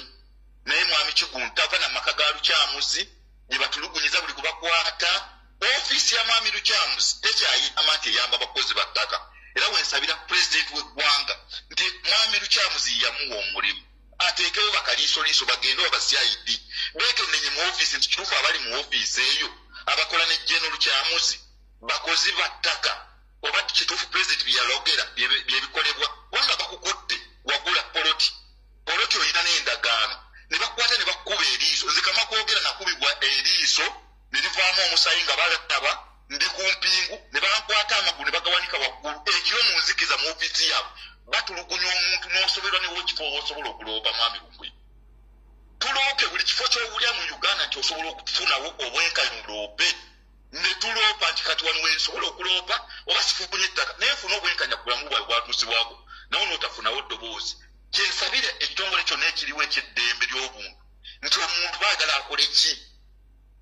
Naye Mwami Kigunda tava na maka ga Lukyamuzi gye batulugunyiza buli kubakwata. Ofiisi ya Mwami Lukyamuzi tekyayamba nti eyamba abakozi ba ttaka. Era wensabira pulezidenti w'eggwanga nti Mwami Lukyamuzi yamuwa omulimu, ateekewo bakaliisoliiso bagende oba CID beekennenye mu ofiisi nti kituufu abali mu ofiisi eyo abakola ne General Lukyamuzi bakozi ba ttaka, oba kituufu pulezidenti bye yalogera bye bikolebwa. Kubanga bakukutte wagula poloti, poloti olina n'endagaano, ne bakukwata ne bakukuba eriiso. Nze kama kwogera nakubibwa eriiso ne livaamu omusaayi nga balaba ndi ku mpingu, ne bankwata amagulu ne bagawanika waggulu ekiro mu nzikiza mu ofiisi yaabwe. Batulugunya omuntu n'osoberwa ne wekifo w'osobola okuloopa. Mwami Lumbuye, tuloope buli kifo ky'owulira mu Uganda nti osobola okufunawo obwenkanya oloope. Ne tuloopa nti kati wano wensobola okuloopa oba sifunye ettaka, naye nfuna obwenkanya ku bulamu bwawe bwatuusibwako, nawe n'otafunawo ddoboozi. Kyensabire ekitongole kyonna ekiriwo eky'eddembe ly'obuntu nti omuntu baagala akole ki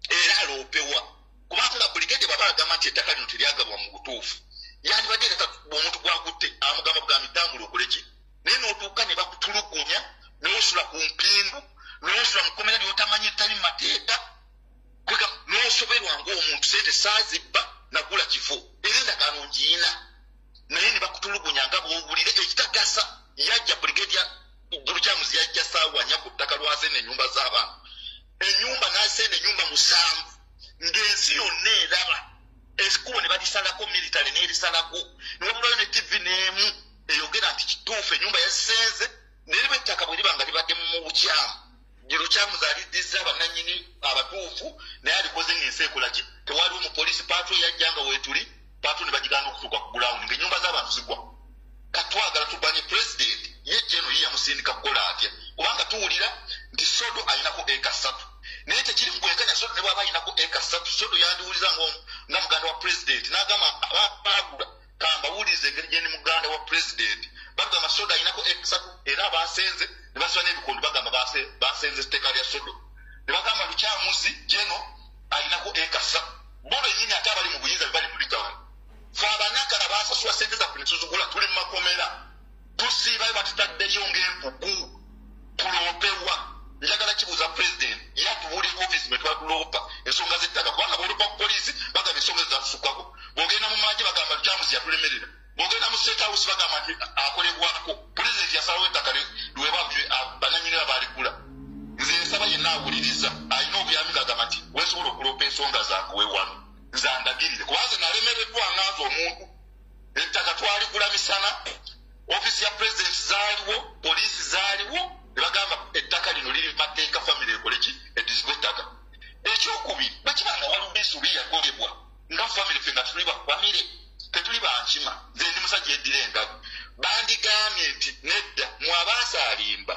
era aloopewa. Kubanga Brigadier bw'aba agamba nti ettaka lino teryagabwa mu butuufu, yandibadde omuntu gwakutte amugamba bugambi tambula okole ki, naye n'otuuka ne bakutulugunya n'osula ku mpingu, n'osula mu kkomera ly'otamanyi ettali mu mateeka, n'osoberwa ng'omuntu sente saazibba nagula kifo era endagaano ngiina, naye ne bakutulugunya nga bw'owulira. Ekitagasa yajja Brigadier Lukyamuzi yajja ssaawa 4 ku ttaka lwasenda ennyumba z'abantu, ennyumba n'asenda ennyumba 7 ng'ensi yonna eraba. Ekkubo ne balisalako, military n'erisalako, ne wabulayo ne TV n'emu eyogera nti kituufu ennyumba yasenze, naye liba ettaka bwe liba nga libadde mu bukyamu, Lukyamuzi aliddiza bannannyini abatuufu, naye alikoze ng'ensi ekola ki. Tewaliwo mupoliisi patrol yajja nga weetuli, patrol ne bagigaana okutuuka ku ground ng'ennyumba z'abantu zigwa. Katwagala tubanye pulezidenti ye Jeno ye yamusindika kukola atya, kubanga tuwulira nti Sodo alinako eka 3, naye tekiri mu bwenkanya. Sodo ne bw'aba alinako eka 3, Sodo yandiwuliza nga muganda wa pulezidenti n'agamba abagula kambawulize engeri gye ndi muganda wa pulezidenti. Bagamba Sodo alinako eka 3 era abasenze ne basiba n'ebikondo, bagamba basenze etteeka lya Sodo, ne bagamba Lukyamuzi Jeno alinako eka 3. Bo bennyini ate abali mu buyinza be bali mu bitawano. Ffe abanakala baasasula sente zaffe ne tuzigula, tuli mu makomera, tusiibayo batutaddeyo ng'empuku, tuloopewa. Njagala kibuuza pulezidenti yatubuulira ofiisi mwe twatuloopa ensonga z'ettaka, kubanga bw'oloopa ku poliisi bagamba ensonga zatusukako, bw'ogenda mu magye bagamba Lukyamuzi yatulemerera, bw'ogenda mu State House bagamba nti akolebwako. Pulezidenti yasalawo ettaka liweebwa bannannyini abaaligula. Nze nsaba yenna awuliriza alina obuyambi ng'agamba nti weesobola okuloopa ensonga zange weewano, nze andagirire, kubanga nze nalemereddwa nganze omuntu. Ettaka twaligula misana, ofiisi ya pulezidenti zaaliwo, poliisi zaaliwo, ne bagamba ettaka lino liri mateeka, famire ekole ki, eddizibwe ettaka. Ekyokubiri, bakibanga waliwo ensobi eyakolebwa nga famire, ffe nga tetuli bafamire, tetuli bankima, nze ndi musajja eddira engabi, bandigambye nti nedda mwe abaasaalimba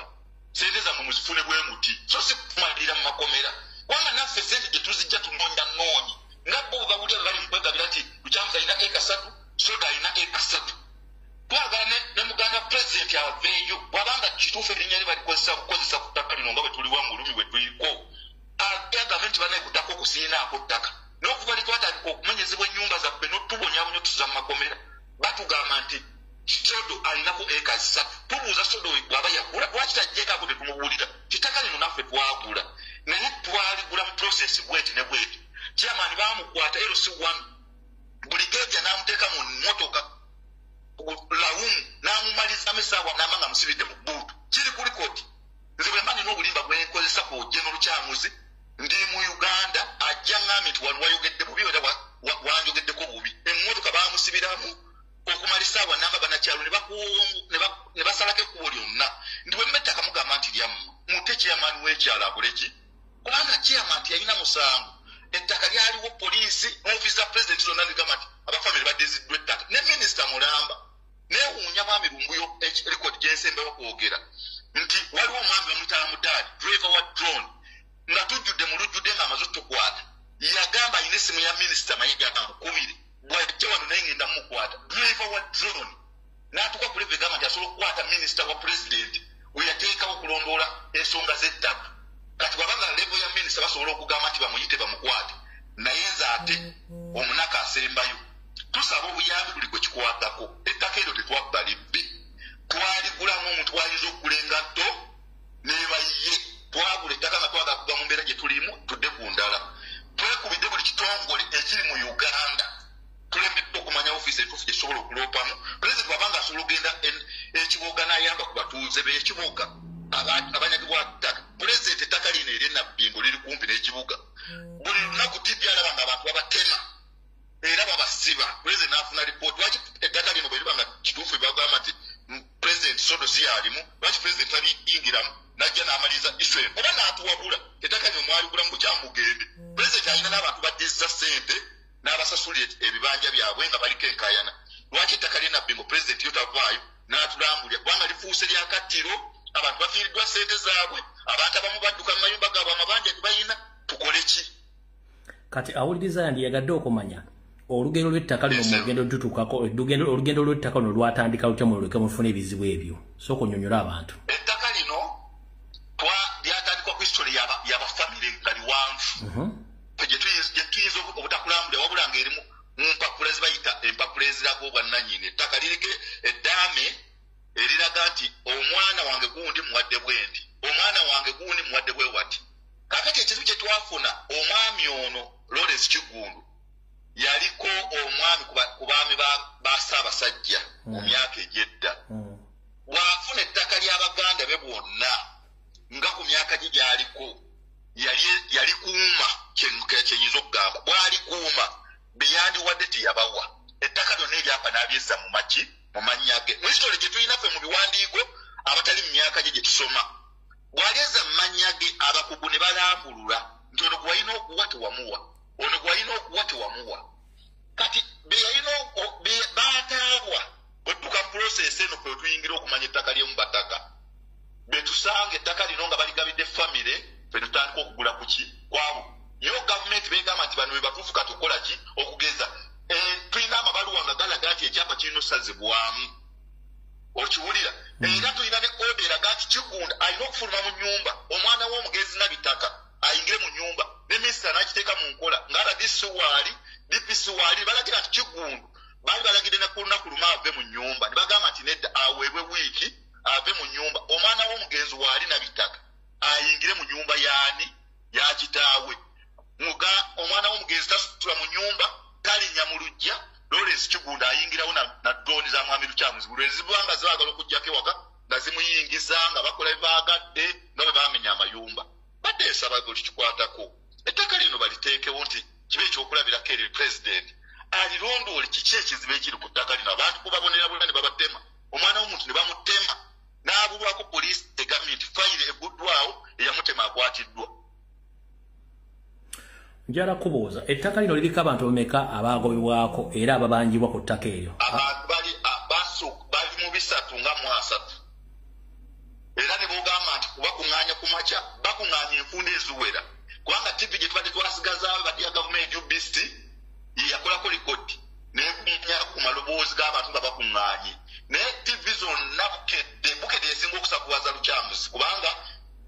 sente zammwe muzifune bwe muti, so si kumalira mu makomera. Kubanga naffe sente gye tuzijja tunoonya noonyi, nga bo bwe bawulira bwe bali mu kwegabira nti Lukyamuzi alina eka 3, Sodo alina eka 3. Twagala ne muganda pulezidenti aveeyo, bw'abanga kituufu erinnya lye balikozesa bukozesa ku ttaka lino nga bwe tuliwa mu bulumi bwe tuliko. Agambe nti bannaye ku ttaka okwo sirinaako ttaka. N'okuva lwe twatandika okumenyezebwa ennyumba zaffe n'otubonyaabonya otusuza mu makomera, batugamba nti Sodo alinako eka 3. Tubuuza Sodo bw'aba yagula, lwaki tajjeekako tetumubuulira? Ettaka lino naffe twagula, naye twaligula mu process bweti ne bweti. Chairman baamukwata LC1, Brigadier n'amuteeka mu mmotoka lawumu n'amumalizaamu essaawa n'amba nga musibidde mu bbuutu. Kiri ku likodi. Nze bwe mba nina obulimba bwe nkozesa ku General Lukyamuzi, ndi mu Uganda, ajja ŋŋambye nti wano wayogedde bubi era wanjogeddeko bubi. Emmotoka baamusibiramu okumala essaawa namba bannakyalo ne basalako ekkubo lyonna. Nti bwe mmettaka mugamba nti lyammwe, mute chairman w'ekyalo akole ki? Kubanga chairman teyalina musango. Ettaka lyaliwo poliisi n'ofiisi za pulezidenti zonna zigamba nti abafamire baddiziddwa ettaka. Ne minisita mulamba neewuunya mwami Lumbuyo rekodi gye nsembayo okwogera nti waliwo omwami bamuyita Hamudali, driver wa drone, nga tujjudde mu lujjudde ng'amaze otukwata. Yagamba alina essimu ya minisita Mayiga amukubire, bw'ajja wano naye ngenda mmukwata. Driver wa drone n'atuuka ku level egamba nti asobola okukwata minisita wa pulezidenti we yateekawo okulondoola ensonga z'ettaka. Kati bw'abanga level ya minisita basobola okugamba nti bamuyite bamukwate, naye nze ate omunaka asembayo. Tusaba obuyambi buli gwe kikwatako. Ettaka eryo tetwabba libbe, twaligulamu omuntu wayinza okugula engatto n'ebayiye. Twagula ettaka nga twagala kuva mu mbeera gye tulimu tudde ku ndala. Twekubidde buli kitongole ekiri mu Uganda, tulemeddwa okumanya ofiisi entuufu gye tusobola okuloopamu. Pulezidenti bw'abanga asobola okugenda ekibuga n'ayamba ku batuuze b'ekibuga abanyagibwa ttaka. Pulezidenti ettaka lino ery'e Nabbingo liri kumpi n'ekibuga. Buli lunaku TV alaba ng'abantu babatema era babasiba. Pulezidenti n'afuna lipooti. Lwaki ettaka lino bwe liba nga kituufu bagamba nti pulezidenti Sodo si yalimu, lwaki pulezidenti taliyingiramu n'ajja n'amaliriza issue eno oba n'atuwabula ettaka lino mwaligula mu bukyamu mugende. Pulezidenti alina n'abantu baddizza ssente n'abasasulira ebibanja byabwe nga baliko enkaayana. Lwaki ettaka ly'e Nabbingo pulezidenti yo tavaayo n'atulambulira? Kubanga lifuuse lya kattiro, abantu bafiiriddwa ssente zaabwe, abantu abamu badduka mu mayumba gaabwe amabanja ge balina. Tukole ki? Kati awuliriza yandiyagadde okumanya olugendo lw'ettaka lino mugendo lutuukako, olugendo lw'ettaka luno lwatandika lutya muleke mufune ebizibu ebyo? Sooka onnyonnyole abantu. Ettaka lino lyatandikwa ku history y'abafamire nga liwanvu. Gye tuyinza obutakulambulira wabula ng'erimu mu mpapula ezibayita empapula eziraga obwannannyini. Ettaka liriko eddaame eriraga nti omwana wange gundi muwadde bwendi, omwana wange gundi muwadde bwe wati. Kaakati ekizibu kye twafuna, omwami ono Lawrence Kiggundu yaliko omwami ku baami ba Ssaabasajja mu myaka egy'edda. Bw'afuna ettaka ly'Abaganda be bwonna nga ku myaka gye gy'aliko yalikuuma, kyenyinza okugamba bw'alikuuma bye yandiwadde teyabawa. Ettaka lyonna eryapa n'abyezza mu maki mu mannya ge. Mu history gye tulina ffe mu biwandiiko abatali mu myaka gye gye tusoma, bw'alyezza mu mannya ge abakugu ne balambulula nti ono gwe walina okuwa tewamuwa, ono gwe walina okuwa tewamuwa. Kati be yalina baataabwa bwe tutuuka mu process eno kwe tuyingira okumanya ettaka ly'omu bataka, be tusanga ettaka lino nga baligabidde famire, ffe tutandika okugula ku ki kwabo. Yo gavumenti beegamba nti bano be batuufu kati okukola ki okugeza. Tulina amabaluwa nga galaga nti ekyapa kirina okusazibwamu, okiwulira? Era tulina ne oda eraga nti Kiggundu alina okufuluma mu nnyumba, omwana w'omugenzi Nabitaka ayingire mu nnyumba, ne minisita n'akiteeka mu nkola nga RDC waali, DPC waali, balagira nti Kiggundu baali balagidde ne ku lunaku lumu ave mu nnyumba, ne bagamba nti nedda aweebwe wiiki ave mu nnyumba, omwana w'omugenzi waali Nabitaka ayingire mu nnyumba yaani ya kitaawe. Muga omwana w'omugenzi tasula mu nnyumba, talinnya mu luggya. Lawrence Kiggundu ayingirawo na drone za mwami Lukyamuzi lwe ziba nga zaagala okuggyako ewaka nga zimuyingiza nga bakola bye baagadde nga bwe baamenya amayumba. Badde nsaba gwe tukikwatako ettaka lino baliteekewo nti kibe ekyokulabirako eri pulezidenti alirondoole kiki ekizibu ekiri ku ttaka lino. Abantu kubabonera bonna ne babatema, omwana w'omuntu ne bamutema n'abulwako. Poliisi egambye nti fayiro eguddwawo, eyamutema akwatiddwa. Njala kubuuza, ettaka lino liriko abantu bameka abaagobebwako era ababanjibwa ku ttaka eryo? Abantu bali mu 330, era ne bogamba nti kubakuŋŋaanya ku makya bakuŋŋaanya enfunda eziwera. Kubanga TV gye tubadde twasigazaawo badde ya gavumenti UBC ye yakolako likodi nekunya ku maloboozi g'abantu nga bakuŋŋaanye. Naye TV zonna Bukedde esinga okusakuwaza Lukyamuzi, kubanga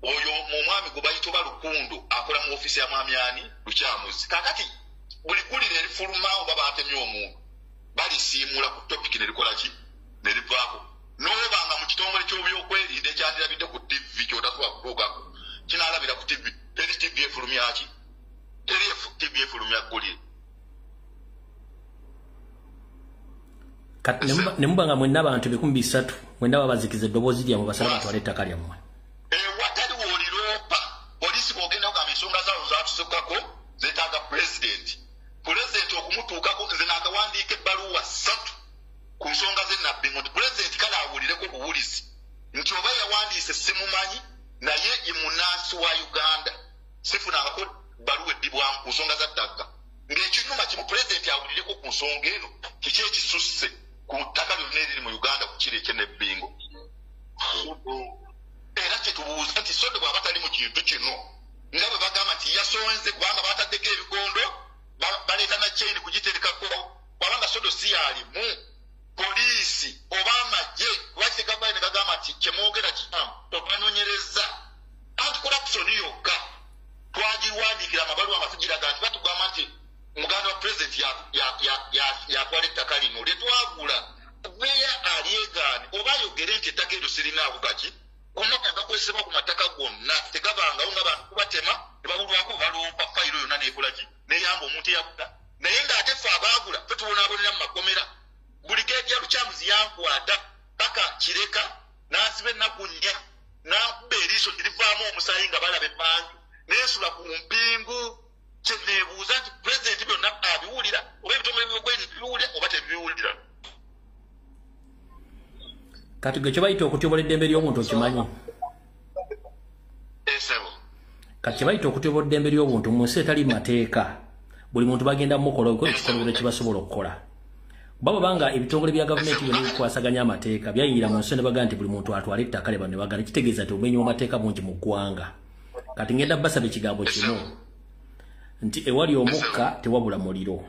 oyo omwami gwe bayita oba Lukundo akola mu ofiisi ya mwami ani Lukyamuzi. Kaakati buli ggulire erifuluma oba baatemye omuntu balisiimuula ku topiki ne likola ki ne livaako. N'obanga mu kitongole ky'ebyokwerinda ekyandirabidde ku TV ky'otasobola kutuukako kinaalabira ku TV. Teri TV efulumya ki? Teri TV efulumya ggulire. Kati ne muba nga mwenna abantu 300,000 mwenna babazikiza eddoboozi lyammwe basaba batwale ettaka lyammwe. Watali w'oliroopa poliisi bw'ogenda kugamba ensonga zaabo zaatusukkako zeetaaga pulezidenti. Pulezidenti okumutuukako nze naakawandiika ebbaluwa 3 ku nsonga z'ennabbingo nti pulezidenti kale awulireko buwulizi nti oba yawandiise simumanyi naye ye munnansi wa Uganda, sifunangako bbaluwa eddibwamu ku nsonga za ttaka. Ng'ekinyuma kimu pulezidenti awulireko ku nsonga eno kiki ekisusse ku ttaka lyonna eriri mu Uganda ku kiro eky'ennabbingo. Era kyetubuuza nti Sodo bw'aba tali mu kintu kino nga bwe bagamba nti yasonze kubanga bataddeko ebikondo baleeta na chain kugiterekako, bw'abanga Sodo si yalimu poliisi oba amagye lwaki tegavayo ne gagamba nti kyemwogera kikyamu tobanoonyereza. Anti-corruption yokka twagirwandiikira amabaluwa nga tugiraga nti batugamba nti muganda wa pulezidenti yatwala ettaka lino lye twagula, veya alyegaane oba ayogere nti ettaka eryo sirinaako kaki kumaka gakozesebwa ku mataka gonna tegabangawo nga bantu kubatema ne babulwako balompa fayiro yonna n'ekola ki n'eyamba omuntu eyagula. Naye ng'ate ffe abaagula ffe tubonaabonera mu makomera. Buligeediya Lukyamuzi yankwata paka Kireka n'ansiba ennaku 4 n'ankuba eriiso lirivaamu omusaayi nga balaba emmanju neesula ku mpingu. Kye neebuuza nti pulezidenti byonna abiwulira oba ebitongole by'okwerinda bibiwulira oba tebibiwulira. Kati gwe kye bayita okutyobola eddembe ly'omuntu okimanyi? Kati kye bayita okutyobola eddembe ly'obuntu mu nsi etali mateeka, buli muntu bagenda mukola ekikolobero kye basobola okukola. Baba banga ebitongole bya gavumenti byonna ebikwasaganya amateeka byayingira mu nsi ne bagamba nti buli muntu atwale ettaka lye bano ne bagala, kitegeeza nti obumenyi bw'amateeka bungi mu ggwanga. Kati ngenda basaba ekigambo kino nti ewali omukka tewabula muliro.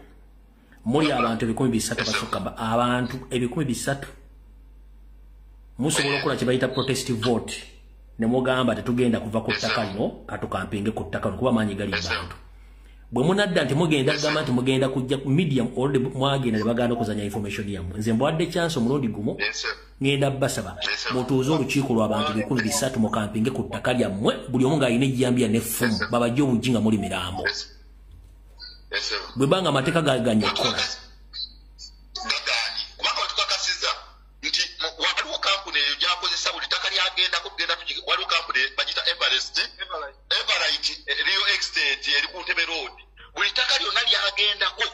Muli abantu 300,000 basukka abantu 300,000 musobola okukola kye bayita protest vote ne mugamba tetugenda kuva ku ttaka lino katukampinge ku ttaka lino kuba maanyi gali bantu. Bwe munadda nti mugenda kugamba nti mugenda kujja ku medium already mwagenda ne baganda okuzanya information yammwe. Nze mbawadde chance omulundi gumu ngenda basaba mutuuze olukiiko lw'abantu 300,000 mukampinge ku ttaka lyammwe buli omu ng'alina ejjambiya n'effumu babajje obujji nga muli mirambo. Bwe banga amateeka gaganye okukola. Gagaanyi kubanga batukakasizza nti waliwo kampuni eyo gy'akozesa buli ttaka lyagendako tugenda waliwo kampuni bagiyita Everest Everite Real Estate eri ku Ntebe Road. Buli ttaka lyonna lyagendako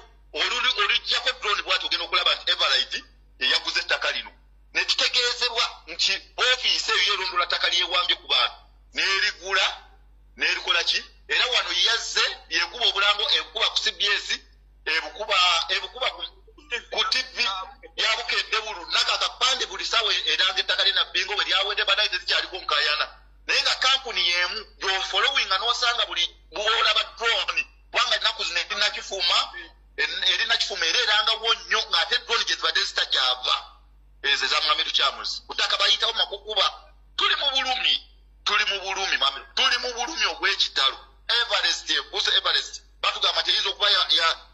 olijjako drone bw'ati ogenda okulaba nti Everite eyaguze ettaka lino. Ne tutegeezebwa nti ofiisi eyo yeerondoola ttaka lyewambye ku bantu n'erigula n'erikola ki. Era wano yazze yekuba obulango ekuba ku CBS ebukuba ku TV yabukedde buli lunaku akapande buli ssaawa eranga ettaka lye Nabbingo bwe lyawedde banaye tezikyaliko nkaayana. Naye nga kampuni y'emu gy'ofollowinga n'osanga buli bw'olaba drone kubanga ennaku zino erinakifuma era erangawo nnyo ng'ate drone gye zibadde zitagyava ezo eza mwami Lukyamuzi. Ku ttaka bayitawo makukuba. Tuli mu bulumi, tuli mu bulumi mwami, tuli mu bulumi obw'ekitalo. Everest ebuse Everest batugamba nti eyinza okuba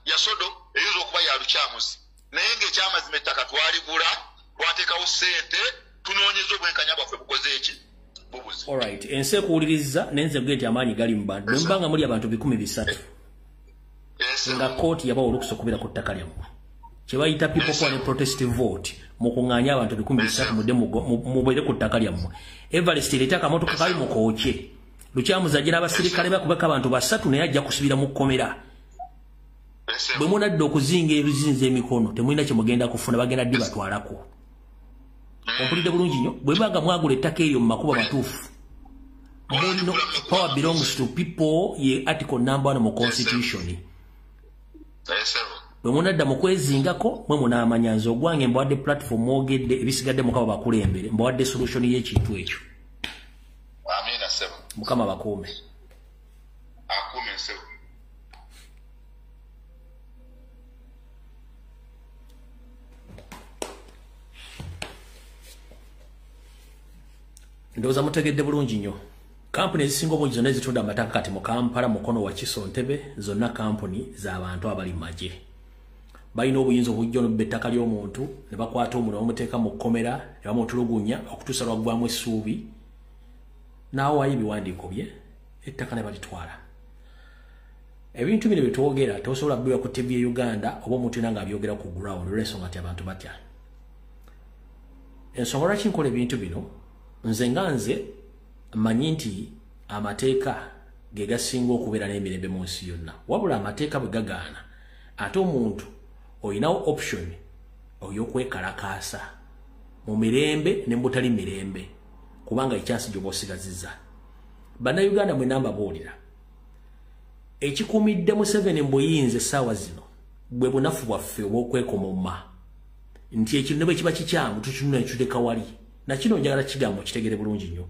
ya Sodo, eyinza okuba ya Lukyamuzi. Naye ng'ekyamazima ettaka twaligula, twateekawo ssente, tunoonyeza obwenkanya bwaffe bukoze eki? Bubuze. Alright, ensi ekuwuliriza naye nze nti amaanyi gali mu bantu. Bwe muba nga muli abantu 300,000 nga kkooti yabawa olukusa okubeera ku ttaka lyammwe, kye bayita people power ne protest vote, mukuŋŋaanye abantu 300,000 mudde mubeere ku ttaka lyammwe. Everest ereete akamotoka kayo mukookye. Lukyamuzi ajja n'abasirikale bakubako abantu 3 naye ajja kusibira mu kkomera. Bwe munadda okuzinga ebizinza emikono temulina kye mugenda kufuna, bagenda ddi batwalako. Ompulidde bulungi nnyo. Bwe banga mwagula ettaka eryo mu makubo matuufu, muno power belongs to people ye article number 1 mu constitution. Bwe munadda mu kwezingako mwe munaamanya. Nze ogwange mbawadde platform mwogedde ebisigadde Mukama bakulembere, mbawadde solution y'ekintu ekyo. Amiina ssebo. Mukama bakuume. Akuume. Ndowooza mutegedde bulungi nnyo. Kampuni ezisinga obungi zonna ezitunda amataka kati mu Kampala, Mukono, Wakiso, Ntebe, zonna kampuni z'abantu abali mu magye. Balina obuyinza obujja n'obba ettaka ly'omuntu ne bakwata omuntu ne bamuteeka mu kkomera ne bamutulugunya okutuusa lwaggwamu essuubi n'awaayo ebiwandiiko bye ettaka ne balitwala. Ebintu bino bye twogera tosobola kubiwa ku TV ya Uganda oba omuntu yenna ng'abyogera ku ground olw'ensonga nti abantu batya. Ensonga lwaki nkola ebintu bino, nze nga nze mmanyi nti amateeka ge gasinga okubeera n'emirembe mu nsi yonna. Wabula amateeka bwe gagaana, ate omuntu olinawo option oy'okwekalakaasa mu mirembe ne mu butali mirembe, kubanga ekyansi gy'oba osigazizza. Bannayuganda mwenna mbabuulira, ekikuumidde Museveni mu buyinza essaawa zino bwe bunafu bwaffe obw'okwekomoma nti ekintu ne bwe kiba kikyamu tukinuna ne tuteka wali. Na kino njagala kigambo kitegere bulungi nnyo.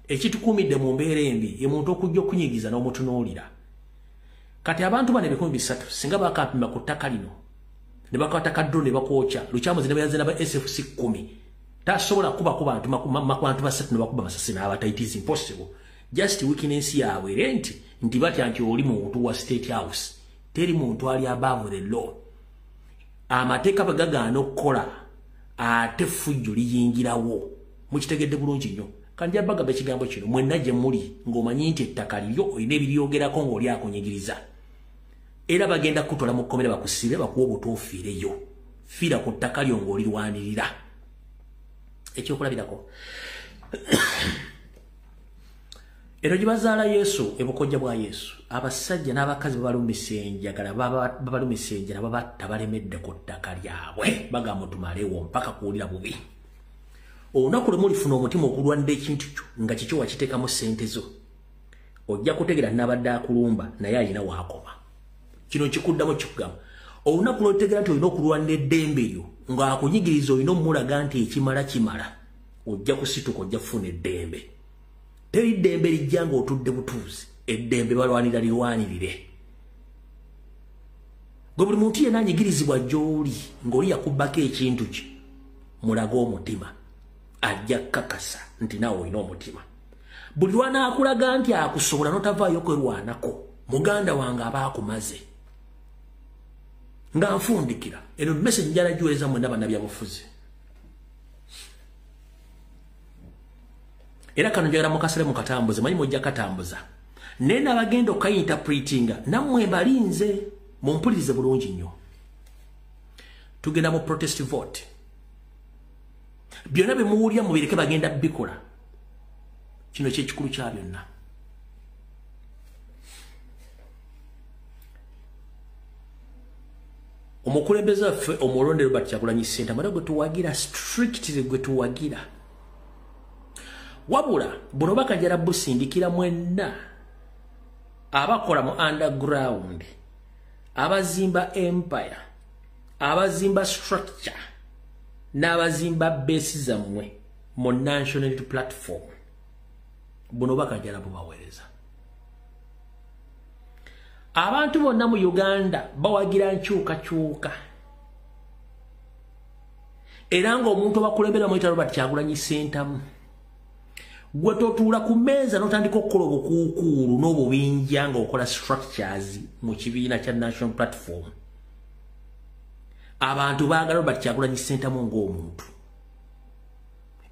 Ekitukuumidde mu mbeera embi ye muntu okujja okunyigiza n'omutunuulira. Kati abantu bano 3,000 singa bakampima ku ttaka lino ne bakwata kaddo ne bakwokya, Lukyamuzi ne bayanze n'aba SFC 10 tasobola kuba ku bantu bantu basatu ne bakuba amasasi n'abata. It is impossible. Just weakness yaabwe era nti batya nti oli muntu wa State House, teri muntu ali above the law. Amateeka bwe gagaana okukola ate effujjo liyingirawo. Mukitegedde bulungi nnyo. Kanjja bagamba ekigambo kino mwenna gye muli ng'omanyi nti ettaka liryo olina ebiryogerako ng'oli akunyigiriza. Era bagenda kukutwala mu kkomera bakusibe bakuwe obutwa ofiireyo. Fiira ku ttaka lyo ng'olirwanirira. Ekyokulabirako, ero gye bazaala Yesu, ebukojja bwa Yesu, abasajja n'abakazi babalumisa enjagala, babalumisa enjala, babatta balemedde ku ttaka lyabwe. Bagamba tumalewo mpaka kuwulira bubi. Olunaku lwe mulifuna omutima okulwanira ekintu kyo nga kikyo wakiteekamu ssente zo, ojja kutegeera n'abadde akulumba naye alina waakoma. Kino kikuddamu kikugamba. Olunaku lw'otegeera nti olina okulwanira eddembe lyo ng'akunyigiriza olina omulaga nti ekimala kimala, ojja kusituka ojja kufuna eddembe. Teri ddembe lijja ng'otudde butuuzi, eddembe balwanira lirwanirire. Gwe buli muntu yenna anyigirizibwa gy'oli ng'oli yakubbako ekintu kye, mulage omutima, ajja kukakasa nti naawe olina omutima. Buli lw'anaakulaga nti akusobola n'otavaayo kwerwanako, muganda wange aba akumaze. Nga nfundikira, eno message njala giweereza mwenna bannabyabufuzi. Era kano njagala mukasale mukatambuze, manyi mujja katambuza. Naye n'abagenda okayinterpretinga, nammwe mbalinze, mumpulirize bulungi nnyo. Tugenda mu protest vote. Byonna bye muwulira mubireke bagenda bikola. Kino ky'ekikulu kya byonna. Omukulembeze waffe omulonde Robert Kyagulanyi Ssentamu era gwe tuwagira strictly, gwe tuwagira. Wabula buno bakajala busindikira mwenna abakola mu underground, abazimba empire, abazimba structure n'abazimba base zammwe mu national platform. Buno bakajala bubaweereza. Abantu bonna mu Uganda bawagira nkyukakyuka. Era ng'omuntu abakulembera muyita Robert Kyagulanyi Ssentamu, gwe totuula ku mmeeza n'otandika okukola obukuukuulu n'obubinja ng'okola structures mu kibiina kya national platform. Abantu baagala Robert Kyagulanyi Ssentamu ng'omuntu.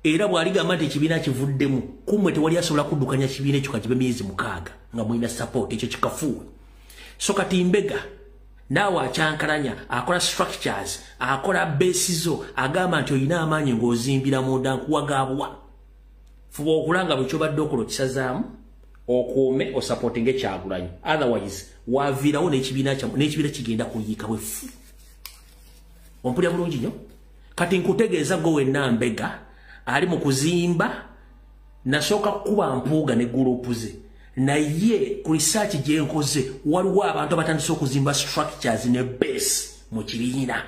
Era bw'aligamba nti ekibiina kivuddemu, kummwe tewali asobola kuddukanya kibiina ekyo kakibe myezi 6 nga mulina support, ekyo kikafuuwe. So kati mbega naawe akyankalanya, akola structures, akola base zo, agamba nti olina amaanyi ng'ozimbira munda nkuwagaabwa. Fuba okulanga bwe kyobadde okola okisazaamu, okuume osupportinge Kyagulanyi. Otherwise waviirawo n'ekibiina kigenda kuyiika bwefu. Ompulira bulungi nnyo? Kati nkutegeeza gwe wenna mbega ali mu kuzimba, nasooka kukuba mpuuga ne gurupu ze. Naye ku research gye nkoze waliwo abantu abatandise okuzimba structures ne base mu kibiina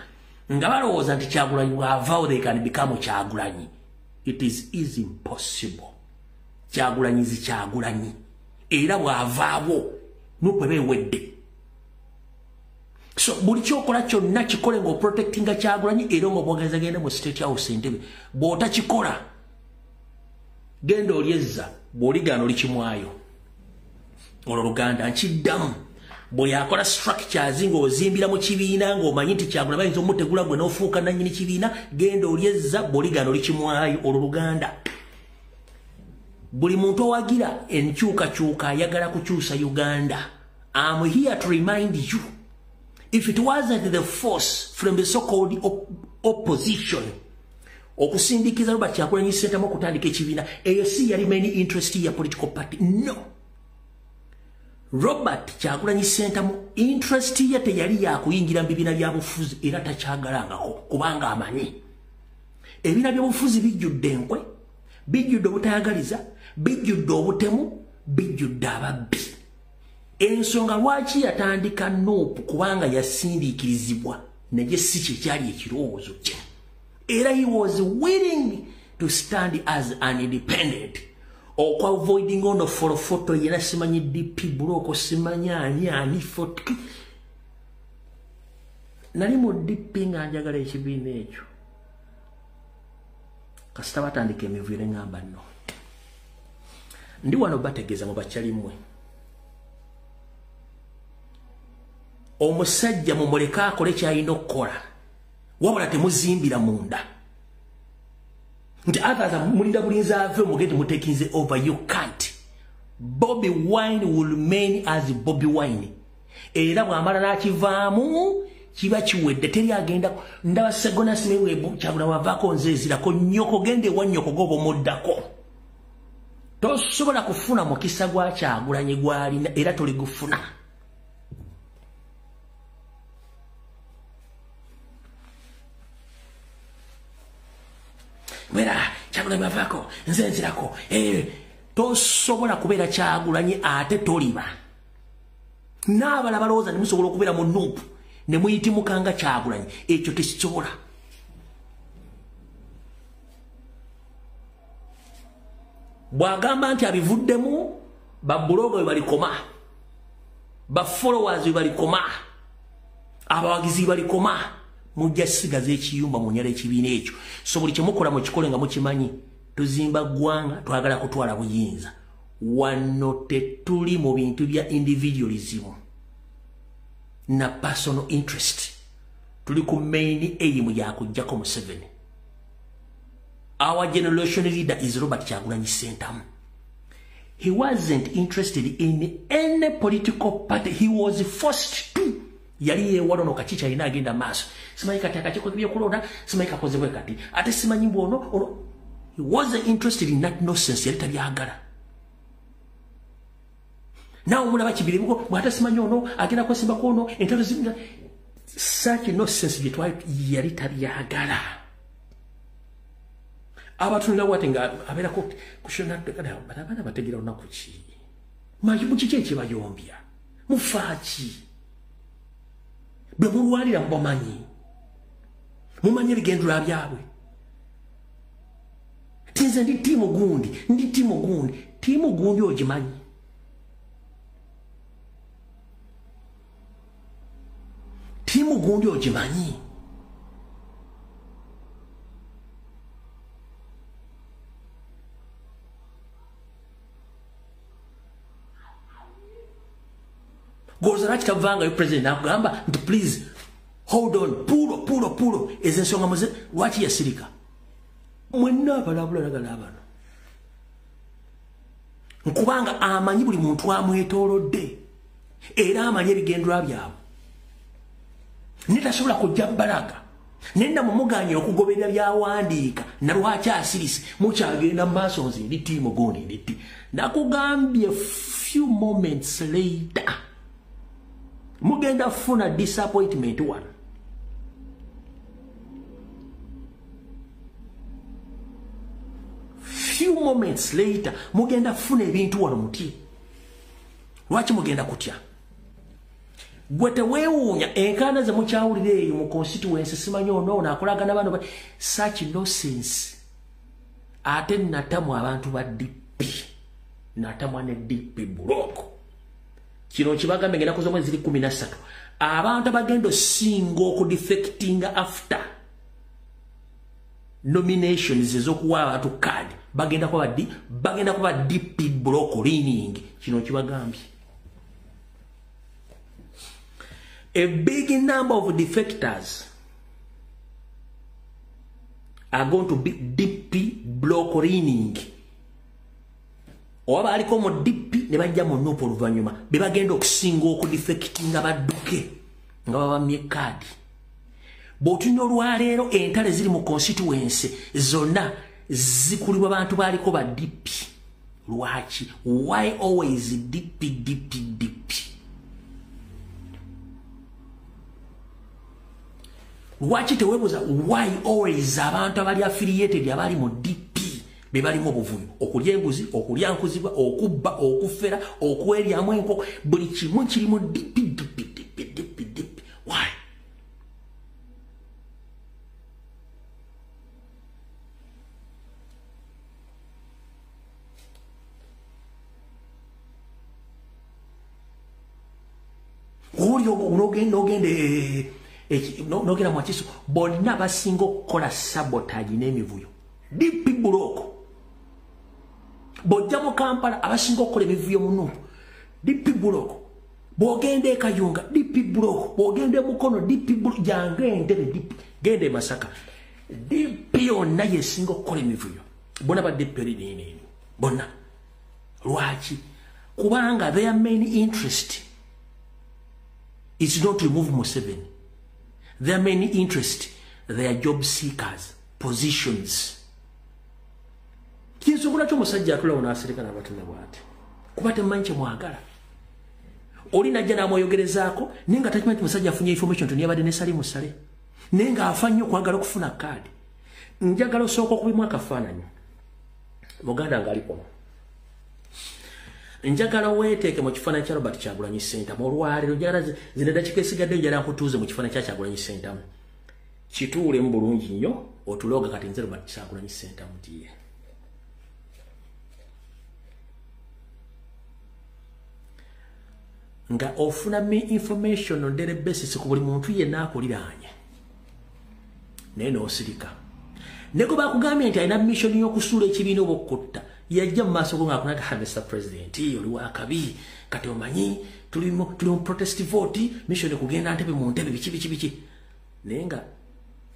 nga balowooza nti Kyagulanyi bw'avaawo they can become Kyagulanyi. It is impossible. Kyagulanyi zi Kyagulanyi era bw'avaawo nukwe bewedde. So buli kyokola kyonna kikole ng'oprotectinga Kyagulanyi era ng'obwogeza genda mu State House Entebbe. Bw'otakikola Genda olyezza bw'oligaana olikimwayo. Olwo Luganda nkiddamu. Bwe yakola structures ng'ozimbira mu kibiina ng'omanyi nti Kyagulanyi bayinza omutegula gwe n'ofuuka nannyini kibiina, genda olyezza bw'oligaana olikimwayo. Olwo Luganda. Buli muntu owagira enkyukakyuka ayagala kukyusa Uganda. I'm here to remind you, if it wasn't the force from the so-called opposition okusindikiza Robert Kyagulanyi Ssentamu okutandika ekibiina, eyo si yali main interest ya political party. No. Robert Kyagulanyi Ssentamu interest ye teyali yakuyingira mu bibiina bya bufuzi, era takyagalangako kubanga amanyi ebibiina by'obufuzi bijjudde enkwe, bijjudde obutayagaliza, bijjudde obutemu, bijjudde ababbi. Ensonga lwaki yatandika NUP kubanga yasindiikirizibwa, naye si kye kyali ekirowoozo kye. Era he was willing to stand as an independent. Okuavoiding ono folofoto yena simanyi DP buloko simanyi ani ani foto. Nali mu DP nga njagala ekibiina ekyo. Kasita batandika emivuyo ne ŋŋamba nno. Ndi wano bategeeza mu bakyali mmwe. Omusajja mumuleke akole ky'alina okukola. Wabula temuzimbira munda. Nti others mulinda bulinzi ave mugende mutekinze over. You can't. Bobi Wine will remain as Bobi Wine. Era bw'amala n'akivaamu kiba kiwedde, teri agenda. Ndaba Ssegona simewe Kyagulanyi wavaako nze ezirako nnyoko, genda ewa nnyoko goba omuddako. Tosobola kufuna mukisa gwa Kyagulanyi gw'alina era toligufuna. Mwera Kyagulanyi bavaako nze nzirako. Tosobola kubeera Kyagulanyi ate toliba. N'abalala balowooza ne musobola okubeera mu NUP ne muyitimuka nga Kyagulanyi, ekyo tekisobola. Bw'agamba nti abivuddemu, babuloga we balikoma, bafollowers we balikoma, abawagizi balikoma, mujja sigaza ekiyumba munyala ekibiina ekyo. So buli kyemukola mukikole nga mukimanyi tuzimba ggwanga, twagala kutwala buyinza. Wano tetuli mu bintu bya individualism na personal interest. Tuli ku main aim ya kujjako Museveni. Our generation leader is Robert Kyagulanyi Ssentamu. He wasn't interested in any political party. He was forced to. Yali yeewala ono kakiiki alina agenda maaso. Simanyi kati akakiiko k'ebyokulonda, simanyi kakozebwe kati. Ate simanyi mbu ono, ono. He wasn't interested in that nonsense, yali tabyagala. Naawe omulaba kibiribuko, bw'ate simanyi ono, agenda kwesimbako ono, entalo zimira. Such nonsense bye twali yali tabyagala. Abatunula bw'ate nga abeerako kushona abaana bategeera lunaku ki? Mu kiki ekibayombya? Mufa ki? Bwe mulwalira mubamanyi. Mumanyi ebigendera byabwe. Tinze ndi ttiimu gundi, ndi ttiimu gundi. Ttiimu gundi ogimanyi. Ttiimu gundi ogimanyi. Goza lwaki tavangayo president n'akugamba nti please hold on, pulo pulo pulo, ezo ensonga muze lwaki yasirika? Mwenna abalabula nagala bano. Nkubanga amanyi buli muntu amwetoolodde era amanyi ebigendera byabwe. Naye tasobola kujja bbalaga. Naye namumuganye okugoberera by'awandiika na lwaki asirise mukyagenda mu maaso nze ndi ttiimu gundi ndi tti. Nakugambye few moments later mugenda funa disappointment wano. Few moments later mugenda funa ebintu wano mutye. Lwaki mugenda kutya? Gwe teweewuunya enkaana ze mukyawulira eyo mu constituency simanyi ono akolagana bano such nonsense. Ate natamwa abantu ba DP, natamwa ne DP block. Kino kibagambe ngenda kuzo mwezi 13 abantu abagenda osinga okudefectinga after nominations ez'okuwa abantu card Bagenda kuba DP block leaning. Kino kibagambye. A big number of defectors are going to be DP block leaning. Oba aliko mu DP ne bajja mu NUP oluvannyuma be bagenda okusinga okudefectinga badduke nga babamye kaadi. Bw'otunya olwaleero entale ziri mu constituency zonna zikulibwa bantu baliko ba DP. Lwaki? Why always DP, DP, DP? Lwaki teweebuuza why always abantu abali affiliated abali mu DP be balimu obuvuyo, okulya enguzi, okulya nkuzibwa, okubba, okufera, okweryamu enkoko, buli kimu kiri mu DP, DP, DP, DP, DP. Why? Nogenda mwakiso bonna basinga okukola sabotage n'emivuyo DP block. Bw'ojja mu Kampala abasinga okukola emivuyo mu NUP DP block. Bw'ogenda e Kayunga DP block. Bw'ogenda e Mukono DP block. Jangu Entebbe DP, genda e Masaka DP yonna yesinga okukola emivuyo. Bonna ba DP eri bonna. Lwaki? Kubanga their main interest is not to remove Museveni. Their main interest, they are job seekers, positions. Kinsonga kyo musajja atula onasirika n'abatuna bw'ati. Kuba temumanyi kye mwagala. Oli najja n'amweyogerezaako, naye nga takimanyi nti musajja afunye information nti yabadde ne Salim Saleh. Naye ng'afa nnyo okwagala okufuna kaadi. Njagala osooka okubimu akafaananyi. Muganda ng'aliko. Njagala weeteeke mu kifaananyi kya Robert Kyagulanyi Ssentamu. Olwaleero njagala zino eddakiika esigadde njagala nkutuuze mu kifaananyi kya Kyagulanyi Ssentamu. Kituulemu bulungi nnyo otuloga kati nze Robert Kyagulanyi Ssentamu tiye. Nga ofuna me information on daily basis ku buli muntu yenna akuliraanye. Naye n'osirika. Ne gwe bakugambye nti alina mission y'okusuula ekibiina oba okutta, yajja mu maaso go ng'akunata, ha Mr. President, oli wakabi, kati omanyi tuli mu protest vote, mission kugenda Ntebe mu ntebe biki biki biki. Naye nga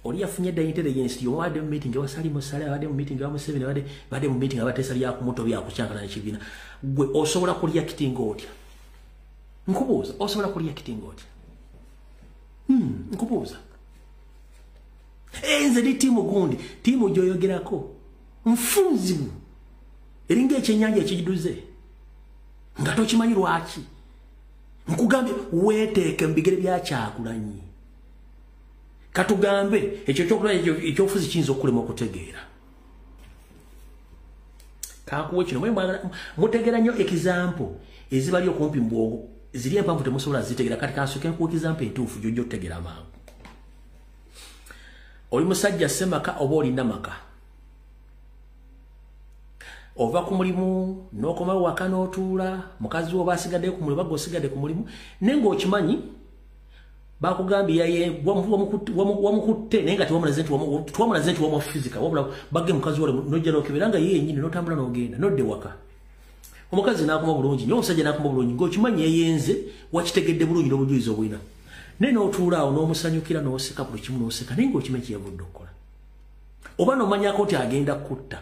oli yafunye dda intelligence y'owadde mu meeting ewa Salim Saleh, abadde mu meeting ewa Museveni, abadde mu meeting abateesa bya kumuto bya kucyankalanya ekibiina. Gwe osobola kureactinga otya? Nkubuuza, osobola kureactinga otya? Nkubuuza. Nze ndi tiimu gundi, tiimu gy'oyogerako nfunzibu, eringa ekyennyanja ekigiduze nga tokimanyi lwaki. Nkugambye weeteeke mu bigere bya Kyagulanyi. Katugambe ekyo ekyobufuzi kiyinza okukulema okutegeera. Kankuwe kino, mutegeera nnyo example ezibali okumpi mu bwogo, ziri empanvu temusobola zitegeera. Kati kansooke nkuwe example entuufu gy'ojja okutegeera mangu. Oli musajja ssemaka oba olina maka, ova ku mulimu n'okomawo waka n'otuula, mukazi wo oba asigaddeyo ku mulimu, oba osigadde ku mulimu, naye ng'okimanyi bakugambye wamukutte, naye nga tewamulaze nti wamu physical, wabula bagge mukazi wo n'ojja n'okebera nga ye yennyini n'otambula n'ogenda n'odda ewaka. Omukazi n'akoma bulungi nnyo, omusajja n'akoma bulungi, ng'okimanyi yeyenze, wakitegedde bulungi n'obujulizi obulina. Naye n'otuula awo n'omusanyukira n'oseka buli kimu n'oseka, naye ng'okimanyi kye yavudde okukola. Oba n'omanyako nti agenda kutta,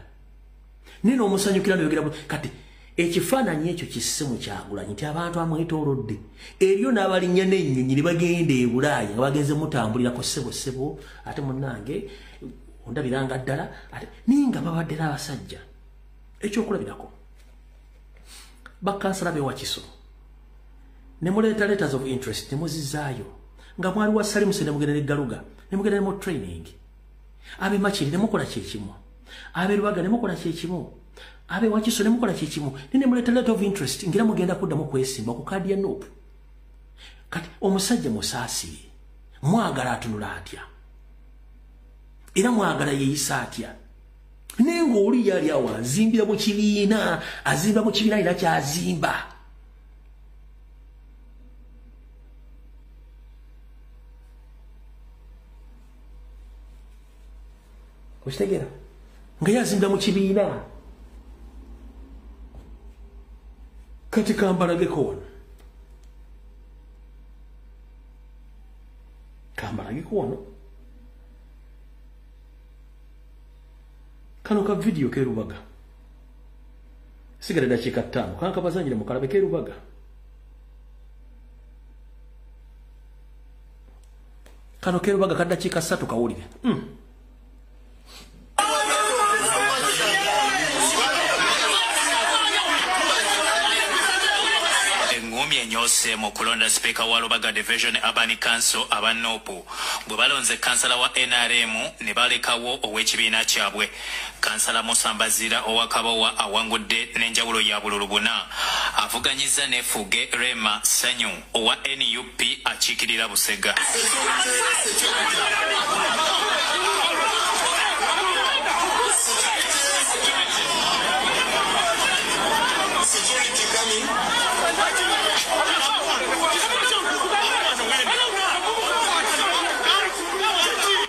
naye n'omusanyukira n'oyogera. Kati ekifaananyi ekyo kisse mu Kyagulanyi nti abantu amwetoolodde eriyo n'abalinnya n'ennyonyi ne bagenda e Bulaaya nga bagenze mutambulirako ssebo ssebo, ate munnange ondabiranga ddala, ate naye nga babadde n'abasajja. Ekyokulabirako, bakansala b'e Wakiso ne muleeta letters of interest ne muzizaayo, nga mwali wa Salim Saleh ne mugenda ne Galuga ne mugenda ne mu training, ab'e Makindye ne mukola kyekimu, ab'e Lubaga ne mukola kyekimu, ab'e Wakiso ne mukola kyekimu, ne muleeta letter of interest ngira mugenda kuddamu kwesimba ku kaadi ya NUP. Kati omusajja musaasire, mwagala atunula atya? Era mwagala yeeyisa atya? Naye ng'oli yali awo azimbira mu kibiina, azimba mu kibiina alina ky'azimba. Okitegeera? Nga yazimbira mu kibiina. Kati kambalageko wano. Kambalageko wano. Kano ka video ke Rubaga. Sigala dakiika 5 kanka bazanyire mu kalabe ke Rubaga. Kano ke Rubaga ka dakiika 3 kawulire. Enyose mu kulonda speaker wa Rubaga Division Urban Council aba NUP bwe balonze kansala wa NRM ne balekawo ow'ekibiina kyabwe. Kansala Musa Mbazira owa Kabowa awangudde n'enjawulo ya bululu buna, avuganyiza ne Fuge Rema Sanyu owa NUP akiikirira Busega.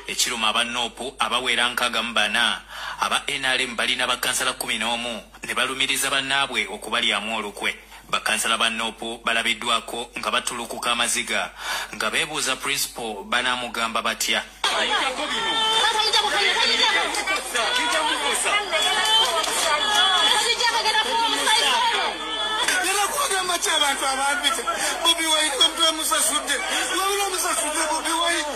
Ekiruma aba NUP abawera 64 aba NRM balina bakansala 11 ne balumiriza bannaabwe okubalyamu olukwe. Bakansala ba NUP balabiddwako nga batulukuka amaziga nga beebuuza principal banaamugamba batya. Abantu abambite Bobi Wine omusasudde wabula omusasudde Bobi Wine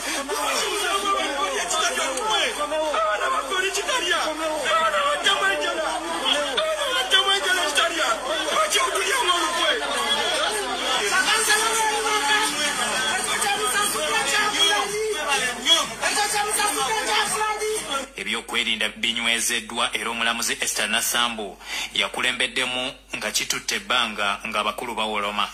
Ebyokwerinda binywezeddwa era omulamuzi Esther Nasambu yakulembeddemu nga kitutte ebbanga ng'abakulu bawoloma.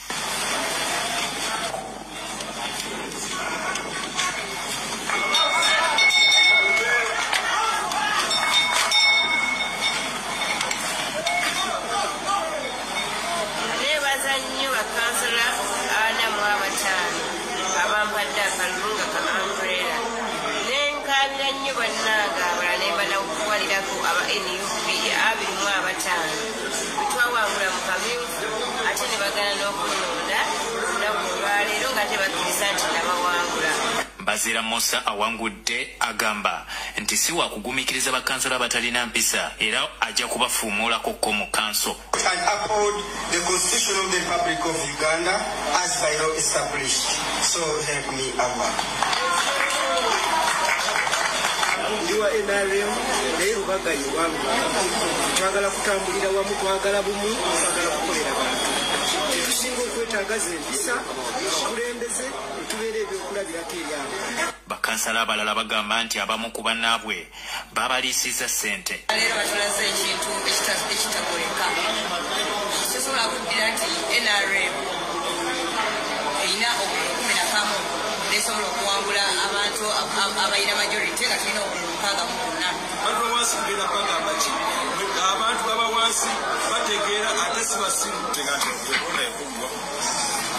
Neebaza nnyo bakansala 45 abampadde akalulu nga ka umbrella. Nenkaabira nnyo bannange abalala ne mbanakuwalirako aba NUP 25 twawangula mu kamyufu ate ne bagana n'okulonda olunaku olwaleero nga tebakkiriza nti nabawangula. Mbazira Musa awangudde agamba nti si wa kugumiikiriza bakansala abatalina mpisa era ajja kubafuumuulako ko mu kanso. And uphold the Constitution of the Republic of Uganda as by law established. So help me Allah. Ndi wa NRM naye Rubaga yewange. Twagala kutambulira wamu, twagala bumu, twagala kukolera bantu. Tetusinga okwetaaga ze mpisa, abakulembeze tubeere ebyokulabirako eri abo. Bakansala abalala bagamba nti abamu ku bannaabwe babaliisizza ssente. Leero batulaze ekintu ekitagoleka. Kisobola kuddira nti NRM erina obululu 11 nesobola okuwangula abantu abalina majority nga tulina obululu 64. Abantu bawansi tugenda kubagamba ki? Abantu abawansi bategeera ate si basiru. Tekulonda ekuggwa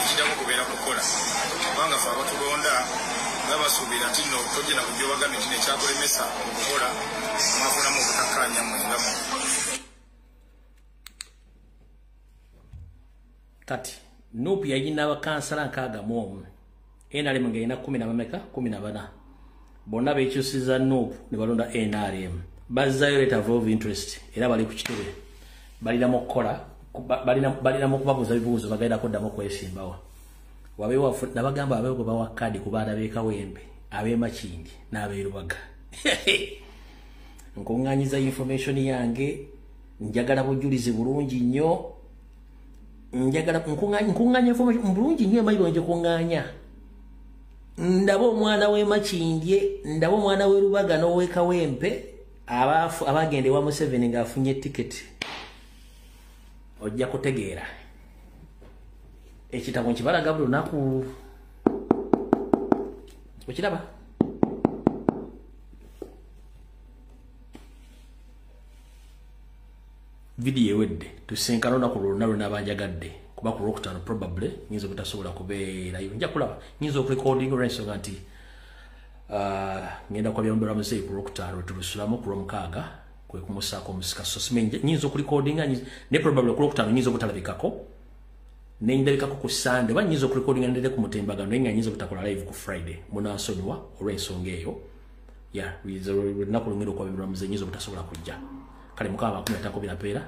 ekiddamu kubeera kukola, kubanga ffe abatulonda babasuubira nti nno tojja na kujja obagambye nti nekyakulemesa okukola mwafunamu obutakkaanya mwengamu. Kati NUP yayina abakansala 61, NRM ng'erina 14. Bonna beekyusiza NUP ne balonda NRM. Bazzayo letter of interest era bali ku kitebe, balinamu okukola, balinamu okubabuuza ebibuuzo, bagenda kuddamu okwesimbawo. Wabeewo nabagamba abeewo gwe bawa kaadi ku baana b'e Kawempe, ab'e Makindye n'ab'e Rubaga. Nkuŋŋaanyiza information yange, njagala bujulizi bulungi nnyo, njagala nkuŋŋaanya information bulungi nnyo, emanyi bwe ngikuŋŋaanya. Ndaba omwana w'e Makindye, ndaba omwana w'e Rubaga n'ow'e Kawempe abagenda ewa Museveni ng'afunye tiketi. Ojja kutegeera. Ekitabo nkibalaga buli lunaku. Okiraba? Vidiyo ewedde, tusinkana olunaku lwonna lwe nabanjagadde, kuba ku Lwokutaano probably nyinza obutasobola kubeerayo. Nja kulaba, nyinza okurecordinga olw'ensonga nti ngenda kwabya Mbeera Muzeeyi ku Lwokutaano lwe tulusulamu ku Lwomukaaga kwe kumusaako omusika. So nyinza okurecordinga ne probably ku Lwokutaano nyinza obutalabikako. Nendabikako ku Sunday, oba nnyinza okurekodinga ndere ku mutimbagano, naye nga nnyinza obutakola live ku Friday. Munansonyiwa olw'ensonga eyo. Ya, lunaku lungenda okwabibirwa muze nnyinza obutasobola kujja. Kale Mukama abakuumi ataako birapeera.